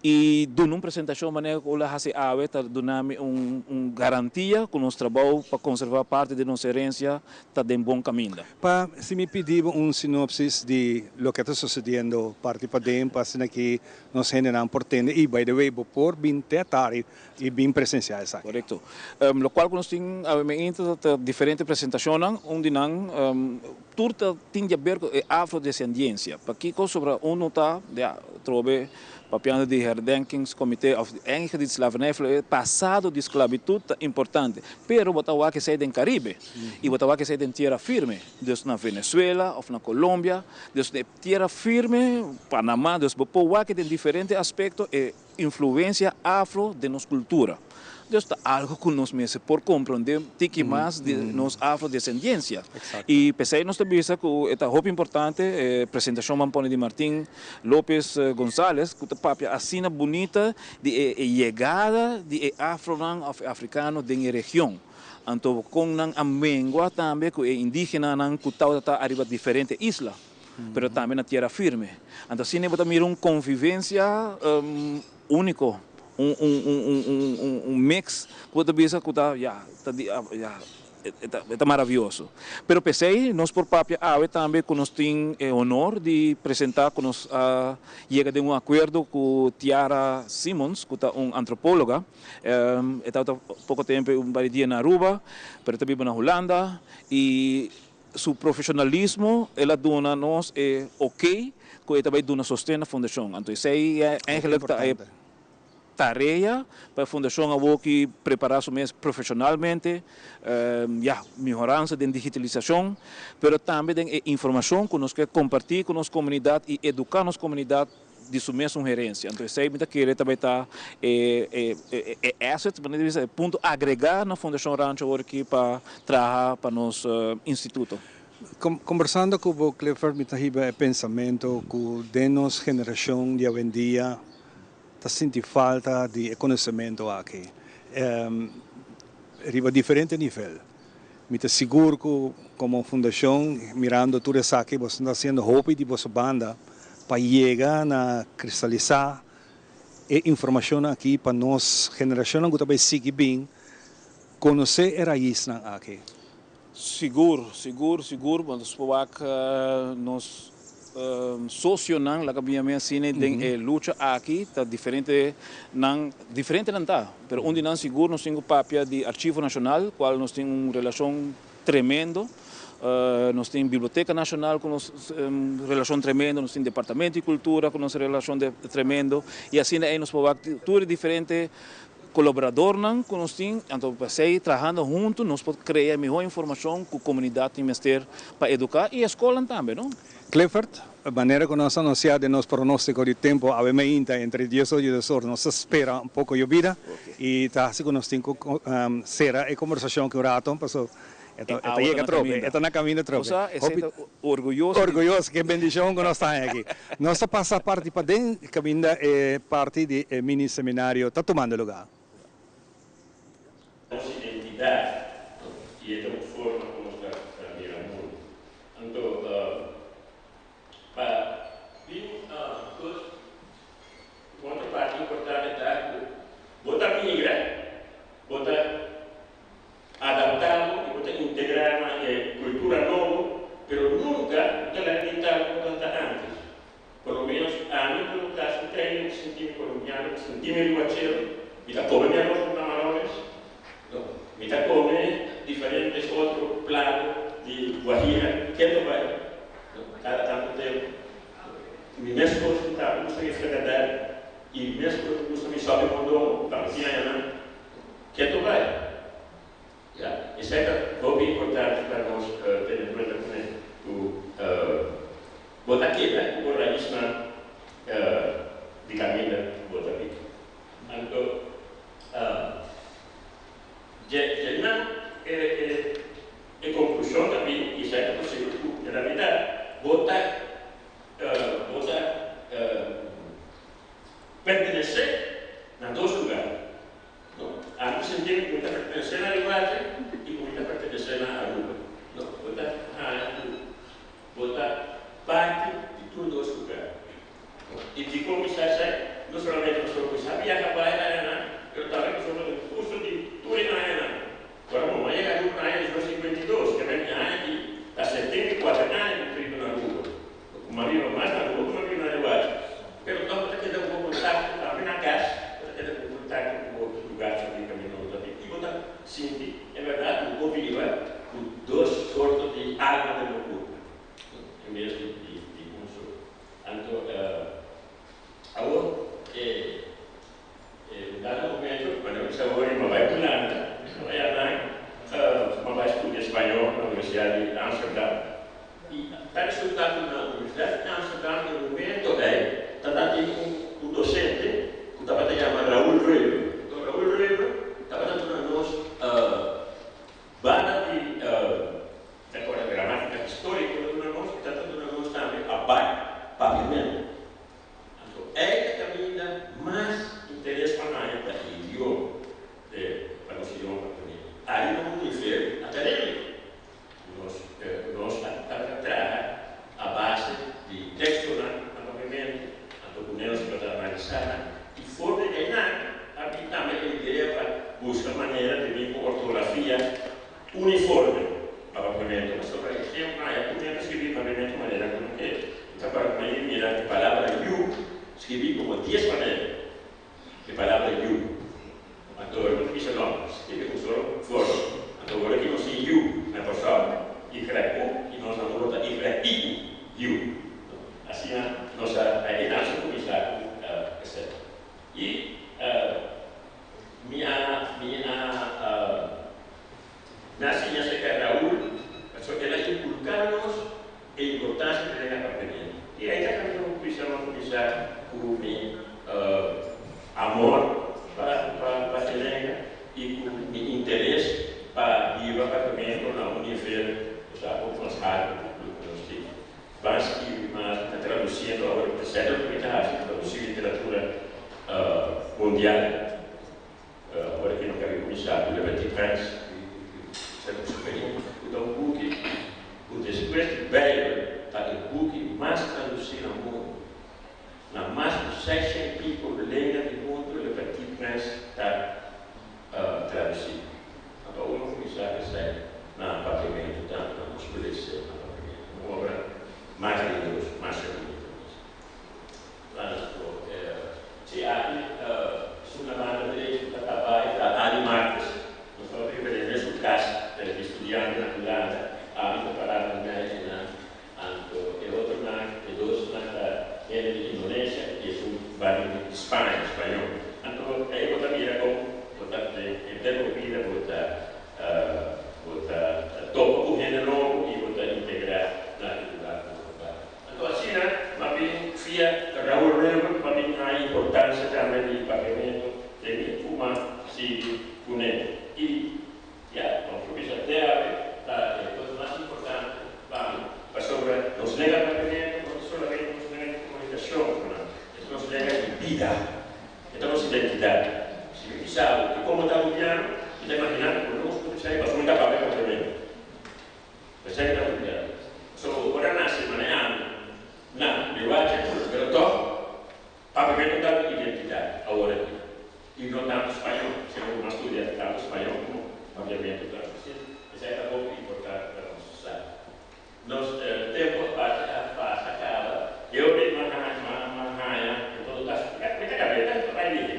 Speaker 22: I duna un presentashon manera ku el a hasi awe ta duna mi un un garantia ku nos trabou pa konservá parti di nos herensia ta den bon kaminda.
Speaker 2: Pa si mi pidi bo un sinopsis di loke ta sosediendo parti paden pa asina ki nos hendenan por tende i by the way bo por bin te atari i bin presensiá esaki.
Speaker 22: Korekto. Lokual ku nos tin awe meinta ta diferente presentashonnan, un di nan tur ta tin di aber ku e afrodescendiensia. Pakiko sobra uno ta, ya, trobe Papiando di herdenkingscomité of eigenlijk di slavernijverleden, e pasado di sclavitud ta importante, pero bo ta wak esey den Caribe y bo ta wak esey den tierra firme, dus na Venezuela of na Colombia, dus den tierra firme, Panama, dus bo por wak den diferente aspecto e influencia afro den nos cultura. Dus ta algo cu nos mester por comprende tiki mas di nos afrodescendiensia. Y p'esey nos ta bisa cu e ta hopi importante e presentacion ban pone di Martin Lopez Gonzalez cu ta papia asina bunita di e yegada di e afronan of e africano den e region. Anto con nan a mengua tambe cu e indigenanan cu tawata ta ariba diferente isla, pero tambe na tierra firme. Anto asina bo ta mira un convivencia Úniko, un un un un un un un mix ku bo ta bisa ku ta ya ta di ya e ta e ta maravioso. Pero p'esei nos por papia awe tambe ku nos tin e honor di presentá ku nos a yega den un akuerdo ku Tiara Simons ku ta un antropóloga. E tabata poko tempu un par di dia na Aruba pero e ta biba na Hulanda i Su profesionalismo el a duna nos e ok cu e ta bay duna sosten na fundacion. Anto esey eigenlijk ta e tarea pa e fundacion awoki prepara su mes profesionalmente, ya, mehoransa den digitalisacion, pero tambe den e informacion cu nos ke comparti cu nos comunidad y educa nos comunidad di su mesun herencia. Anto esey mi ta kere ta bay ta e e e asset, manera di bisa, e punto agrega na Fundacion Rancho awor aki pa traha pa nos instituto.
Speaker 2: Combersando cu bo Clifford mi ta hiba e pensamento cu den nos generacion di awendia ta sinti falta di e conocemento aki riba diferente nivel. Mi ta sigur cu como fundacion mirando tur esaki boso ta haciendo hopi di boso banda pa yega na cristalisa e informacionnan aki pa nos generacionnan cu ta bay sigui bin conoce e raisnan aki.
Speaker 22: Sigur, sigur, sigur, nos por wak nos socionan laga bia mi asina den e lucha aki ta diferente nan, diferente nan ta, pero un di nan sigur nos tin cu papia di Archivo Nacional cual nos tin un relacion tremendo, nos tin Biblioteca Nacional cu nos relacion tremendo, nos tin Departamento di Cultura cu nos relacion tremendo y asina ey nos por wak tur e diferente Colaboradornan cu nos tin, anto p'esey trahando hunto nos por crea miho informacion cu comunidad tin mester pa educa y e scolnan tambe, no?
Speaker 2: Clifford, manera cu nos a anuncia den nos pronostico di tempo awe meinta entre dies or y dos or nos ta spera un poco yobida y ta haci cu nos tin cu cera e conversacion aki un rato paso e ta yega atrobe, e ta na caminda atrobe.
Speaker 22: Osa, esey ta orguyoso.
Speaker 2: Orguyoso, ke bendicion cu nos ta haña aki. Nos ta pasa parti paden caminda e parti di e mini seminario ta tumando lugar.
Speaker 16: Nos identidad y e ta un forma cu nos ta mira mundo. Anto pa bin cos un otro parti importante ta cu bo ta migra, bo ta Adaptá bo i bo ta integrá na e kultura nobo, pero nunka bo ta laga di ta ku bo tabata ántes. Por lo ménos ami en todo kaso tren mi sinti mi kolombiano, mi sinti mi riwachero, mi ta kome mi aros ku kamarones, no, mi ta kome diferentes otro plato di Guajira, keto bai, no, kada tantu tempu. Mi mes kos ku ta gusta mi frikadèl i mes kos ku gusta mi sòpi mondongo, tambe tin añanan. Ketu bai. Ya, esei ta hopi importante pa nos tene kuenta kuné, ku bo ta keda ku bo raisnan di kaminda ku bo ta biba. Anto, dje dje nan e e konklushon ta bin, i esei ta posibel ku en realidat bo ta bo ta pertenesé na dos lugar. No, ami sinti mi ku mi ta pertenesé na Riuache i ku mi ta pertenesé na Aruba. No, bo ta haña ku bo ta parti di tur dos lugar. No, i dikon mi sa esei? no solamente pasobra ku sa biaha bai ayanan, pero tambe pasobra den kurso di tur e añanan. Ora bo a yega Aruba na aña 1952, ke men e aña aki ta 74 aña ku tribu na Aruba. Ku m'a biba mas na Aruba ku m'a biba na Riohacha. Pero tòg bo ta keda ku bo kontakto tambe na kas, bo ta keda ku bo kontakto ku bo lugar sabí kaminda bo ta biba i bo ta sinti en bèrdat ku bo biba ku dos sorto di alma den bo kurpa en bes di un solo. Anto awor e un dado momento cuando mi sa hoor mi bai Hulanda, mi bai anan mi bai studia spañol na Universidad di Amsterdam y ta resulta cu na Universidad di Amsterdam e momento ey tabata tin un docente cu tabata yama Raul Reuber. Enton Raul Reuber tabata duna nos banda di ta acorda gramatica historico ta duna nos y tabata duna nos tambe abai papiamento. Anto ei ta kaminda mas interes pa haña pa e idioma, pa nos idioma papiamento. Ariba un nivel akadémiko. Nos nos a tabata traha a base di tekstonan na papiamento, anto ku nos tabata analisá nan i for di einan a bin tambe e idea pa buska manera di bin ku ortografia uniforme pa papiamento, pasobra e tempu nan ya tur hende skibi papiamento manera ku nan ke. Mi ta para ku mi mira e palabra yu skibi komo dies manera, e palabra yu. Anto ora ku ta bisa no, skibi un solo forma. Anto ora ki nos tin yu na Kòrsou, y u i nos na Aruba ta y i u, yu. Asina nos a e nan sa kuminsá ku esei. I mi a mi a Mi a siña serka Raul pasobra el a inkulká nos e importansia di lenga papiamento. I ei ta kaminda ku kuminsá mi a kuminsá ku mi amor pa pa e lenga i ku mi interes pa biba papiamento na un nivel osea hopi mas haltu ku loke nos tin. Ban skirbi mas, mi ta tradusiendo awor, mi ta sèt loke mi ta hasi, tradusí literatura mundial. Ora ki no kere kuminsá ku Le Petit Prince di Saint-Exupéry, ku ta un buki ku despues di Beibel ta e buki mas tradusí na mundu. Na mas ku seishent piko lenga di mundu Le Petit Prince ta tradusí. Anto unu kuminsá esei na papiamentu tambe, na nos por les'é na papiamentu. Un obra maravioso, masha bunita mes. Si aki esun na banda derecho ku ta tabay ta Adi Martes. Nos tabata riba den mesun kas pero di studiante na Hulanda. Ami ta pará na mei einan. Anto e otronan, e dosnan ta hende di Indonesia i esun banda di Spaña, spañó. Anto ei bo ta mira kon bo ta den henter bo bida bo ta bo ta topa ku hende nobo i bo ta integrá na e lugar ku bo ta bai. Anto asina m'a bin fia Raul Reuber pa bin haña importansia tambe di papiamentu den mi ku m'a sigui kuné. I ya, nos por bisa te awe ta e kos mas importante pa mi, pasobra nos lenga papiamentu no ta solamente nos lenga di komunikashon ku nan, e ta nos lenga di bida, e ta nos identidat. Si mi bisa bo ki komo ta rubiano, mi ta imaginá ku nos por bisa ei pasobra mi ta papia papiamentu. Esei ta rubiano. Pasobra bo por a nase manehando na Riohacha, pero tòg papiamentu ta bo identidat awor aki. I no tantu spañó, sino ku bo a studia tantu spañó komo papiamentu ta. Esei ta hopi importante pa nos sa. Nos tempu a pasa a pasa kaba. E ora ei m'a haña, en todo kaso, mi ta kab'é ta bai lihe,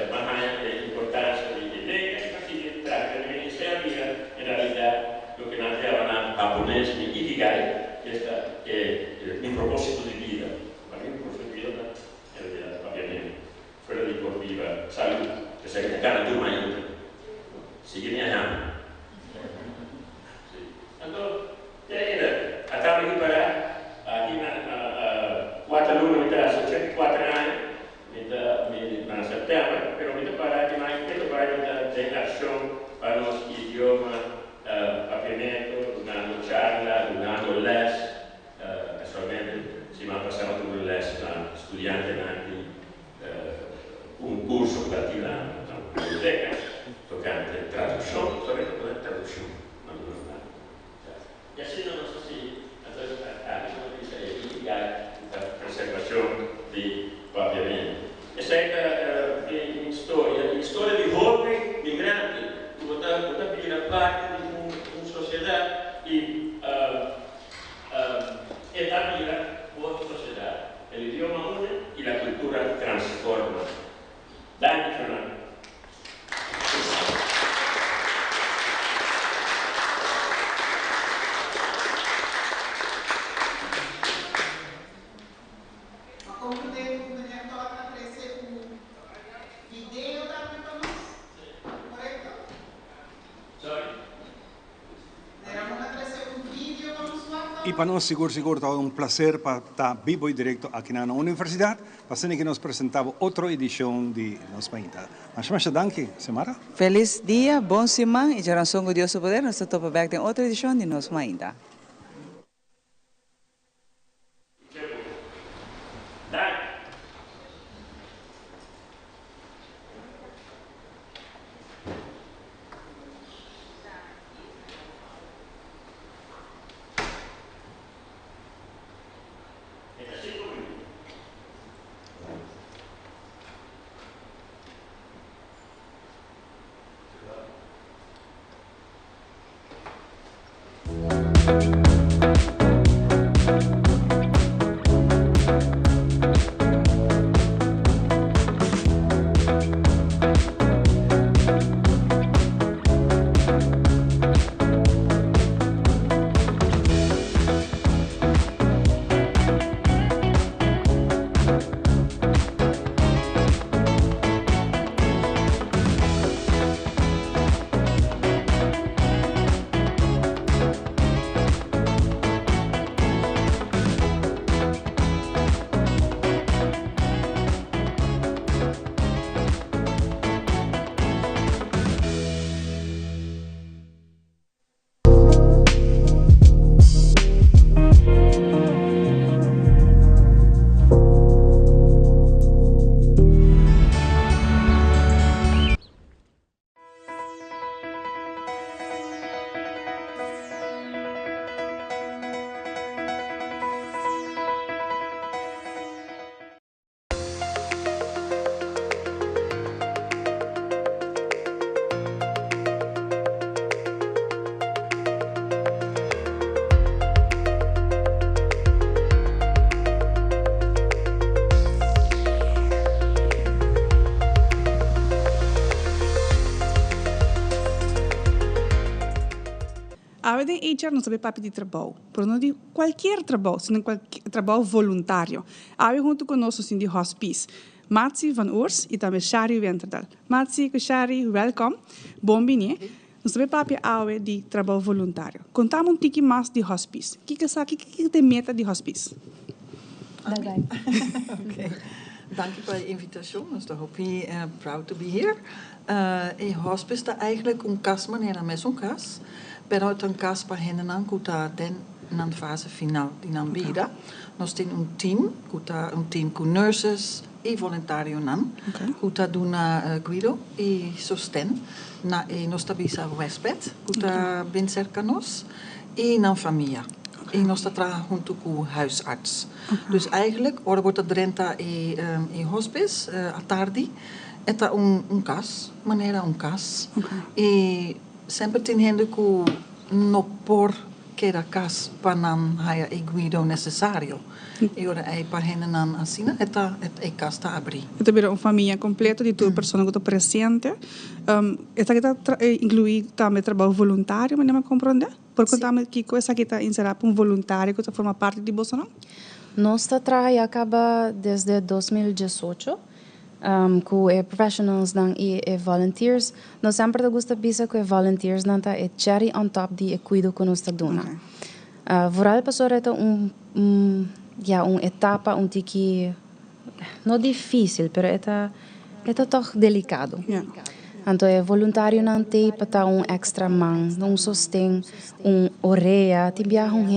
Speaker 16: m'a haña e importansia di e lenga i m'a sigui traha den e esei a bira en realidat loke nan ta yama na hapones mi ikigai, esta e mi propósito di bida. Pa mi, mi propósito di bida ta en realidat papiamentu. Fuera di por biba salú, esaki ta gana tur mainta. Sigui mi ehèmpel. Sí. Anto, te ainda, a kaba di pará, aki na kuater luna mi ta hasi 84 aña, mi ta mi na sèptèmber, pero mi ta pará aki na ketu bai mi ta den akshon pa nos idioma papiamentu, dunando charla, dunando lès, Kasualmente, siman pasá mi a tuma un lès na studiantenan di un kurso ku ta tin na biblioteka tokante tradukshon.
Speaker 2: Y pa nos sigur sigur ta un placer pa ta bibo y directo aki na universidad, pa asina cu nos presenta otro edicion di Nos Mainta. Masha masha danki, Xiomara.
Speaker 1: Feliz dia, bon siman y djaranson cu Dios su poder nos ta topa bek den otro edicion di Nos Mainta.
Speaker 3: Awe den HR nos ta bay papia di trabou, pero no di cualkier trabou, sino trabou voluntario. Awe hunto cu nos nos tin di Hospice, Matsi van Oers y tambe Shari Wenterdal. Matsi cu Shari, welkom, bon bini. Nos ta bay papia awe di trabou voluntario. Contami un tiki mas di Hospice. Kiko sa, kiko ta e meta di Hospice?
Speaker 4: Ok, danki pa e invitacion. Nos ta hopi proud to be here. E hospice ta eigenlijk un cas manera mesun cas, pero ta un cas pa hendenan cu ta den nan fase final di nan bida. Nos tin un team cu ta un team cu nurses y voluntarionan cu ta duna cuido y sosten na e nos ta bisa huesped cu ta bin cerca nos y nan famia. Y nos ta traha hunto cu huisarts. Dus eigenlijk ora bo ta drenta e hospice atardi E ta un un cas, manera un cas. Y semper tin hende cu no por keda cas pa nan haya e guido necesario. Y ora ey pa hendenan asina e ta e cas ta abri.
Speaker 3: E ta bira un famia completo di tur persona cu ta presente. Esaki ta inclui tambe trabao voluntario, manera mi a comprende? Por contame kico esaki ta encera pa un voluntario cu ta forma parti di bosonan?
Speaker 23: Nos ta traha ya caba desde 2018. Ku e professionalsnan i e volunteers. Nos semper ta gusta bisa ku e volunteersnan ta e cherry on top di e kuido ku nos ta duna. Vooral pasobra e ta un ya un etapa un tiki no dificil pero e ta e ta tog delicado. Anto e voluntarionan t'ei pa ta un extra man, un sosten, un orea, tin biaha un hende.